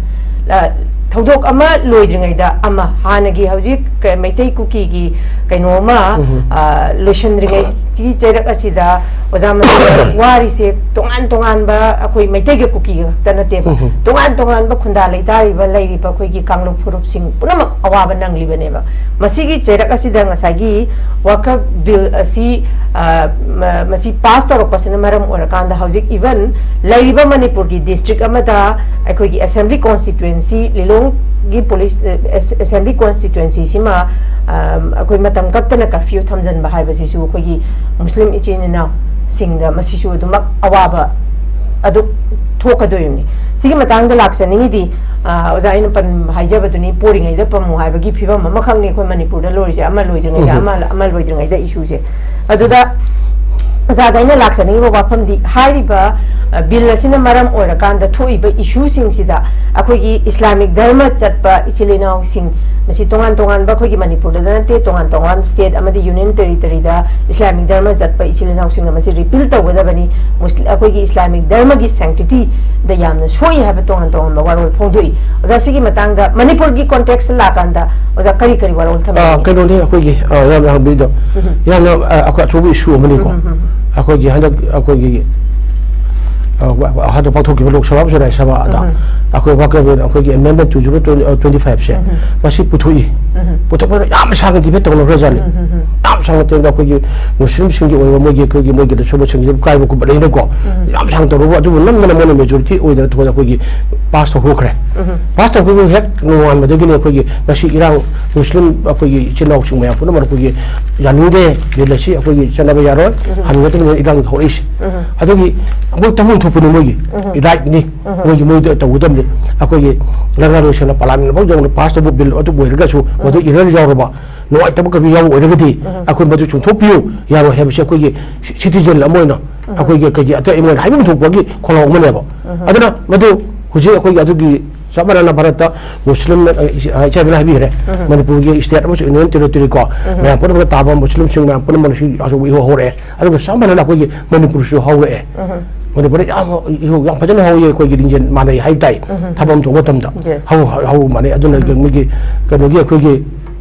ꯑ, ꯊꯧꯗꯣꯛ ꯑꯃ ꯂꯣꯏꯗ꯭ꯔꯤꯉꯩꯗ ꯑꯃ, ꯍꯥꯟꯅꯒꯤ ꯍꯧꯖꯤꯛ ꯀ-, ꯃꯩꯇꯩ ꯀꯨꯀꯤꯒꯤ ꯀꯩꯅꯣ ꯑꯃ, ꯎꯝ꯫ ꯑ, ꯂꯣꯏꯁꯤꯟꯗ꯭ꯔꯤꯉꯩꯒꯤ ꯆꯩꯔꯛ ꯑꯁꯤꯗ ꯑꯣꯖꯥ ꯃꯁꯤꯅ ꯋꯥꯔꯤꯁꯦ ꯇꯣꯉꯥꯟ ꯇꯣꯉꯥꯟꯕ ꯑꯩꯈꯣꯏ ꯃꯩꯇꯩꯒ ꯀꯨꯀꯤꯒ ꯈꯛꯇ ꯅꯠꯇꯦꯕ꯫ ꯎꯝ꯫ ꯇꯣꯉꯥꯟ ꯇꯣꯉꯥꯟꯕ ꯈꯨꯟꯗꯥ ꯂꯩꯇꯥꯔꯤꯕ, ꯂꯩꯔꯤꯕ ꯑꯩꯈꯣꯏꯒꯤ ꯀꯥꯡꯂꯨꯞ ꯐꯨꯔꯨꯞꯁꯤꯡ ꯄꯨꯝꯅꯃꯛ ꯑꯋꯥꯕ ꯅꯪꯂꯤꯕꯅꯦꯕ꯫ ꯃꯁꯤꯒꯤ ꯆꯩꯔꯛ ꯑꯁꯤꯗ ꯉꯁꯥꯏꯒꯤ Waqf bill ꯑꯁꯤ, ꯑ, ꯃ-, ꯃꯁꯤ pass ꯇꯧꯔꯛꯄꯁꯤꯅ ꯃꯔꯝ ꯑꯣꯏꯔꯀꯥꯟꯗ ꯍꯧꯖꯤꯛ even ꯂꯩꯔꯤꯕ ꯃꯅꯤꯄꯨꯔꯒꯤ district ꯑꯃꯗ ꯑꯩꯈꯣꯏꯒꯤ assembly constituency, ꯂꯤꯂꯣꯡꯒꯤ police, ꯑ, ꯑꯦꯁ-, assembly constituency ꯁꯤꯃ, ꯑ, ꯑꯩꯈꯣꯏ ꯃꯇꯝ ꯀꯛꯇꯅ curfew ꯊꯝꯖꯤꯟꯕ ꯍꯥꯏꯕꯁꯤꯁꯨ ꯑꯩꯈꯣꯏꯒꯤ ꯃꯨꯁꯂꯤꯝ ꯏꯆꯤꯟ ꯏꯅꯥꯎꯁꯤꯡꯗ ꯃꯁꯤꯁꯨ ꯑꯗꯨꯃꯛ ꯑꯋꯥꯕ ꯑꯗꯨ ꯊꯣꯛꯀꯗꯣꯔꯤꯕꯅꯤ꯫ ꯁꯤꯒꯤ ꯃꯇꯥꯡꯗ ꯂꯥꯛꯆꯅꯤꯡꯉꯤꯗꯤ, ꯑ, ꯑꯣꯖꯥ, ꯑꯩꯅ ꯄꯟ-, ꯍꯥꯏꯖꯕꯗꯨꯅꯤ, ꯄꯣꯔꯤꯉꯩꯗ ꯄꯝꯃꯨ ꯍꯥꯏꯕꯒꯤ ꯐꯤꯕꯝ ꯑꯃꯈꯛꯅꯤ ꯑꯩꯈꯣꯏ ꯃꯅꯤꯄꯨꯔꯗ ꯂꯣꯏꯔꯤꯁꯦ, ꯑꯃ ꯂꯣꯏꯗ꯭ꯔꯤꯉꯩꯗ ꯎꯝ꯫ ꯑꯃ, ꯑꯃ ꯂꯣꯏꯗ꯭ꯔꯤꯉꯩꯗ issue ꯁꯦ꯫ ꯑꯗꯨꯗ ꯑꯣꯖꯥꯗ ꯑꯩꯅ ꯂꯥꯛꯆꯅꯤꯡꯉꯤꯕ ꯋꯥꯐꯝꯗꯤ, ꯍꯥꯏꯔꯤꯕ, ꯑ, bill ꯑꯁꯤꯅ ꯃꯔꯝ ꯑꯣꯏꯔꯀꯥꯟꯗ ꯊꯣꯛꯏꯕ issue ꯁꯤꯡꯁꯤꯗ ꯑꯩꯈꯣꯏꯒꯤ Islamic ꯙꯔꯃ ꯆꯠꯄ ꯏꯆꯤꯜ ꯏꯅꯥꯎꯁꯤꯡ ꯃꯁꯤ ꯇꯣꯉꯥꯟ ꯇꯣꯉꯥꯟꯕ ꯑꯩꯈꯣꯏꯒꯤ ꯃꯅꯤꯄꯨꯔꯗ ꯅꯠꯇꯦ, ꯇꯣꯉꯥꯟ ꯇꯣꯉꯥꯟꯕ state ꯑꯃꯗꯤ union territoryꯗ ꯏꯁꯂꯥꯃꯤꯛ ꯙꯔꯃ ꯆꯠꯄ ꯏꯆꯤꯜ ꯏꯅꯥꯎꯁꯤꯡꯅ ꯃꯁꯤ repeal ꯇꯧꯒꯗꯕꯅꯤ꯫ ꯃꯨꯁ-, ꯑꯩꯈꯣꯏꯒꯤ ꯏꯁꯂꯥꯃꯤꯛ ꯙꯔꯃꯒꯤ sanctityꯗ ꯌꯥꯝꯅ ꯁꯣꯛꯏ ꯍꯥꯏꯕ ꯇꯣꯉꯥꯟ ꯇꯣꯉꯥꯟꯕ ꯋꯥꯔꯣꯜ ꯐꯣꯡꯗꯣꯛꯏ꯫ ꯑꯣꯖꯥ, ꯁꯤꯒꯤ ꯃꯇꯥꯡꯗ ꯃꯅꯤꯄꯨꯔꯒꯤ contextꯇ ꯂꯥꯛꯀꯥꯟꯗ ꯑꯣꯖꯥ ꯀꯔꯤ ꯀꯔꯤ ꯋꯥꯔꯣꯜ ꯑꯥ, ꯊꯝꯕꯤꯅꯤꯡꯉꯤ? ꯀꯩꯅꯣꯅꯤ, ꯑꯩꯈꯣꯏꯒꯤ, ꯑꯥ, ꯌꯥꯝꯅ ꯍꯪꯕꯤꯔꯤꯗꯣ꯫ ꯎꯝ꯫ ꯌꯥꯝꯅ, ꯑꯥ, ꯑꯩꯈꯣꯏ ꯑꯆꯧꯕ issue ꯑꯃꯅꯤꯀꯣ꯫ ꯎꯝ, ꯎꯝ, ꯎꯝ꯫ ꯑꯩꯈꯣꯏꯒꯤ ꯍꯟꯗꯛ ꯑꯩꯈꯣꯏꯒꯤ, ꯑꯥ, ꯍꯟꯗꯛ ꯄꯥꯡꯊꯣꯛꯈꯤꯕ ꯂꯣꯛ ꯁꯚꯥ ꯑꯃꯁꯨꯡ ꯔꯥꯖ꯭ꯌ ꯁꯚꯥꯗ ꯎꯝ꯫ ꯑꯩꯈꯣꯏ ꯋꯥꯀꯐ ꯑꯩꯈꯣꯏꯒꯤ amendment two zero twenty fiveꯁꯦ ꯎꯝ꯫ ꯃꯁꯤ ꯄꯨꯊꯣꯛꯏ꯫ ꯎꯝ꯫ ꯄꯨꯊꯣꯛꯄꯗ ꯌꯥꯝ ꯁꯥꯡꯅ debate ꯇꯧꯅꯈ꯭ꯔꯖꯥꯠꯅꯤ꯫ ꯎꯝ, ꯎꯝ, ꯎꯝ꯫ ꯌꯥꯝ ꯁꯥꯡꯅ ꯇꯧꯔꯒ ꯑꯩꯈꯣꯏꯒꯤ ꯃꯨꯁꯂꯤꯝꯁꯤꯡꯒꯤ ꯑꯣꯏꯕ ꯃꯣꯏꯒꯤ, ꯑꯩꯈꯣꯏꯒꯤ ꯃꯣꯏꯒꯤ ꯗꯁꯨꯕꯁꯤꯡꯁꯤ ꯑꯗꯨꯝ ꯀꯥꯏꯕ ꯈꯣꯠꯄ ꯂꯩꯅꯀꯣ꯫ ꯎꯝ꯫ ꯌꯥꯝ ꯁꯥꯡꯅ ꯇꯧꯔꯒ ꯑꯗꯨꯕꯨ ꯅꯝꯗꯅ ꯃꯣꯏꯅ majority ꯑꯣꯏꯗꯅ ꯊꯣꯛꯑꯒ ꯑꯩꯈꯣꯏꯒꯤ pass ꯇꯧꯊꯣꯛꯈ꯭ꯔꯦ꯫ ꯎꯝ꯫ Pass ꯇꯧꯈꯤꯕ ꯍꯦꯛ ꯅꯣꯡꯉꯥꯟꯕꯗꯒꯤꯅꯤ ꯑꯩꯈꯣꯏꯒꯤ ꯉꯁꯤ ꯏꯔꯥꯡ ꯃꯨꯁꯂꯤꯝ ꯑꯩꯈꯣꯏꯒꯤ ꯏꯆꯤꯜ ꯏꯅꯥꯎꯁꯤꯡ ꯃꯌꯥꯝ ꯄꯨꯝꯅꯃꯛ ꯑꯩꯈꯣꯏꯒꯤ ꯌꯥꯅꯤꯡꯗꯦ, bill ꯑꯁꯤ ꯑꯩꯈꯣꯏꯒꯤ ꯆꯠꯅꯕ ꯌꯥꯔꯣꯏ, ꯎꯝ꯫ ꯍꯟꯒꯗꯕꯅꯤ ꯏꯔꯥꯡ ꯍꯧꯔꯛꯏꯁꯦ꯫ ꯎꯝ꯫ ꯑꯗꯨꯒꯤ ꯃꯣꯏ ꯇꯧꯐꯝ ꯊꯣꯛꯄꯅꯤ ꯃꯣꯏꯒꯤ ꯎꯝ꯫ Rightꯅꯤ, ꯎꯝ꯫ ꯃꯣꯏꯒꯤ ꯃꯣꯏꯗ ꯇꯧꯒꯗꯕꯅꯤ꯫ ꯑꯩꯈꯣꯏꯒꯤ ꯂꯪꯉꯥꯂꯣꯏꯁꯪꯅ ꯄꯥꯔꯂꯤꯌꯥꯃꯦꯟ ꯐꯥꯎ ꯌꯧꯅ pass ꯇꯧꯕ bill ꯑꯗꯨ ꯑꯣꯏꯔꯒꯁꯨ ꯃꯗꯨ ꯎꯝ꯫ Error ꯌꯥꯎꯔꯕ, ꯅꯨꯡꯉꯥꯏꯇꯕ ꯀꯩꯒꯨꯝꯕ ꯌꯥꯎꯕ ꯑꯣꯏꯔꯒꯗꯤ ꯎꯝ꯫ ꯑꯩꯈꯣꯏ ꯃꯗꯨ ꯆꯨꯝꯊꯣꯛꯄꯤꯌꯨ, ꯌꯥꯔꯣꯏ ꯍꯥꯏꯕꯁꯤ ꯑꯩꯈꯣꯏꯒꯤ citizen ꯑꯃ ꯑꯣꯏꯅ ꯎꯝ꯫ ꯑꯩꯈꯣꯏꯒꯤ ꯀꯩꯒꯤ ꯑꯇꯩ ꯑꯩꯉꯣꯟꯗ ꯍꯥꯏꯐꯝ ꯊꯣꯛꯄꯒꯤ ꯈꯣꯜꯂꯥꯎ ꯑꯃꯅꯦꯕ꯫ ꯎꯝ꯫ ꯑꯗꯨꯅ ꯃꯗꯨ ꯍꯧꯖꯤꯛ ꯑꯩꯈꯣꯏꯒꯤ ꯑꯗꯨꯒꯤ ꯆꯞ ꯃꯥꯟꯅꯅ ꯚꯥꯔꯠꯇ ꯃꯨꯁꯂꯤꯝ, ꯑ, ꯏꯆꯦ-, ꯑ, ꯏꯆꯦ ꯑꯃꯅ ꯍꯥꯏꯕꯤꯈ꯭ꯔꯦ, ꯎꯝ꯫ ꯃꯅꯤꯄꯨꯔꯒꯤ state ꯑꯃꯁꯨꯡ union territoryꯀꯣ, ꯎꯝ꯫ ꯃꯌꯥꯝ ꯄꯨꯝꯅꯃꯛꯇ ꯇꯥꯕ ꯃꯨꯁꯂꯤꯝꯁꯤꯡ ꯃꯌꯥꯝ ꯄꯨꯝꯅꯃꯛ ꯁꯤ ꯑꯆꯧꯕ ꯏꯍꯧ ꯍꯧꯔꯛꯑꯦ꯫ ꯑꯗꯨꯒ ꯆꯞ ꯃꯥꯟꯅꯅ ꯑꯩꯈꯣꯏꯒꯤ ꯃꯅꯤꯄꯨꯔꯁꯨ ꯍꯧꯔꯛꯑꯦ꯫ ꯎꯝ꯫ ꯃꯅꯤꯄꯨꯔꯗ ꯌꯥꯝ ꯏꯍꯧ ꯌꯥꯝ ꯐꯖꯅ ꯍꯧꯋꯤ, ꯑꯩꯈꯣꯏꯒꯤ ꯂꯤꯡꯖꯦꯜ ꯃꯥꯟꯅꯩ ꯍꯥꯏ ꯇꯥꯏ꯫ ꯎꯝ꯫ ꯊꯕꯛ ꯑꯃ ꯊꯣꯛꯄ ꯃꯇꯝꯗ Yes. ꯍꯧ-, ꯍꯧ-, ꯍꯧ ꯃꯥꯟꯅꯩ꯫ ꯑꯗꯨꯅ ꯎꯝ꯫ ꯃꯣꯏꯒꯤ ꯀꯩꯅꯣꯒꯤ ꯑꯩꯈꯣꯏꯒꯤ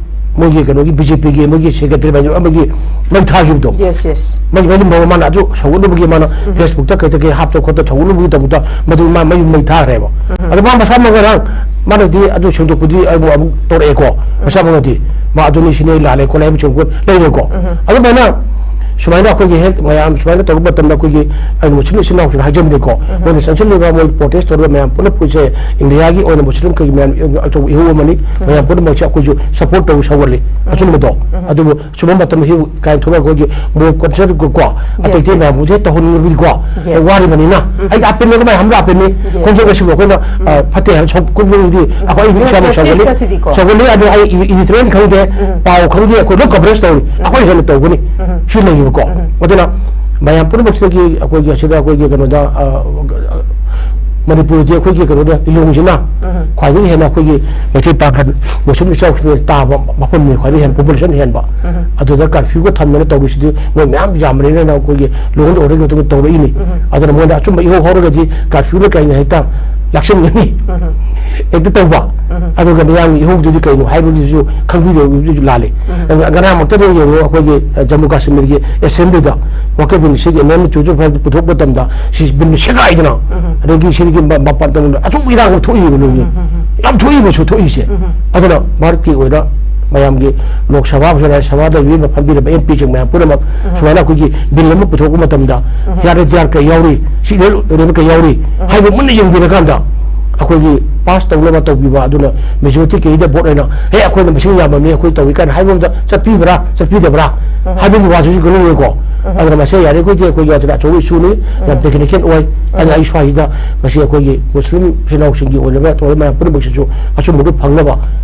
ꯃꯣꯏꯒꯤ ꯀꯩꯅꯣꯒꯤ BJPꯒꯤ ꯃꯣꯏꯒꯤ secretary ꯃꯌꯥꯝ ꯑꯃꯒꯤ ꯃꯩ ꯊꯥꯈꯤꯕꯗꯣ꯫ Yes, yes. ꯃꯩ, ꯃꯩ ꯂꯨꯝꯕ ꯃꯥꯅ ꯑꯗꯨ ꯁꯧꯒꯠꯂꯨꯕꯒꯤ ꯃꯥꯅ ꯎꯝ꯫ Facebookꯇ ꯀꯩꯗ ꯀꯩ ꯍꯥꯞꯇ ꯈꯣꯠꯇ ꯁꯧꯒꯠꯂꯨꯕꯒꯤ ꯇꯧꯕꯗ ꯃꯗꯨ ꯃꯥ ꯃꯩ, ꯃꯩ ꯊꯥꯈ꯭ꯔꯦꯕ꯫ ꯎꯝ꯫ ꯑꯗꯣ ꯃꯥ ꯃꯁꯥꯃꯛ ꯉꯔꯥꯡ ꯃꯥꯅꯗꯤ ꯑꯗꯨ ꯁꯦꯡꯗꯣꯛꯄꯗꯤ ꯑꯩꯕꯨ ꯑꯃꯨꯛ ꯇꯧꯔꯛꯑꯦꯀꯣ꯫ ꯎꯝ꯫ ꯃꯁꯥꯃꯛꯅꯗꯤ ꯃꯥ ꯑꯗꯨꯅꯤ ꯁꯤꯅꯤ ꯑꯩ ꯂꯥꯜꯂꯦ ꯈꯣꯠꯂꯦ ꯍꯥꯏꯕ ꯁꯦꯡꯗꯣꯛꯄ ꯂꯩꯔꯦꯀꯣ꯫ ꯎꯝ꯫ ꯑꯗꯨꯃꯥꯏꯅ ꯁꯨꯃꯥꯏꯅ ꯑꯩꯈꯣꯏꯒꯤ ꯍꯦꯛ ꯃꯌꯥꯝ ꯁꯨꯃꯥꯏꯅ ꯇꯧꯕ ꯃꯇꯝꯗ ꯑꯩꯈꯣꯏꯒꯤ ꯑꯩꯅ ꯃꯨꯁꯂꯤꯝ ꯏꯆꯤꯟ ꯏꯅꯥꯎꯁꯤꯡꯅ ꯍꯥꯏꯖꯕꯅꯤꯀꯣ꯫ ꯎꯝ꯫ ꯃꯣꯏꯅ ꯆꯪꯁꯤꯜꯂꯤꯕ ꯃꯣꯏ protest ꯇꯧꯔꯤꯕ ꯃꯌꯥꯝ ꯄꯨꯟꯅ ꯄꯨꯟꯁꯦ ꯏꯟꯗꯤꯌꯥꯒꯤ ꯑꯣꯏꯅ ꯃꯨꯁꯂꯤꯝ ꯀꯩꯒꯤ ꯃꯌꯥꯝ ꯑꯆꯧꯕ ꯏꯍꯧ ꯑꯃꯅꯤ꯫ ꯎꯝ꯫ ꯃꯌꯥꯝ ꯄꯨꯝꯅꯃꯛꯁꯦ ꯑꯩꯈꯣꯏꯁꯨ support ꯇꯧ ꯁꯧꯒꯠꯂꯤ ꯎꯝ꯫ ꯑꯆꯨꯝꯕꯗꯣ꯫ ꯎꯝ꯫ ꯑꯗꯨꯕꯨ ꯁꯨꯝꯕ ꯃꯇꯝꯗ ꯍꯤ ꯀꯥꯏꯅ ꯊꯣꯛꯂꯛꯑꯒ ꯑꯩꯈꯣꯏꯒꯤ mob concert ꯀꯣ ꯑꯇꯩ Yes, ꯑꯇꯩ yes. ꯃꯌꯥꯝꯕꯨꯗꯤ ꯍꯦꯛ ꯇꯧꯍꯟꯅꯤꯡꯉꯕꯗꯤꯀꯣ ꯎꯝ꯫ ꯋꯥꯔꯤꯕꯅꯤꯅ ꯎꯝ꯫ ꯑꯩꯒꯤ ꯑꯄꯦꯟꯕ ꯑꯗꯨꯃꯥꯏꯅ ꯍꯝꯕ꯭ꯔꯥ ꯑꯄꯦꯟꯅꯤ꯫ Yes. ꯈꯣꯡꯖꯪ ꯑꯁꯤꯕꯨ ꯑꯩꯈꯣꯏꯅ, ꯎꯝ꯫ ꯑ, ꯐꯠꯇꯦ ꯍꯥꯏꯅ ꯁꯧ-, ꯈꯣꯡꯖꯪꯗꯤ ꯎꯝ꯫ ꯑꯩꯈꯣꯏ ꯑꯩ ꯏꯁꯥꯃꯛ ꯁꯧꯒꯠꯂꯤ꯫ Justiceꯀꯁꯤꯗꯤꯀꯣ꯫ ꯁꯧꯒꯠꯂꯤ, ꯑꯗꯨ ꯑꯩ ꯏ-, editorial ꯈꯪꯗꯦ, ꯎꯝ꯫ ꯄꯥꯎ ꯈꯪꯗꯦ, ꯑꯩꯈꯣꯏ ꯂꯣꯏ coverage ꯇꯧꯔꯤ꯫ ꯎꯝ꯫ ꯑꯩꯈꯣꯏ ꯍꯦꯟꯅ ꯇꯧꯒꯅꯤ꯫ ꯎꯝ꯫ ꯁꯤ ꯂꯩꯌꯦꯕꯀꯣ꯫ ꯎꯝ꯫ ꯑꯗꯨꯅ ꯃꯌꯥꯝ ꯄꯨꯝꯅꯃꯛꯁꯤꯗꯒꯤ ꯑꯩꯈꯣꯏꯒꯤ ꯑꯁꯤꯗ ꯑꯩꯈꯣꯏꯒꯤ ꯀꯩꯅꯣꯗ, ꯑ, ꯃꯅꯤꯄꯨꯔꯗꯤ ꯑꯩꯈꯣꯏꯒꯤ ꯀꯩꯅꯣꯗ ꯂꯤꯂꯣꯡꯁꯤꯅ ꯈ꯭ꯋꯥꯏꯗꯒꯤ ꯍꯦꯟꯅ ꯑꯩꯈꯣꯏꯒꯤ ꯃꯩꯇꯩ ꯄꯥꯡꯒꯜ ꯃꯨꯁꯂꯤꯝ ꯏꯆꯥꯎꯁꯤꯡ ꯇꯥꯕ ꯃꯐꯝꯅꯤ, ꯈ꯭ꯋꯥꯏꯗꯒꯤ ꯍꯦꯟꯅ ꯄꯣꯄꯨꯂꯦꯁꯟ ꯍꯦꯟꯕ꯫ ꯑꯗꯨꯗ ꯀꯔꯐ꯭ꯌꯨꯒ ꯊꯝꯗꯅ ꯇꯧꯔꯤꯁꯤꯗꯤ ꯃꯣꯏ ꯃꯌꯥꯝ ꯌꯥꯝꯕꯅꯤꯅ ꯑꯩꯈꯣꯏꯒꯤ ꯂꯣ ꯑꯦꯟ ꯑꯣꯔꯗꯔꯒꯤ ꯃꯇꯨꯡ ꯏꯟꯅ ꯇꯧꯔꯛꯏꯅꯤ꯫ ꯑꯗꯨꯅ ꯃꯣꯏꯅ ꯑꯆꯨꯝꯕ ꯏꯍꯧ ꯍꯧꯔꯒꯗꯤ ꯀꯔꯐ꯭ꯌꯨꯅ ꯀꯩꯅ ꯍꯦꯛꯇ ꯂꯥꯛꯁꯤꯟꯒꯅꯤ, ꯍꯦꯛꯇ ꯇꯧꯕ꯫ ꯑꯗꯨꯒ ꯃꯌꯥꯝꯒꯤ ꯏꯍꯧꯗꯨꯗꯤ ꯀꯩꯅꯣ ꯍꯥꯏꯕꯗꯨꯁꯨ ꯈꯪꯕꯤꯗꯕꯗꯨꯁꯨ ꯂꯥꯜꯂꯤ꯫ ꯑꯗꯨꯒ ꯉꯔꯥꯡꯃꯛꯇꯗ ꯌꯦꯡꯉꯨ, ꯑꯩꯈꯣꯏꯒꯤ, ꯑ, ꯖꯝꯃꯨ ꯀꯥꯁꯃꯤꯔꯒꯤ ꯑꯦꯁꯦꯝꯕ꯭ꯂꯤꯗ ꯋꯥꯀꯐ ꯕꯤꯜ ꯁꯤꯒꯤ ꯑꯦꯃꯦꯟꯃꯦꯟ ꯇꯨ ꯊꯥꯎꯖꯟ ꯐꯥꯏꯚ ꯄꯨꯊꯣꯛꯄ ꯃꯇꯝꯗ ꯁꯤ ꯕꯤꯜ ꯁꯦꯒꯥꯏꯗꯅ, ꯑꯗꯒꯤ ꯁꯤꯒꯤ ꯃ-, ꯃꯄꯥꯟ ꯇꯧꯕꯗ ꯑꯆꯧꯕ ꯏꯔꯥꯡ ꯑꯃ ꯊꯣꯛꯏꯕ ꯅꯣꯡꯃ꯫ ꯌꯥꯝ ꯊꯣꯛꯏꯕꯁꯨ ꯊꯣꯛꯏꯁꯦ꯫ ꯑꯗꯨꯅ ꯚꯥꯔꯠꯀꯤ ꯑꯣꯏꯅ ꯃꯌꯥꯝꯒꯤ ꯂꯣꯛ ꯁꯚꯥ ꯑꯣꯏꯔꯣ, ꯔꯥꯖ꯭ꯌ ꯁꯚꯥꯗ ꯂꯩꯕꯤꯔꯤꯕ ꯐꯝꯕꯤꯔꯤꯕ ꯑꯦꯝ ꯄꯤꯁꯤꯡ ꯃꯌꯥꯝ ꯄꯨꯝꯅꯃꯛ ꯁꯨꯃꯥꯏꯅ ꯑꯩꯈꯣꯏꯒꯤ ꯕꯤꯜ ꯑꯃ ꯄꯨꯊꯣꯛꯄ ꯃꯇꯝꯗ ꯌꯥꯔꯦ, ꯌꯥꯔꯦ, ꯀꯩ ꯌꯥꯎꯔꯤ, ꯁꯤ ꯂꯣꯏ ꯂꯣꯏꯅꯃꯛ ꯀꯩ ꯌꯥꯎꯔꯤ ꯍꯥꯏꯕ ꯃꯨꯟꯅ ꯌꯦꯡꯕꯤꯔꯀꯥꯟꯗ ꯑꯩꯈꯣꯏꯒꯤ ꯄꯥꯁ ꯇꯧꯅꯕ ꯇꯧꯕꯤꯕ, ꯑꯗꯨꯅ ꯃꯦꯖꯣꯔꯤꯇꯤ ꯀꯦꯟꯗꯤꯗꯦꯠ ꯚꯣꯠ ꯑꯣꯏꯅ, "ꯍꯦ, ꯑꯩꯈꯣꯏꯅ ꯃꯁꯤꯡ ꯌꯥꯝꯃꯝꯃꯤ, ꯑꯩꯈꯣꯏ ꯇꯧꯏ" ꯀꯥꯏꯅ ꯍꯥꯏꯕ ꯑꯃꯗ ꯆꯠꯄꯤꯕ꯭ꯔꯥ, ꯆꯠꯄꯤꯗꯕ꯭ꯔꯥ ꯍꯥꯏꯕꯒꯤ ꯋꯥꯁꯨ ꯀꯩꯅꯣ ꯑꯣꯏꯀꯣ꯫ ꯑꯗꯨꯅ ꯃꯁꯤ ꯌꯥꯔꯤꯈꯣꯏꯗꯤ ꯑꯩꯈꯣꯏꯒꯤ ꯑꯗꯨꯅ ꯑꯆꯧꯕ ꯏꯁꯨꯅꯤ, ꯌꯥꯝ ꯇꯦꯛꯅꯤꯀꯦꯜ ꯑꯣꯏ꯫ ꯑꯗꯨꯅ ꯑꯩ ꯁ꯭ꯋꯥꯏꯁꯤꯗ ꯉꯁꯤ ꯑꯩꯈꯣꯏꯒꯤ ꯃꯨꯁꯂꯤꯝ ꯏꯆꯤꯜ ꯏꯅꯥꯎꯁꯤꯡꯒꯤ ꯑꯣꯏꯅꯕ ꯊꯧꯔꯝ ꯃꯌꯥꯝ ꯄꯨꯝꯅꯃꯛꯁꯤꯁꯨ ꯑꯆꯨꯝꯕꯗꯨ ꯐꯪꯅꯕ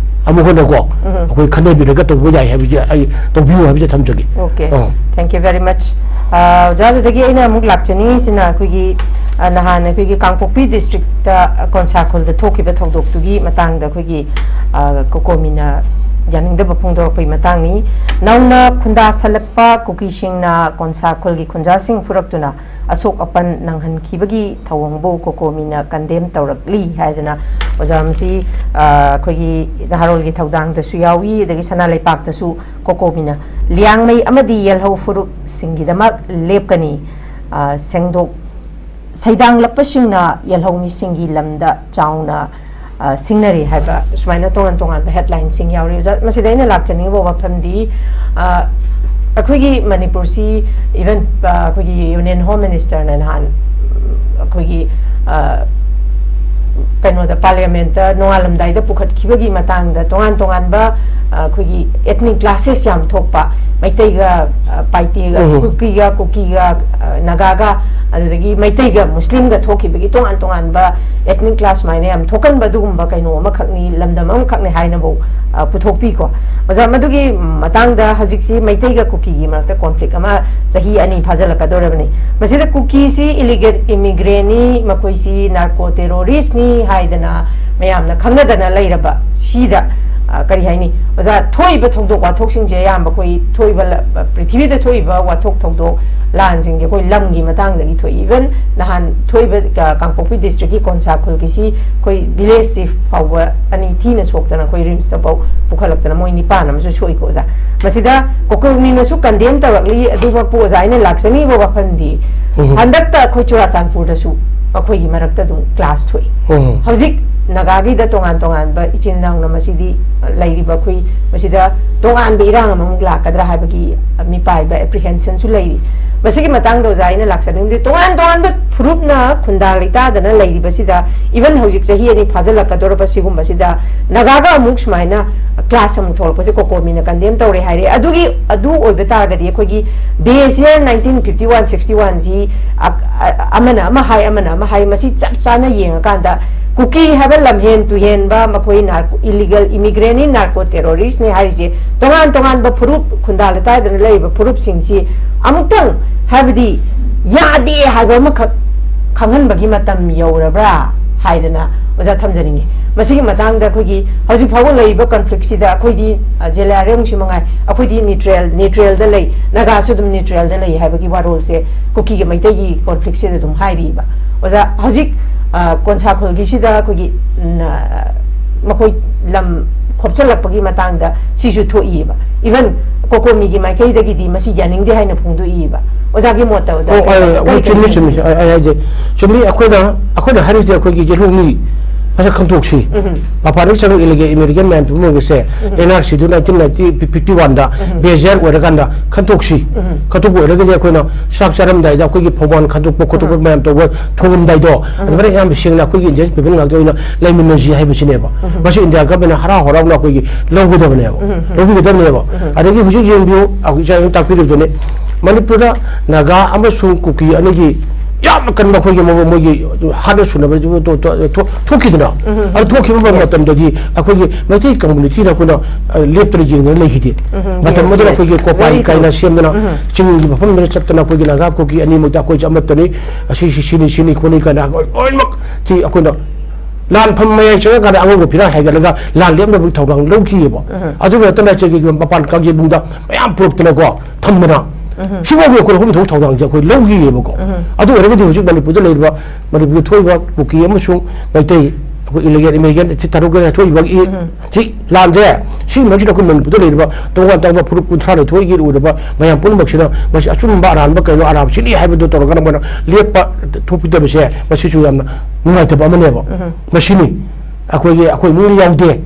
ꯑꯃꯨꯛ ꯍꯟꯅꯀꯣ ꯑꯩꯈꯣꯏ ꯈꯟꯅꯕꯤꯔꯒ ꯇꯧꯕ ꯌꯥꯏ ꯍꯥꯏꯕꯁꯦ ꯑꯩ ꯇꯧꯕꯤꯌꯨ ꯍꯥꯏꯕꯁꯦ ꯊꯝꯖꯒꯦ꯫ Okay. Ah. Thank you very much. ꯑ, ꯑꯣꯖꯥ, ꯑꯗꯨꯗꯒꯤ ꯑꯩꯅ ꯑꯃꯨꯛ ꯂꯥꯛꯆꯅꯤꯡꯉꯤꯁꯤꯅ ꯑꯩꯈꯣꯏꯒꯤ, ꯑ, ꯅꯍꯥꯟ ꯑꯩꯈꯣꯏꯒꯤ ꯀꯥꯡꯄꯣꯛꯄꯤ ꯗꯤꯁꯇ꯭ꯔꯤꯛꯇ, ꯑ, ꯀꯣꯟꯁꯥ ꯈꯨꯜꯗ ꯊꯣꯛꯈꯤꯕ ꯊꯧꯗꯣꯛꯇꯨꯒꯤ ꯃꯇꯥꯡꯗ ꯑꯩꯈꯣꯏꯒꯤ, ꯑ, ꯀꯣꯀꯣꯃꯤꯅ ꯌꯥꯅꯤꯡꯗꯕ ꯐꯣꯡꯗꯣꯔꯛꯄꯒꯤ ꯃꯇꯥꯡꯅꯤ꯫ ꯅꯧꯅ ꯈꯨꯟꯗꯥ ꯁꯜꯂꯛꯄ ꯀꯨꯀꯤꯁꯤꯡꯅ ꯀꯣꯟꯁꯥ ꯈꯨꯜꯒꯤ ꯈꯨꯟꯖꯥꯁꯤꯡ ꯐꯨꯔꯛꯇꯨꯅ ꯑꯁꯣꯛ ꯑꯄꯟ ꯅꯪꯍꯟꯈꯤꯕꯒꯤ ꯊꯧꯑꯣꯡꯕꯨ ꯀꯣꯀꯣꯃꯤꯅ ꯀꯟꯗꯦꯝ ꯇꯧꯔꯛꯂꯤ ꯍꯥꯏꯗꯅ ꯑꯣꯖꯥ ꯃꯁꯤ, ꯑ, ꯑꯩꯈꯣꯏꯒꯤ ꯅꯍꯥꯔꯣꯜꯒꯤ ꯊꯧꯗꯥꯡꯗꯁꯨ ꯌꯥꯎꯏ, ꯑꯗꯒꯤ ꯁꯅꯥ ꯂꯩꯄꯥꯛꯇꯁꯨ ꯀꯣꯀꯣꯃꯤꯅ ꯂꯤꯌꯥꯡꯃꯩ ꯑꯃꯗꯤ ꯌꯦꯜꯍꯧ ꯐꯨꯔꯨꯞꯁꯤꯡꯒꯤꯗꯃꯛ ꯂꯦꯞꯀꯅꯤ꯫ ꯑ, ꯁꯦꯡꯗꯣꯛ-, ꯁꯩꯗꯥꯡꯂꯛꯄꯁꯤꯡꯅ ꯌꯦꯜꯍꯧ ꯃꯤꯁꯤꯡꯒꯤ ꯂꯝꯗ ꯆꯥꯎꯅ, ꯑ, ꯁꯤꯡꯅꯔꯤ ꯍꯥꯏꯕ ꯁꯨꯃꯥꯏꯅ ꯇꯣꯉꯥꯟ ꯇꯣꯉꯥꯟꯕ ꯍꯦꯗꯂꯥꯏꯟꯁꯤꯡ ꯌꯥꯎꯔꯤ꯫ ꯑꯣꯖꯥ, ꯃꯁꯤꯗ ꯑꯩꯅ ꯂꯥꯛꯆꯅꯤꯡꯉꯤꯕ ꯋꯥꯐꯝꯗꯤ, ꯑ, ꯑꯩꯈꯣꯏꯒꯤ ꯃꯅꯤꯄꯨꯔꯁꯤ, even, ꯑ, ꯑꯩꯈꯣꯏꯒꯤ ꯌꯨꯅꯤꯌꯟ ꯍꯣꯝ ꯃꯤꯅꯤꯁꯇꯔꯅ ꯅꯍꯥꯟ, ꯎꯝ, ꯑꯩꯈꯣꯏꯒꯤ, ꯑ, ꯀꯩꯅꯣꯗ, ꯄꯥꯔꯂꯤꯌꯥꯃꯦꯟꯠꯇ ꯅꯣꯡꯉꯥꯜꯂꯝꯗꯥꯏꯗ ꯄꯨꯈꯠꯈꯤꯕꯒꯤ ꯃꯇꯥꯡꯗ ꯇꯣꯉꯥꯟ ꯇꯣꯉꯥꯟꯕ, ꯑ, ꯑꯩꯈꯣꯏꯒꯤ ethnic clashes ꯌꯥꯝ ꯊꯣꯛꯄ, ꯃꯩꯇꯩꯒ, ꯑ, ꯄꯥꯏꯇꯦꯒ, ꯎꯝ꯫ ꯀꯨꯀꯤꯒ, ꯀꯨꯀꯤꯒ, ꯑ, ꯅꯥꯒꯥꯒ, ꯑꯗꯨꯗꯒꯤ ꯃꯩꯇꯩꯒ ꯃꯨꯁꯂꯤꯝꯒ ꯊꯣꯛꯈꯤꯕꯒꯤ ꯇꯣꯉꯥꯟ ꯇꯣꯉꯥꯟꯕ ethnic clash ꯁꯨꯃꯥꯏꯅ ꯌꯥꯝ ꯊꯣꯛꯀꯟꯕ ꯑꯗꯨꯒꯨꯝꯕ ꯀꯩꯅꯣ ꯑꯃꯈꯛꯅꯤ, ꯂꯝꯗꯝ ꯑꯃꯈꯛꯅꯤ ꯍꯥꯏꯅꯕꯨ, ꯑ, ꯄꯨꯊꯣꯛꯄꯤꯀꯣ꯫ ꯑꯣꯖꯥ, ꯃꯗꯨꯒꯤ ꯃꯇꯥꯡꯗ ꯍꯧꯖꯤꯛꯁꯤ ꯃꯩꯇꯩꯒ ꯀꯨꯀꯤꯒꯤ ꯃꯔꯛꯇ conflict ꯑꯃ ꯆꯍꯤ ꯑꯅꯤ ꯐꯥꯖꯤꯜꯂꯛꯀꯗꯧꯔꯕꯅꯤ꯫ ꯃꯁꯤꯗ ꯀꯨꯀꯤꯁꯤ ꯏꯂꯤꯒꯦꯜ ꯏꯃꯤꯒ꯭ꯔꯦꯟꯅꯤ, ꯃꯈꯣꯏꯁꯤ ꯅꯥꯔꯀꯣ ꯇꯦꯔꯣꯔꯤꯁ꯭ꯠꯅꯤ ꯍꯥꯏꯗꯅ ꯃꯌꯥꯝꯅ ꯈꯪꯅꯗꯅ ꯂꯩꯔꯕ ꯁꯤꯗ, ꯑ, ꯀꯔꯤ ꯍꯥꯏꯅꯤ, ꯑꯣꯖꯥ, ꯊꯣꯛꯏꯕ ꯊꯧꯗꯣꯛ ꯋꯥꯊꯣꯛꯁꯤꯡꯁꯦ ꯑꯌꯥꯝꯕ ꯑꯩꯈꯣꯏ ꯊꯣꯛꯏꯕ ꯂ-, ꯄ꯭ꯔꯤꯊꯤꯕꯤꯗ ꯊꯣꯛꯏꯕ ꯋꯥꯊꯣꯛ ꯊꯧꯗꯣꯛ ꯂꯥꯟꯁꯤꯡꯁꯦ ꯑꯩꯈꯣꯏ ꯂꯝꯒꯤ ꯃꯇꯥꯡꯗꯒꯤ ꯊꯣꯛꯏ꯫ Even ꯅꯍꯥꯟ ꯊꯣꯛꯏꯕ, ꯑ, ꯀꯥꯡꯄꯣꯛꯄꯤ district ꯀꯤ ꯀꯣꯟꯁꯥ ꯈꯨꯜꯒꯤꯁꯤ ꯑꯩꯈꯣꯏ village chief ꯐꯥꯎꯕ ꯑꯅꯤ ꯊꯤꯅ ꯁꯣꯛꯇꯅ ꯑꯩꯈꯣꯏ ꯔꯤꯝꯁꯇ ꯐꯥꯎ ꯄꯨꯈꯠꯂꯛꯇꯅ ꯃꯣꯏ ꯅꯤꯄꯥꯟ ꯑꯃꯁꯨ ꯁꯣꯛꯏꯀꯣ ꯑꯣꯖꯥ꯫ ꯃꯁꯤꯗ ꯀꯣꯀꯣꯃꯤꯅꯁꯨ condemn ꯇꯧꯔꯛꯂꯤ꯫ ꯑꯗꯨꯃꯛꯄꯨ ꯑꯣꯖꯥ, ꯑꯩꯅ ꯂꯥꯛꯆꯅꯤꯡꯉꯤꯕ ꯋꯥꯐꯝꯗꯤ, ꯎꯝ꯫ ꯍꯟꯗꯛꯇ ꯑꯩꯈꯣꯏ ꯆꯨꯔꯥꯆꯥꯟꯄꯨꯔꯗꯁꯨ ꯑꯩꯈꯣꯏꯒꯤ ꯃꯔꯛꯇ ꯑꯗꯨꯝ clash ꯊꯣꯛꯏ꯫ ꯎꯝ꯫ ꯍꯧꯖꯤꯛ ꯅꯥꯒꯥꯒꯤꯗ ꯇꯣꯉꯥꯟ ꯇꯣꯉꯥꯟꯕ ꯏꯆꯤꯟ ꯏꯅꯥꯎꯅ ꯃꯁꯤꯗꯤ ꯂꯩꯔꯤꯕ ꯑꯩꯈꯣꯏ ꯃꯁꯤꯗ ꯇꯣꯉꯥꯟꯕ ꯏꯔꯥꯡ ꯑꯃꯃꯨꯛ ꯂꯥꯛꯀꯗ꯭ꯔꯥ ꯍꯥꯏꯕꯒꯤ ꯃꯤꯄꯥꯏꯕ apprehension ꯁꯨ ꯂꯩꯔꯤ꯫ ꯃꯁꯤꯒꯤ ꯃꯇꯥꯡꯗ ꯑꯣꯖꯥ ꯑꯩꯅ ꯂꯥꯛꯆꯅꯤꯡꯕꯗꯤ, ꯇꯣꯉꯥꯟ ꯇꯣꯉꯥꯟꯕ ꯐꯨꯔꯨꯞꯅ ꯈꯨꯟꯗꯥ ꯂꯩꯇꯥꯗꯅ ꯂꯩꯔꯤꯕꯁꯤꯗ, even ꯍꯧꯖꯤꯛ ꯆꯍꯤ ꯑꯅꯤ ꯐꯥꯖꯤꯜꯂꯛꯀꯗꯧꯔꯕ ꯁꯤꯒꯨꯝꯕꯁꯤꯗ ꯅꯥꯒꯥꯒ ꯑꯃꯨꯛ ꯁꯨꯃꯥꯏꯅ clash ꯑꯃꯨꯛ ꯊꯣꯛꯂꯛꯄꯁꯦ ꯀꯣꯀꯣꯃꯤꯅ condemn ꯇꯧꯔꯦ ꯍꯥꯏꯔꯦ꯫ ꯑꯗꯨꯒꯤ, ꯑꯗꯨ ꯑꯣꯏꯕ ꯇꯥꯔꯒꯗꯤ ꯑꯩꯈꯣꯏꯒꯤ base year nineteen fifty one sixty one ꯁꯤ ꯑ-, ꯑ-, ꯑꯃꯅ ꯑꯃ ꯍꯥꯏ, ꯑꯃꯅ ꯑꯃ ꯍꯥꯏ, ꯃꯁꯤ ꯆꯞ ꯆꯥꯅ ꯌꯦꯡꯉꯀꯥꯟꯗ ꯀꯨꯀꯤ ꯍꯥꯏꯕ ꯂꯝꯍꯦꯟ ꯇꯨꯍꯦꯟꯕ, ꯃꯈꯣꯏ ꯅꯥꯔꯀꯣ-, illegal immigrant ꯅꯤ, narco terrorist ꯅꯤ ꯍꯥꯏꯔꯤꯁꯦ, ꯇꯣꯉꯥꯟ ꯇꯣꯉꯥꯟꯕ ꯐꯨꯔꯨꯞ, ꯈꯨꯟꯗꯥ ꯂꯩꯇꯥꯗꯅ ꯂꯩꯔꯤꯕ ꯐꯨꯔꯨꯞꯁꯤꯡꯁꯤ ꯑꯃꯨꯛꯇꯪ, ꯍꯥꯏꯕꯗꯤ ꯌꯥꯗꯦ ꯍꯥꯏꯕ ꯑꯃꯈꯛ ꯈꯪꯍꯟꯕꯒꯤ ꯃꯇꯝ ꯌꯧꯔꯕ꯭ꯔꯥ ꯍꯥꯏꯗꯅ ꯑꯣꯖꯥ ꯊꯝꯖꯅꯤꯡꯉꯤ꯫ ꯃꯁꯤꯒꯤ ꯃꯇꯥꯡꯗ ꯑꯩꯈꯣꯏꯒꯤ ꯍꯧꯖꯤꯛ ꯐꯥꯎꯕ ꯂꯩꯔꯤꯕ conflict ꯁꯤꯗ ꯑꯩꯈꯣꯏꯗꯤ, ꯑ, ꯖꯦꯂꯤꯌꯥꯡꯔꯣꯡꯁꯤ ꯃꯉꯥꯏ, ꯑꯩꯈꯣꯏꯗꯤ neutral, neutral ꯗ ꯂꯩ, ꯅꯥꯒꯥꯁꯨ ꯑꯗꯨꯝ neutral ꯗ ꯂꯩ ꯍꯥꯏꯕꯒꯤ ꯋꯥꯔꯣꯜꯁꯦ ꯀꯨꯀꯤꯒ ꯃꯩꯇꯩꯒꯤ conflict ꯁꯤꯗ ꯑꯗꯨꯝ ꯍꯥꯏꯔꯤꯕ꯫ ꯑꯣꯖꯥ, ꯍꯧꯖꯤꯛ, ꯑ, ꯀꯣꯟꯁꯥ ꯈꯨꯜꯒꯤꯁꯤꯗ ꯑꯩꯈꯣꯏꯒꯤ, ꯎꯝ, ꯑ, ꯃꯈꯣꯏ ꯂꯝ ꯈꯣꯞꯆꯜꯂꯛꯄꯒꯤ ꯃꯇꯥꯡꯗ ꯁꯤꯁꯨ ꯊꯣꯛꯏꯕ꯫ Even ꯀꯣꯀꯣꯃꯤꯒꯤ ꯃꯥꯏꯀꯩꯗꯒꯤꯗꯤ ꯃꯁꯤ ꯌꯥꯅꯤꯡꯗꯦ ꯍꯥꯏꯅ ꯐꯣꯡꯗꯣꯛꯏꯕ꯫ ꯑꯣꯖꯥꯒꯤ ꯃꯣꯠꯇ ꯑꯣꯖꯥ ꯑꯣ, ꯀꯔꯤ, ꯑꯣ, ꯀꯔꯤ, ꯑꯣ, ꯆꯨꯝꯃꯤ, ꯀꯔꯤ ꯆꯨꯝꯃꯤ꯫ ꯑꯩ, ꯑꯩ ꯍꯥꯏꯖꯦ ꯆꯨꯝꯃꯤ꯫ ꯑꯩꯈꯣꯏꯅ, ꯑꯩꯈꯣꯏꯅ ꯍꯥꯏꯔꯤꯁꯦ ꯑꯩꯈꯣꯏꯒꯤ ꯌꯦꯠꯍꯧꯃꯤ ꯃꯁꯛ ꯈꯪꯗꯣꯛꯁꯤ꯫ ꯎꯝ꯫ ꯃꯄꯥꯟꯗꯒꯤ ꯆꯪꯉꯛꯏ illegal immigrant ꯃꯌꯥꯝ ꯄꯨꯝꯅꯃꯛꯁꯦ ꯎꯝ꯫ N R C ꯗꯨ nineteen ninety, fifty one ꯗ ꯎꯝ꯫ Base year ꯑꯣꯏꯔꯀꯥꯟꯗ ꯈꯟꯗꯣꯛꯁꯤ꯫ ꯎꯝ꯫ ꯈꯟꯗꯣꯛꯄ ꯑꯣꯏꯔꯒꯗꯤ ꯑꯩꯈꯣꯏꯅ ꯆꯥꯛ ꯆꯥꯔꯝꯗꯥꯏꯗ ꯑꯩꯈꯣꯏꯒꯤ ꯐꯧꯃꯥꯟ ꯈꯟꯗꯣꯛꯄ ꯈꯣꯠꯇꯣꯛꯄ ꯎꯝ꯫ ꯃꯌꯥꯝ ꯇꯧꯕ ꯊꯣꯡꯉꯝꯗꯥꯏꯗꯣ, ꯎꯝ꯫ ꯑꯗꯨꯃꯥꯏꯅ ꯑꯌꯥꯝꯕ ꯁꯦꯡꯅ ꯑꯩꯈꯣꯏꯒꯤ indigenous people ꯉꯥꯛꯇ ꯑꯣꯏꯅ ꯂꯩꯃꯤꯟꯅꯁꯤ ꯍꯥꯏꯕꯁꯤꯅꯦꯕ꯫ ꯎꯝ꯫ ꯃꯁꯤ India government ꯅ ꯍꯔꯥꯎ ꯍꯔꯥꯎꯅ ꯑꯩꯈꯣꯏꯒꯤ ꯂꯧꯒꯗꯕꯅꯦꯕ꯫ ꯎꯝ꯫ ꯂꯧꯕꯤꯒꯗꯕꯅꯦꯕ꯫ ꯎꯝ꯫ ꯑꯗꯒꯤ ꯍꯧꯖꯤꯛ ꯌꯦꯡꯕꯤꯌꯨ, ꯑꯩꯈꯣꯏ ꯏꯆꯥ ꯇꯥꯛꯄꯤꯔꯤꯕꯗꯨꯅꯤ, ꯃꯅꯤꯄꯨꯔꯗ ꯅꯥꯒꯥ ꯑꯃꯁꯨꯡ ꯀꯨꯀꯤ ꯑꯅꯤꯒꯤ ꯌꯥꯝꯅ ꯀꯟꯕ ꯑꯩꯈꯣꯏꯒꯤ ꯃ-, ꯃꯣꯏꯒꯤ ꯍꯥꯠꯅ ꯁꯨꯅꯕ ꯊꯣꯛꯈꯤꯗꯅ, ꯑꯗꯨ ꯊꯣꯛꯈꯤꯕ ꯃꯇꯝꯗꯗꯤ ꯑꯩꯈꯣꯏꯒꯤ ꯃꯩꯇꯩ ꯀꯝꯃꯨꯅꯤꯇꯤꯅ ꯑꯩꯈꯣꯏꯅ, ꯑ, ꯂꯦꯞꯇꯅ ꯌꯦꯡꯗꯅ ꯂꯩꯈꯤꯗꯦ꯫ ꯃꯇꯝ ꯑꯗꯨꯗ ꯑꯩꯈꯣꯏꯒꯤ ꯀꯣꯄꯥꯏ ꯀꯥꯏꯅ ꯁꯦꯝꯗꯅ, ꯆꯤꯡꯒꯤ ꯃꯐꯝꯗꯨꯗ ꯆꯠꯇꯅ ꯑꯩꯈꯣꯏꯒꯤ ꯅꯥꯒꯥ ꯀꯨꯀꯤ ꯑꯅꯤꯃꯛꯇ ꯑꯩꯈꯣꯏꯁꯦ ꯑꯃꯠꯇꯅꯤ, ꯑꯁꯤ ꯁꯤ ꯁꯤꯅꯤ ꯁꯤꯅꯤ ꯈꯣꯠꯅꯤ ꯀꯥꯏꯅ ꯑꯩꯈꯣꯏ ꯂꯣꯏꯅꯃꯛ ꯁꯤ ꯑꯩꯈꯣꯏꯅ ꯂꯥꯟꯐꯝ ꯃꯌꯥꯏ ꯆꯪꯉꯀꯥꯟꯗ ꯑꯉꯧꯕ ꯐꯤꯔꯥ ꯍꯥꯏꯒꯠꯂꯒ ꯂꯥꯟ ꯂꯦꯞꯅꯕꯒꯤ ꯊꯧꯗꯥꯡ ꯂꯧꯈꯤꯑꯕ꯫ ꯑꯗꯨ ꯅꯠꯇꯅ ꯆꯦꯒꯤ ꯃꯄꯥꯟ ꯀꯥꯡꯖꯩꯕꯨꯡꯗ ꯃꯌꯥꯝ ꯄꯨꯔꯛꯇꯅꯀꯣ ꯊꯝꯗꯅ, ꯁꯤꯐꯥꯎꯒꯤ ꯑꯩꯈꯣꯏ ꯂꯧꯐꯝ ꯊꯣꯛꯄ ꯊꯧꯗꯥꯡꯁꯦ ꯑꯩꯈꯣꯏ ꯂꯧꯈꯤꯑꯕꯀꯣ꯫ ꯑꯗꯨ ꯑꯣꯏꯔꯒꯗꯤ ꯍꯧꯖꯤꯛ ꯃꯅꯤꯄꯨꯔꯗ ꯂꯩꯔꯤꯕ, ꯃꯅꯤꯄꯨꯔꯗ ꯊꯣꯛꯏꯕ ꯀꯨꯀꯤ ꯑꯃꯁꯨꯡ ꯃꯩꯇꯩ, ꯑꯩꯈꯣꯏ ꯏꯂꯤꯒꯦꯜ ꯏꯃꯤꯒ꯭ꯔꯦꯟ ꯁꯤ ꯇꯔꯨꯛ ꯊꯣꯛꯏꯕ ꯁꯤ ꯂꯥꯟꯁꯦ, ꯁꯤꯒꯤ ꯃꯔꯛꯁꯤꯗ ꯑꯩꯈꯣꯏ ꯃꯅꯤꯄꯨꯔꯗ ꯂꯩꯔꯤꯕ ꯇꯣꯉꯥꯟ ꯇꯣꯉꯥꯟꯕ ꯐꯨꯔꯨꯞ ꯀꯨꯟꯊ꯭ꯔꯥ ꯂꯩꯊꯣꯛꯏꯒꯤ ꯑꯣꯏꯔꯕ ꯃꯌꯥꯝ ꯄꯨꯝꯅꯃꯛꯁꯤꯅ ꯃꯁꯤ ꯑꯆꯨꯝꯕ ꯑꯔꯥꯟꯕ ꯀꯩꯅꯣ ꯑꯔꯥꯟꯕ ꯁꯤꯅꯤ ꯍꯥꯏꯕꯗꯨ ꯇꯧꯔꯒ ꯃꯣꯏꯅ ꯂꯦꯞꯄ ꯊꯣꯛꯄꯤꯗꯕꯁꯦ ꯃꯁꯤꯁꯨ ꯌꯥꯝꯅ ꯅꯨꯡꯉꯥꯏꯇꯕ ꯑꯃꯅꯦꯕ꯫ ꯃꯁꯤꯅꯤ ꯑꯩꯈꯣꯏꯒꯤ, ꯑꯩꯈꯣꯏ ꯏꯃꯨꯡꯗꯤ ꯌꯥꯎꯗꯦ,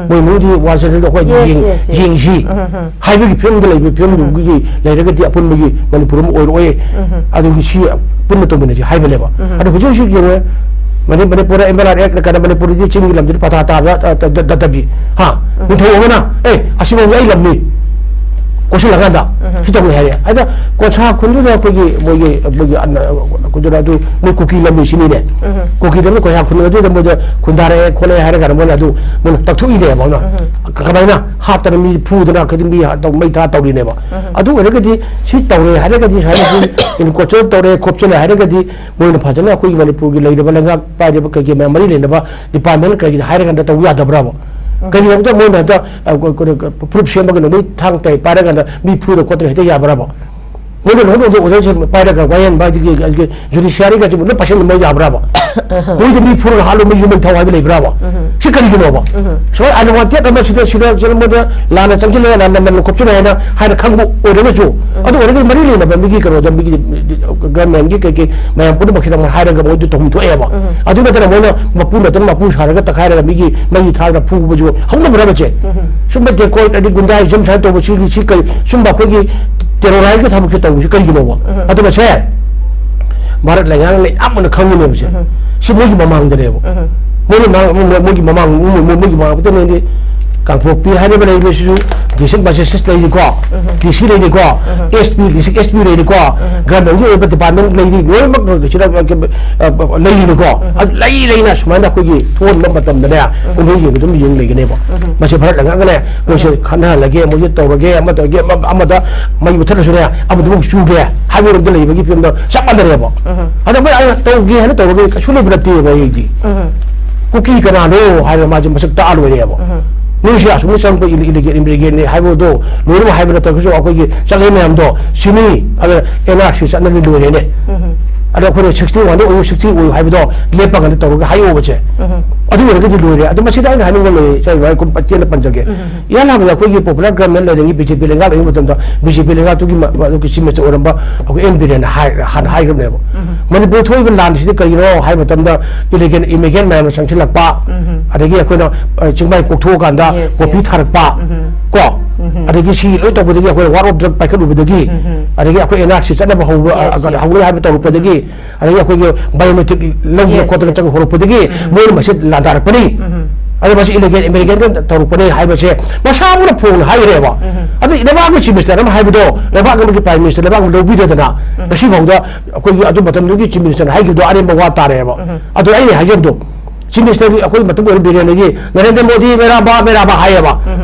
ꯃꯣꯏ ꯏꯃꯨꯡꯗꯤ ꯋꯥ ꯆꯠꯊꯣꯛ ꯑꯩꯈꯣꯏ ꯌꯦꯡ-, ꯌꯦꯡꯁꯤ ꯍꯥꯏꯕꯒꯤ ꯐꯤꯕꯝꯗ ꯂꯩꯕ ꯐꯤꯕꯝꯗꯨꯒꯤ ꯂꯩꯔꯒꯗꯤ ꯑꯄꯨꯟꯕꯒꯤ ꯃꯅꯤꯄꯨꯔ ꯑꯃ ꯑꯣꯏꯔꯛꯑꯣꯏ꯫ ꯑꯗꯨꯒꯤ ꯁꯤ ꯄꯨꯟꯅ ꯇꯧꯃꯤꯟꯅꯁꯤ ꯍꯥꯏꯕꯅꯦꯕ꯫ ꯑꯗꯣ ꯍꯧꯖꯤꯛ ꯍꯧꯖꯤꯛ ꯌꯦꯡꯉꯣ, ꯃꯅꯤ-, ꯃꯅꯤꯄꯨꯔ ꯑꯦꯝ ꯑꯦꯜ ꯑꯥꯔ ꯑꯦꯛ ꯀꯥꯏꯅ ꯃꯅꯤꯄꯨꯔꯗꯤ ꯆꯤꯡꯒꯤ ꯂꯝꯗꯨꯗꯤ ꯄꯇꯥ ꯇꯥꯕ, ꯑ, ꯇ-, ꯇ-, ꯅꯠꯇꯕꯤ, ꯍꯥ? ꯅꯤꯡꯊꯧ ꯑꯃꯅ, "ꯑꯦ, ꯑꯁꯤꯐꯥꯎꯗꯤ ꯑꯩ ꯂꯝꯅꯤ, ꯀꯣꯠꯁꯤꯜꯂꯀꯥꯟꯗ ꯁꯤ ꯇꯧꯅꯤ" ꯍꯥꯏꯔꯦ꯫ ꯑꯗ ꯀꯣꯟꯁꯥ ꯈꯨꯟꯗꯨꯗ ꯑꯩꯈꯣꯏꯒꯤ, ꯃꯣꯏꯒꯤ, ꯃꯣꯏꯒꯤ ꯑꯟ-, ꯑ, ꯈꯨꯟꯗꯨꯗ ꯑꯗꯨ ꯃꯣꯏ ꯀꯨꯀꯤ ꯂꯝꯅꯤ ꯁꯤꯅꯤꯅꯦ꯫ ꯀꯨꯀꯤꯗꯅ ꯀꯣꯟꯁꯥ ꯈꯨꯟ ꯑꯗꯨꯗ ꯃꯣꯏꯗ ꯈꯨꯟꯗꯥꯔꯛꯑꯦ ꯈꯣꯠꯂꯦ ꯍꯥꯏꯔ ꯀꯥꯟꯗ ꯃꯣꯏꯅ ꯑꯗꯨ, ꯃꯣꯏꯅ ꯇꯛꯊꯣꯛꯏꯅꯦꯕ꯫ ꯑꯗꯨꯅ ꯀꯃꯥꯏꯅ ꯍꯥꯠꯇꯅ ꯃꯤ ꯐꯨꯗꯅ ꯀꯩꯗꯤ ꯃꯤ ꯍꯥꯠ-, ꯃꯩ ꯊꯥ ꯇꯧꯔꯤꯅꯦꯕ꯫ ꯑꯗꯨ ꯑꯣꯏꯔꯒꯗꯤ ꯁꯤ ꯇꯧꯔꯦ ꯍꯥꯏꯔꯒꯗꯤ, ꯁꯨꯃꯥꯏꯅ ꯁꯤ ꯏꯟꯀꯣꯆꯔ ꯇꯧꯔꯦ ꯈꯣꯞꯆꯜꯂꯦ ꯍꯥꯏꯔꯒꯗꯤ, ꯃꯣꯏꯅ ꯐꯖꯅ ꯑꯩꯈꯣꯏꯒꯤ ꯃꯅꯤꯄꯨꯔꯒꯤ ꯂꯩꯔꯤꯕ ꯂꯩꯉꯥꯛ ꯄꯥꯏꯔꯤꯕ ꯀꯩꯀꯩ ꯃꯌꯥꯝ ꯃꯔꯤ ꯂꯩꯅꯕ ꯗꯤꯄꯥꯔꯠꯃꯦꯟ ꯀꯩꯒꯤꯅ ꯍꯥꯏꯔꯀꯥꯟꯗ ꯇꯧꯕ ꯌꯥꯗꯕ꯭ꯔꯕ? ꯀꯔꯤꯒꯤꯅꯣꯗ ꯃꯣꯏꯅ ꯍꯟꯗꯛ, ꯑ, ꯀ-, ꯀ-, ꯀ-, ꯄ꯭ꯔꯨꯐ ꯁꯦꯝꯃꯒ ꯅꯨꯃꯤꯠ ꯊꯥꯡ ꯇꯩ ꯄꯥꯏꯔꯀꯥꯟꯗ ꯃꯤ ꯐꯨꯗ ꯈꯣꯠꯇꯅ ꯍꯦꯛꯇ ꯌꯥꯕ꯭ꯔꯕ? ꯃꯣꯏꯅ ꯂꯣꯏꯅ ꯑꯣꯔꯗꯔꯁꯦ ꯄꯥꯏꯔꯒ ꯋꯥꯌꯦꯟꯕ ꯑꯗꯒꯤ, ꯑꯗꯒꯤ ꯖꯨꯗꯤꯁꯤꯌꯥꯔꯤꯒꯁꯤ ꯂꯣꯏ ꯄꯥꯏꯁꯟꯕ ꯌꯥꯕ꯭ꯔꯕ? ꯃꯣꯏꯗ ꯃꯤ ꯐꯨꯔꯒ ꯍꯥꯠꯂꯨ, ꯃꯤ ꯌꯨꯝ ꯃꯩ ꯊꯥꯎ ꯍꯥꯏꯕ ꯂꯩꯕ꯭ꯔꯕ? ꯁꯤ ꯀꯔꯤꯒꯤꯅꯣꯕ? ꯁꯨꯃꯥꯏꯅ ꯑꯟꯋꯥꯟꯇꯦꯗ ꯑꯃ ꯁꯤꯗ, ꯁꯤꯗ, ꯁꯤꯗ ꯃꯣꯏꯗ ꯂꯥꯟꯅ ꯆꯪꯁꯤꯜꯂꯦ, ꯂꯥꯟꯅ ꯅꯝꯅ ꯈꯣꯠꯆꯤꯜꯂꯦ ꯍꯥꯏꯅ, ꯍꯥꯏꯅ ꯈꯪꯕ ꯑꯣꯏꯔꯒꯁꯨ, ꯑꯗꯨ ꯑꯣꯏꯔꯒꯗꯤ ꯃꯔꯤ ꯂꯩꯅꯕ ꯃꯤꯒꯤ ꯀꯩꯅꯣꯗ, ꯃꯤꯒꯤ ꯒꯚꯔꯟꯃꯦꯟꯒꯤ ꯀꯩꯀꯩ ꯃꯌꯥꯝ ꯄꯨꯝꯅꯃꯛꯁꯤꯗ ꯑꯃꯨꯛ ꯍꯥꯏꯔꯒ ꯃꯣꯏꯗ ꯇꯧꯐꯝ ꯊꯣꯛꯑꯦꯕ꯫ ꯑꯗꯨ ꯅꯠꯇꯅ ꯃꯣꯏꯅ ꯃꯄꯨ ꯅꯠꯇꯅ ꯃꯄꯨ ꯁꯥꯔꯒ ꯇꯛꯈꯥꯏꯔꯒ ꯃꯤꯒꯤ ꯃꯩ ꯊꯥꯔꯒ ꯐꯨꯕꯁꯨ ꯍꯧꯅꯕ꯭ꯔꯕ ꯁꯦ? ꯁꯨꯝꯕ ꯗꯦꯀꯣꯏꯠ ꯑꯗꯩ ꯒꯨꯟꯗꯥꯏꯖꯝ ꯁꯨꯃꯥꯏꯅ ꯇꯧꯕ ꯁꯤꯒꯤ, ꯁꯤ ꯀꯔꯤ, ꯁꯨꯝꯕ ꯑꯩꯈꯣꯏꯒꯤ ꯇꯦꯔꯣꯔꯥꯏꯖꯀꯤ ꯊꯕꯛꯁꯦ ꯇꯧꯕꯁꯤ ꯀꯔꯤꯒꯤꯅꯣꯕ? ꯑꯗꯨꯅ ꯁꯦ, ꯚꯥꯔꯠ ꯂꯩꯉꯥꯛꯅ ꯌꯥꯝꯅ ꯈꯪꯉꯤꯅꯦꯕ ꯁꯦ꯫ ꯁꯤ ꯃꯣꯏꯒꯤ ꯃꯃꯥꯡꯗꯅꯦꯕ꯫ ꯃꯣꯏꯅ ꯃꯥꯡ-, ꯃꯣꯏ-, ꯃꯣꯏꯒꯤ ꯃꯃꯥꯡ, ꯃꯣꯏ-, ꯃꯣꯏꯒꯤ ꯃꯃꯥꯡ ꯈꯛꯇꯅꯦꯗꯤ ꯀꯥꯡꯄꯣꯛꯄꯤ ꯍꯥꯏꯔꯤꯕ ꯂꯩꯔꯤꯕꯁꯤꯁꯨ district magistrate ꯂꯩꯔꯤꯀꯣ, DC ꯂꯩꯔꯤꯀꯣ, SP, district SP ꯂꯩꯔꯤꯀꯣ, government ꯀꯤ ꯑꯣꯏꯕ department ꯂꯩꯔꯤ, ꯂꯣꯏꯅꯃꯛ ꯁꯤꯗ, ꯑ, ꯑ, ꯂꯩꯔꯤꯅꯤꯀꯣ꯫ ꯑꯗꯨ ꯂꯩ ꯂꯩꯅ ꯁꯨꯃꯥꯏꯅ ꯑꯩꯈꯣꯏꯒꯤ ꯊꯣꯛꯍꯟꯕ ꯃꯇꯝꯗꯅꯦ, ꯀꯨꯝꯍꯩ ꯌꯦꯡꯕ ꯑꯗꯨꯝ ꯌꯦꯡ ꯂꯩꯒꯅꯦꯕ꯫ ꯃꯁꯤ ꯐꯔꯛ ꯂꯪꯉꯛꯑꯒꯅꯦ, ꯃꯣꯏꯁꯦ ꯈꯠꯅꯍꯜꯂꯒꯦ, ꯃꯣꯏꯁꯦ ꯇꯧꯔꯒꯦ, ꯑꯃ ꯇꯧꯔꯒꯦ, ꯑꯃ-, ꯑꯃꯗ ꯃꯩ ꯃꯨꯊꯠꯂꯁꯨꯅꯦ, ꯑꯃꯗ ꯑꯃꯨꯛ ꯆꯨꯒꯦ ꯍꯥꯏꯕ ꯔꯣꯝꯗ ꯂꯩꯕꯒꯤ ꯐꯤꯕꯝꯗ ꯆꯞ ꯃꯥꯟꯅꯔꯦꯕ꯫ ꯑꯗ ꯃꯣꯏ ꯑꯩꯅ ꯇꯧꯒꯦ ꯍꯥꯏꯅ ꯇꯧꯔꯒ ꯀꯩꯁꯨ ꯂꯩꯕ ꯅꯠꯇꯦꯕ ꯑꯩꯗꯤ꯫ ꯀꯨꯀꯤ ꯀꯅꯥꯅꯣ ꯍꯥꯏꯕ ꯃꯥꯁꯦ ꯃꯁꯛ ꯇꯥꯛꯑ ꯂꯣꯏꯔꯦꯕ꯫ ꯅꯣꯏꯁꯦ ꯑꯁꯨꯝꯅ ꯆꯪꯕ ꯏꯂꯤ-, ꯏꯂꯤꯒꯦꯜ ꯏꯃꯤꯒ꯭ꯔꯦꯟꯅꯤ ꯍꯥꯏꯕꯗꯣ ꯂꯣꯏꯅꯃꯛ ꯍꯥꯏꯕ ꯅꯠꯇ꯭ꯔꯒꯁꯨ ꯑꯩꯈꯣꯏꯒꯤ ꯆꯪꯉꯤ ꯃꯌꯥꯝꯗꯣ ꯁꯤꯅꯤ, ꯑꯗ NRC ꯆꯠꯅꯕꯤ ꯂꯣꯏꯔꯦꯅꯦ꯫ ꯑꯗ ꯑꯩꯈꯣꯏꯅ sixty one ꯗ ꯑꯣꯏꯌꯨ, sixty ꯑꯣꯏꯌꯨ ꯍꯥꯏꯕꯗꯣ ꯂꯦꯞꯄꯒꯅ ꯇꯧꯔꯒ ꯍꯥꯏꯌꯣꯕꯁꯦ꯫ ꯑꯗꯨ ꯑꯣꯏꯔꯒꯗꯤ ꯂꯣꯏꯔꯦ꯫ ꯑꯗꯨ ꯃꯁꯤꯗ ꯑꯩꯅ ꯍꯥꯏꯅꯤꯡꯕ ꯂꯩ, ꯁꯦ, ꯋꯥꯍꯩ ꯀꯨꯝ ꯄꯠꯀꯦꯅ ꯄꯟꯖꯒꯦ꯫ ꯏꯍꯥꯟ ꯍꯥꯟꯕꯗ ꯑꯩꯈꯣꯏꯒꯤ popular government ꯂꯩꯔꯤꯉꯩ BJP ꯂꯩꯉꯥꯛ ꯂꯩꯕ ꯃꯇꯝꯗ BJP ꯂꯩꯉꯥꯛꯇꯨꯒꯤ ꯃ-, ꯃꯗꯨꯒꯤ chief minister ꯑꯣꯏꯔꯝꯕ ꯑꯩꯈꯣꯏ N ꯕꯤꯔꯦꯟꯅ ꯍꯥꯏ-, ꯍꯥꯟꯅ ꯍꯥꯏꯈ꯭ꯔꯕꯅꯦꯕ꯫ ꯃꯅꯤꯄꯨꯔ ꯊꯣꯛꯏꯕ ꯂꯥꯟꯁꯤꯗꯤ ꯀꯔꯤꯅꯣ ꯍꯥꯏꯕ ꯃꯇꯝꯗ illegal immigrant ꯃꯌꯥꯝꯅ ꯆꯪꯁꯤꯜꯂꯛꯄ, ꯑꯗꯒꯤ ꯑꯩꯈꯣꯏꯅ, ꯑ, ꯆꯤꯡꯃꯥꯏ ꯀꯣꯛꯊꯣꯛꯑꯀꯥꯟꯗ Yes, ꯄꯣꯄꯤ yes. ꯊꯥꯔꯛꯄ, ꯀꯣ? ꯑꯗꯒꯤ ꯁꯤ ꯂꯣꯏ ꯇꯧꯕꯗꯒꯤ ꯑꯩꯈꯣꯏꯅ war of drug ꯄꯥꯏꯈꯠꯂꯨꯕꯗꯒꯤ, ꯑꯗꯒꯤ ꯑꯩꯈꯣꯏ NRC ꯆꯠꯅꯕ ꯍꯧꯕ, Yes, ꯑ, yes. ꯍꯧꯔꯦ ꯍꯥꯏꯕ ꯇꯧꯔꯛꯄꯗꯒꯤ, ꯑꯗꯒꯤ ꯑꯩꯈꯣꯏꯒꯤ biometric ꯂꯧꯗꯅ Yes, ꯈꯣꯠꯇꯅ yes. ꯆꯪ ꯍꯧꯔꯛꯄꯗꯒꯤ ꯃꯣꯏꯅ ꯃꯁꯤ ꯂꯥꯟꯗꯥꯔꯛꯄꯅꯤ꯫ ꯑꯗ ꯃꯁꯤ illegal immigrant ꯇꯧꯔꯛꯄꯅꯤ ꯍꯥꯏꯕꯁꯦ ꯃꯁꯥꯕꯨꯅ ꯐꯣꯡꯅ ꯍꯥꯏꯈ꯭ꯔꯦꯕ꯫ ꯑꯗꯨ ꯂꯩꯕꯥꯛ ꯑꯃꯒꯤ chief minister ꯑꯃ ꯍꯥꯏꯕꯗꯣ, ꯂꯩꯕꯥꯛ ꯑꯃꯒꯤ prime minister ꯂꯩꯕꯥꯛ ꯑꯃ ꯂꯧꯕꯤꯗꯗꯅ ꯉꯁꯤ ꯐꯥꯎꯗ ꯑꯩꯈꯣꯏꯒꯤ ꯑꯗꯨ ꯃꯇꯝꯗꯨꯒꯤ chief minister ꯍꯥꯏꯈꯤꯕꯗꯣ ꯑꯔꯦꯝꯕ ꯋꯥ ꯇꯥꯔꯦꯕ꯫ ꯑꯗꯣ ꯑꯩꯅ ꯍꯥꯏꯖꯕꯗꯣ, chief minister ꯑꯩꯈꯣꯏ ꯃꯇꯝ ꯑꯣꯏꯔ ꯕꯤꯔꯦꯟꯅꯒꯤ "ꯅꯔꯦꯟꯗ꯭ꯔ ꯃꯣꯗꯤ ꯃꯦꯔꯥꯕꯥ, ꯃꯦꯔꯥꯕꯥ" ꯍꯥꯏꯌꯦꯕ꯫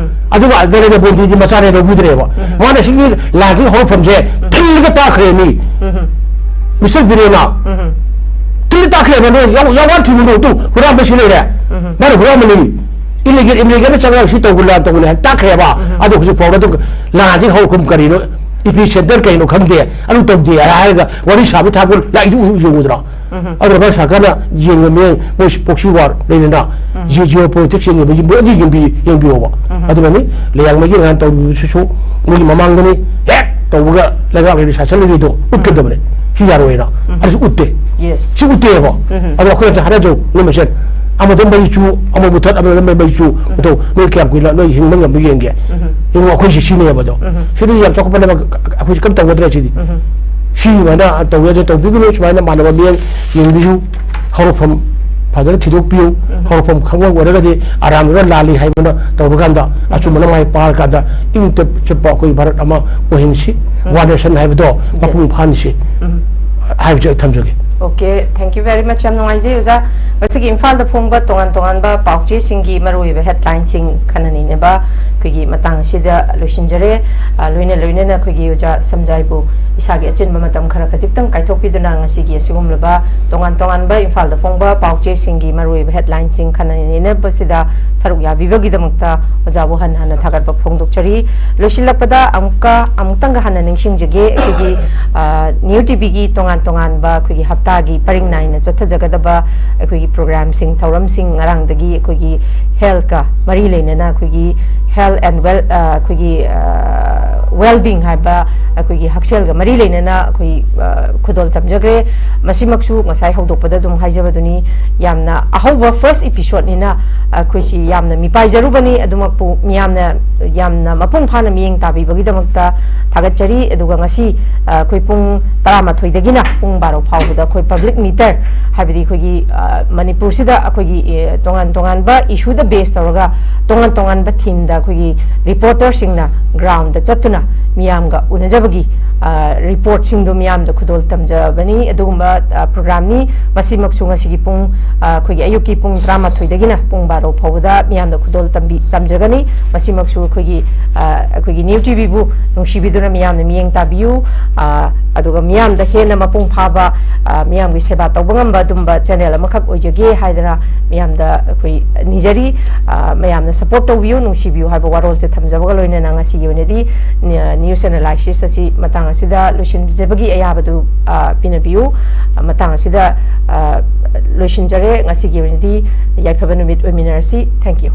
ꯑꯗꯨꯒ ꯅꯔꯦꯟꯗ꯭ꯔ ꯃꯣꯗꯤꯗꯤ ꯃꯆꯥꯅꯦ ꯂꯧꯕꯤꯗ꯭ꯔꯦꯕ꯫ ꯃꯥꯅ ꯁꯤꯒꯤ ꯂꯥꯟꯁꯤꯒꯤ ꯍꯧꯔꯛꯐꯝꯁꯦ ꯊꯤꯜꯂꯒ ꯇꯥꯛꯈ꯭ꯔꯦ ꯃꯤ꯫ Mister ꯕꯤꯔꯦꯟꯅ ꯊꯤꯜꯂꯒ ꯇꯥꯛꯈ꯭ꯔꯦꯕ꯫ ꯅꯣꯏ ꯌꯥꯝ, ꯌꯥꯝ ꯋꯥꯅ ꯊꯤꯡꯉꯨꯅꯨ꯫ ꯇꯨ ꯍꯨꯔꯥꯟꯕ ꯁꯤ ꯂꯩꯔꯦ꯫ ꯃꯥꯅ ꯍꯨꯔꯥꯟꯕꯅꯤ꯫ Illegal immigrant ꯆꯪꯉꯒ ꯁꯤ ꯇꯧꯕ ꯂꯥꯟ ꯇꯧꯕꯅꯤ ꯍꯥꯏꯅ ꯇꯥꯛꯈ꯭ꯔꯦꯕ꯫ ꯑꯗꯣ ꯍꯧꯖꯤꯛ ꯐꯥꯎꯕ ꯑꯗꯨꯝ ꯂꯥꯟꯁꯤꯒꯤ ꯍꯧꯔꯛꯐꯝ ꯀꯔꯤꯅꯣ, epicenter ꯀꯩꯅꯣ ꯈꯪꯗꯦ, ꯑꯗꯨ ꯇꯧꯗꯦ ꯍꯥꯏꯔꯒ ꯋꯥꯔꯤ ꯁꯥꯕ ꯊꯥꯕ ꯂꯥꯛꯏꯗꯨ ꯎ-, ꯌꯦꯡꯉꯨꯗ꯭ꯔꯣ? ꯑꯗꯨꯅ ꯚꯥꯔꯠ ꯁꯔꯀꯥꯔꯅ ꯌꯦꯡꯕ ꯃꯤꯠꯌꯦꯡ, ꯃꯣꯏ proxy war ꯂꯩꯗꯅ, ꯖꯤ-, geopolitics ꯌꯦꯡꯉꯤꯕ ꯃꯣꯏ ꯑꯅꯤ ꯌꯦꯡꯕꯤ-, ꯌꯦꯡꯕꯤꯌꯣꯕ꯫ ꯑꯗꯨꯅꯅꯤ ꯂꯩꯌꯥꯡꯃꯩꯒꯤ ꯉꯍꯥꯟ ꯇꯧꯕꯁꯤꯁꯨ ꯃꯣꯏꯒꯤ ꯃꯃꯥꯡꯗꯅꯤ ꯍꯦꯛ ꯇꯧꯕꯒ ꯂꯩꯉꯥꯛ ꯂꯩꯔꯤ ꯁꯥꯁꯟ ꯂꯩꯔꯤꯗꯣ ꯎꯠꯀꯗꯕꯅꯦ꯫ ꯁꯤ ꯌꯥꯔꯣꯏꯅ꯫ ꯑꯗꯨꯁꯨ ꯎꯠꯇꯦ꯫ Yes. ꯁꯤ ꯎꯠꯇꯦꯕ꯫ ꯑꯗꯣ ꯑꯩꯈꯣꯏꯅ ꯍꯥꯏꯔꯁꯨ ꯅꯣꯏ ꯃꯁꯦꯟ ꯑꯃꯗ ꯃꯩ ꯆꯨ, ꯑꯃ ꯃꯨꯊꯠ, ꯑꯃꯗ ꯃꯩ, ꯃꯩ ꯆꯨ, ꯑꯗꯣ ꯅꯣꯏ ꯀꯌꯥꯝ ꯀꯨꯏꯅ ꯅꯣꯏ ꯍꯤꯡꯕ ꯉꯝꯕ ꯌꯦꯡꯒꯦ? ꯌꯦꯡꯉꯣ, ꯑꯩꯈꯣꯏꯁꯤ ꯁꯤꯅꯦꯕ ꯑꯗꯣ꯫ ꯁꯤꯗꯤ ꯌꯥꯝ ꯆꯥꯎꯈꯠꯄꯅꯦꯕ, ꯑꯩꯈꯣꯏꯁꯤ ꯀꯔꯤꯝ ꯇꯧꯒꯗ꯭ꯔꯦ ꯁꯤꯗꯤ꯫ ꯁꯤ ꯁꯨꯃꯥꯏꯅ ꯇꯧꯒꯦ, ꯑꯗꯨ ꯇꯧꯕꯤꯒꯅꯨ, ꯁꯨꯃꯥꯏꯅ ꯃꯥꯟꯅꯕ ꯃꯤꯠꯌꯦꯡ ꯌꯦꯡꯕꯤꯌꯨ꯫ ꯍꯧꯔꯛꯐꯝ ꯐꯖꯅ ꯊꯤꯗꯣꯛꯄꯤꯌꯨ꯫ ꯍꯧꯔꯛꯐꯝ ꯈꯪꯕ ꯑꯣꯏꯔꯒꯗꯤ ꯑꯔꯥꯟꯕꯗ ꯂꯥꯜꯂꯤ ꯍꯥꯏꯕꯅ ꯇꯧꯕ ꯀꯥꯟꯗ ꯑꯆꯨꯝꯕꯅ ꯃꯥꯏ ꯄꯥꯛꯂꯀꯥꯟꯗ ꯏꯪ ꯇꯞ ꯆꯨꯞꯄ ꯑꯩꯈꯣꯏ ꯚꯥꯔꯠ ꯑꯃ ꯑꯣꯏꯍꯟꯁꯤ꯫ One nation ꯍꯥꯏꯕꯗꯣ ꯃꯄꯨꯡ ꯐꯥꯍꯟꯁꯤ ꯍꯥꯏꯕꯁꯤ ꯑꯩ ꯊꯝꯖꯒꯦ꯫ Okay, thank you very much. ꯌꯥꯝ ꯅꯨꯡꯉꯥꯏꯖꯩ ꯑꯣꯖꯥ꯫ ꯉꯁꯤꯒꯤ ꯏꯝꯐꯥꯜꯗ ꯐꯣꯡꯕ ꯇꯣꯉꯥꯟ ꯇꯣꯉꯥꯟꯕ ꯄꯥꯎꯆꯦꯁꯤꯡꯒꯤ ꯃꯔꯨꯑꯣꯏꯕ headlineꯁꯤꯡ ꯈꯟꯅ ꯅꯩꯅꯕ ꯑꯩꯈꯣꯏꯒꯤ ꯃꯇꯥꯡ ꯑꯁꯤꯗ ꯂꯣꯏꯁꯤꯟꯖꯔꯦ꯫ ꯑ, ꯂꯣꯏꯅ ꯂꯣꯏꯅꯅ ꯑꯩꯈꯣꯏꯒꯤ ꯑꯣꯖꯥ ꯁꯝꯖꯥꯏꯕꯨ ꯏꯁꯥꯒꯤ ꯑꯆꯤꯟꯕ ꯃꯇꯝ ꯈꯔ ꯈꯖꯤꯛꯇꯪ ꯀꯥꯏꯊꯣꯛꯄꯤꯗꯨꯅ ꯉꯁꯤꯒꯤ ꯑꯁꯤꯒꯨꯝꯂꯕ ꯇꯣꯉꯥꯟ ꯇꯣꯉꯥꯟꯕ ꯏꯝꯐꯥꯜꯗ ꯐꯣꯡꯕ ꯄꯥꯎꯆꯦꯁꯤꯡꯒꯤ ꯃꯔꯨꯑꯣꯏꯕ headlineꯁꯤꯡ ꯈꯟꯅ ꯅꯩꯅꯕꯁꯤꯗ ꯁꯔꯨꯛ ꯌꯥꯕꯤꯕꯒꯤꯗꯃꯛꯇ ꯑꯣꯖꯥꯕꯨ ꯍꯟꯅ ꯍꯟꯅ ꯊꯥꯒꯠꯄ ꯐꯣꯡꯗꯣꯛꯆꯔꯤ꯫ ꯂꯣꯏꯁꯤꯜꯂꯛꯄꯗ ꯑꯃꯨꯛꯀ, ꯑꯃꯨꯛꯇꯪꯒ ꯍꯟꯅ ꯅꯤꯡꯁꯤꯡꯖꯒꯦ, ꯑꯩꯈꯣꯏꯒꯤ, ꯑ, ꯅ꯭ꯌꯨ ꯇꯤꯚꯤꯒꯤ ꯇꯣꯉꯥꯟ ꯇꯣꯉꯥꯟꯕ ꯑꯩꯈꯣꯏꯒꯤ ꯍꯞꯇꯥꯒꯤ ꯄꯔꯤꯡ ꯅꯥꯏꯅ ꯆꯠꯊꯖꯒꯗꯕ ꯑꯩꯈꯣꯏꯒꯤ programꯁꯤꯡ, ꯊꯧꯔꯝꯁꯤꯡ, ꯉꯔꯥꯡꯗꯒꯤ ꯑꯩꯈꯣꯏꯒꯤ healthꯀ ꯃꯔꯤ ꯂꯩꯅꯅ ꯑꯩꯈꯣꯏꯒꯤ health and well, ꯑ, ꯑꯩꯈꯣꯏꯒꯤ, ꯑ, well-being ꯍꯥꯏꯕ ꯑꯩꯈꯣꯏꯒꯤ ꯍꯛꯁꯦꯜꯒ ꯃꯔꯤ ꯂꯩꯅꯅ ꯑꯩꯈꯣꯏ, ꯑ, ꯈꯨꯗꯣꯜ ꯇꯝꯖꯈ꯭ꯔꯦ꯫ ꯃꯁꯤꯃꯛꯁꯨ ꯉꯁꯥꯏ ꯍꯧꯗꯣꯛꯄꯗ ꯑꯗꯨꯝ ꯍꯥꯏꯖꯕꯗꯨꯅꯤ, ꯌꯥꯝꯅ ꯑꯍꯧꯕ first episodeꯅꯤꯅ ꯑꯩꯈꯣꯏꯁꯤ ꯌꯥꯝꯅ ꯃꯤꯄꯥꯏꯖꯔꯨꯕꯅꯤ꯫ ꯑꯗꯨꯃꯛꯄꯨ ꯃꯤꯌꯥꯝꯅ ꯌꯥꯝꯅ ꯃꯄꯨꯡ ꯐꯥꯅ ꯃꯤꯠꯌꯦꯡ ꯇꯥꯕꯤꯕꯒꯤꯗꯃꯛꯇ ꯊꯥꯒꯠꯆꯔꯤ꯫ ꯑꯗꯨꯒ ꯉꯁꯤ, ꯑ, ꯑꯩꯈꯣꯏ ꯄꯨꯡ ꯇꯔꯥꯃꯥꯊꯣꯏꯗꯒꯤꯅ ꯄꯨꯡ ꯕꯥꯔꯣ ꯐꯥꯎꯕꯗ ꯑꯩꯈꯣꯏ public meter, ꯍꯥꯏꯕꯗꯤ ꯑꯩꯈꯣꯏꯒꯤ, ꯑ, ꯃꯅꯤꯄꯨꯔꯁꯤꯗ ꯑꯩꯈꯣꯏꯒꯤ, ꯑ, ꯇꯣꯉꯥꯟ ꯇꯣꯉꯥꯟꯕ issueꯗ base ꯇꯧꯔꯒ ꯇꯣꯉꯥꯟ ꯇꯣꯉꯥꯟꯕ themeꯗ ꯑꯩꯈꯣꯏꯒꯤ reporterꯁꯤꯡꯅ groundꯗ ꯆꯠꯇꯨꯅ ꯃꯤꯌꯥꯝꯒ ꯎꯅꯖꯕꯒꯤ, ꯑ, reportꯁꯤꯡꯗꯨ ꯃꯤꯌꯥꯝꯗ ꯈꯨꯗꯣꯜ ꯇꯝꯖꯕꯅꯤ꯫ ꯑꯗꯨꯒꯨꯝꯕ, ꯑ, programꯅꯤ꯫ ꯃꯁꯤꯃꯛꯁꯨ ꯉꯁꯤꯒꯤ ꯄꯨꯡ, ꯑ, ꯑꯩꯈꯣꯏꯒꯤ ꯑꯌꯨꯛꯀꯤ ꯄꯨꯡ ꯇꯔꯥꯃꯥꯊꯣꯏꯗꯒꯤꯅ ꯄꯨꯡ ꯕꯥꯔꯣ ꯐꯥꯎꯕꯗ ꯃꯤꯌꯥꯝꯗ ꯈꯨꯗꯣꯜ ꯇꯝꯕꯤ-, ꯇꯝꯖꯒꯅꯤ꯫ ꯃꯁꯤꯃꯛꯁꯨ ꯑꯩꯈꯣꯏꯒꯤ, ꯑ, ꯑꯩꯈꯣꯏꯒꯤ ꯅ꯭ꯌꯨ ꯇꯤꯚꯤꯕꯨ ꯅꯨꯡꯁꯤꯕꯤꯗꯨꯅ ꯃꯤꯌꯥꯝꯅ ꯃꯤꯠꯌꯦꯡ ꯇꯥꯕꯤꯌꯨ꯫ ꯑ, ꯑꯗꯨꯒ ꯃꯤꯌꯥꯝꯗ ꯍꯦꯟꯅ ꯃꯄꯨꯡ ꯐꯥꯕ, ꯑ, ꯃꯤꯌꯥꯝꯒꯤ ꯁꯦꯕꯥ ꯇꯧꯕ ꯉꯝꯕ ꯑꯗꯨꯝꯕ channel ꯑꯃꯈꯛ ꯑꯣꯏꯖꯒꯦ ꯍꯥꯏꯗꯅ ꯃꯤꯌꯥꯝꯗ ꯑꯩꯈꯣꯏ ꯅꯤꯖꯔꯤ꯫ ꯑ, ꯃꯌꯥꯝꯅ support ꯇꯧꯕꯤꯌꯨ, ꯅꯨꯡꯁꯤꯕꯤꯌꯨ ꯍꯥꯏꯕ ꯋꯥꯔꯣꯜꯁꯦ ꯊꯝꯖꯕꯒ ꯂꯣꯏꯅꯅ ꯉꯁꯤꯒꯤ ꯑꯣꯏꯅꯗꯤ ꯅꯤ-, news analysis ꯑꯁꯤ ꯃꯇꯥꯡ ꯑꯁꯤꯗ ꯂꯣꯏꯁꯤꯟꯖꯕꯒꯤ ꯑꯌꯥꯕꯗꯨ, ꯑ, ꯄꯤꯅꯕꯤꯌꯨ꯫ ꯑ, ꯃꯇꯥꯡ ꯑꯁꯤꯗ, ꯑ, ꯂꯣꯏꯁꯤꯟꯖꯔꯦ꯫ ꯉꯁꯤꯒꯤ ꯑꯣꯏꯅꯗꯤ ꯌꯥꯏꯐꯕ ꯅꯨꯃꯤꯠ ꯑꯣꯏꯃꯤꯟꯅꯔꯁꯤ꯫ Thank you꯫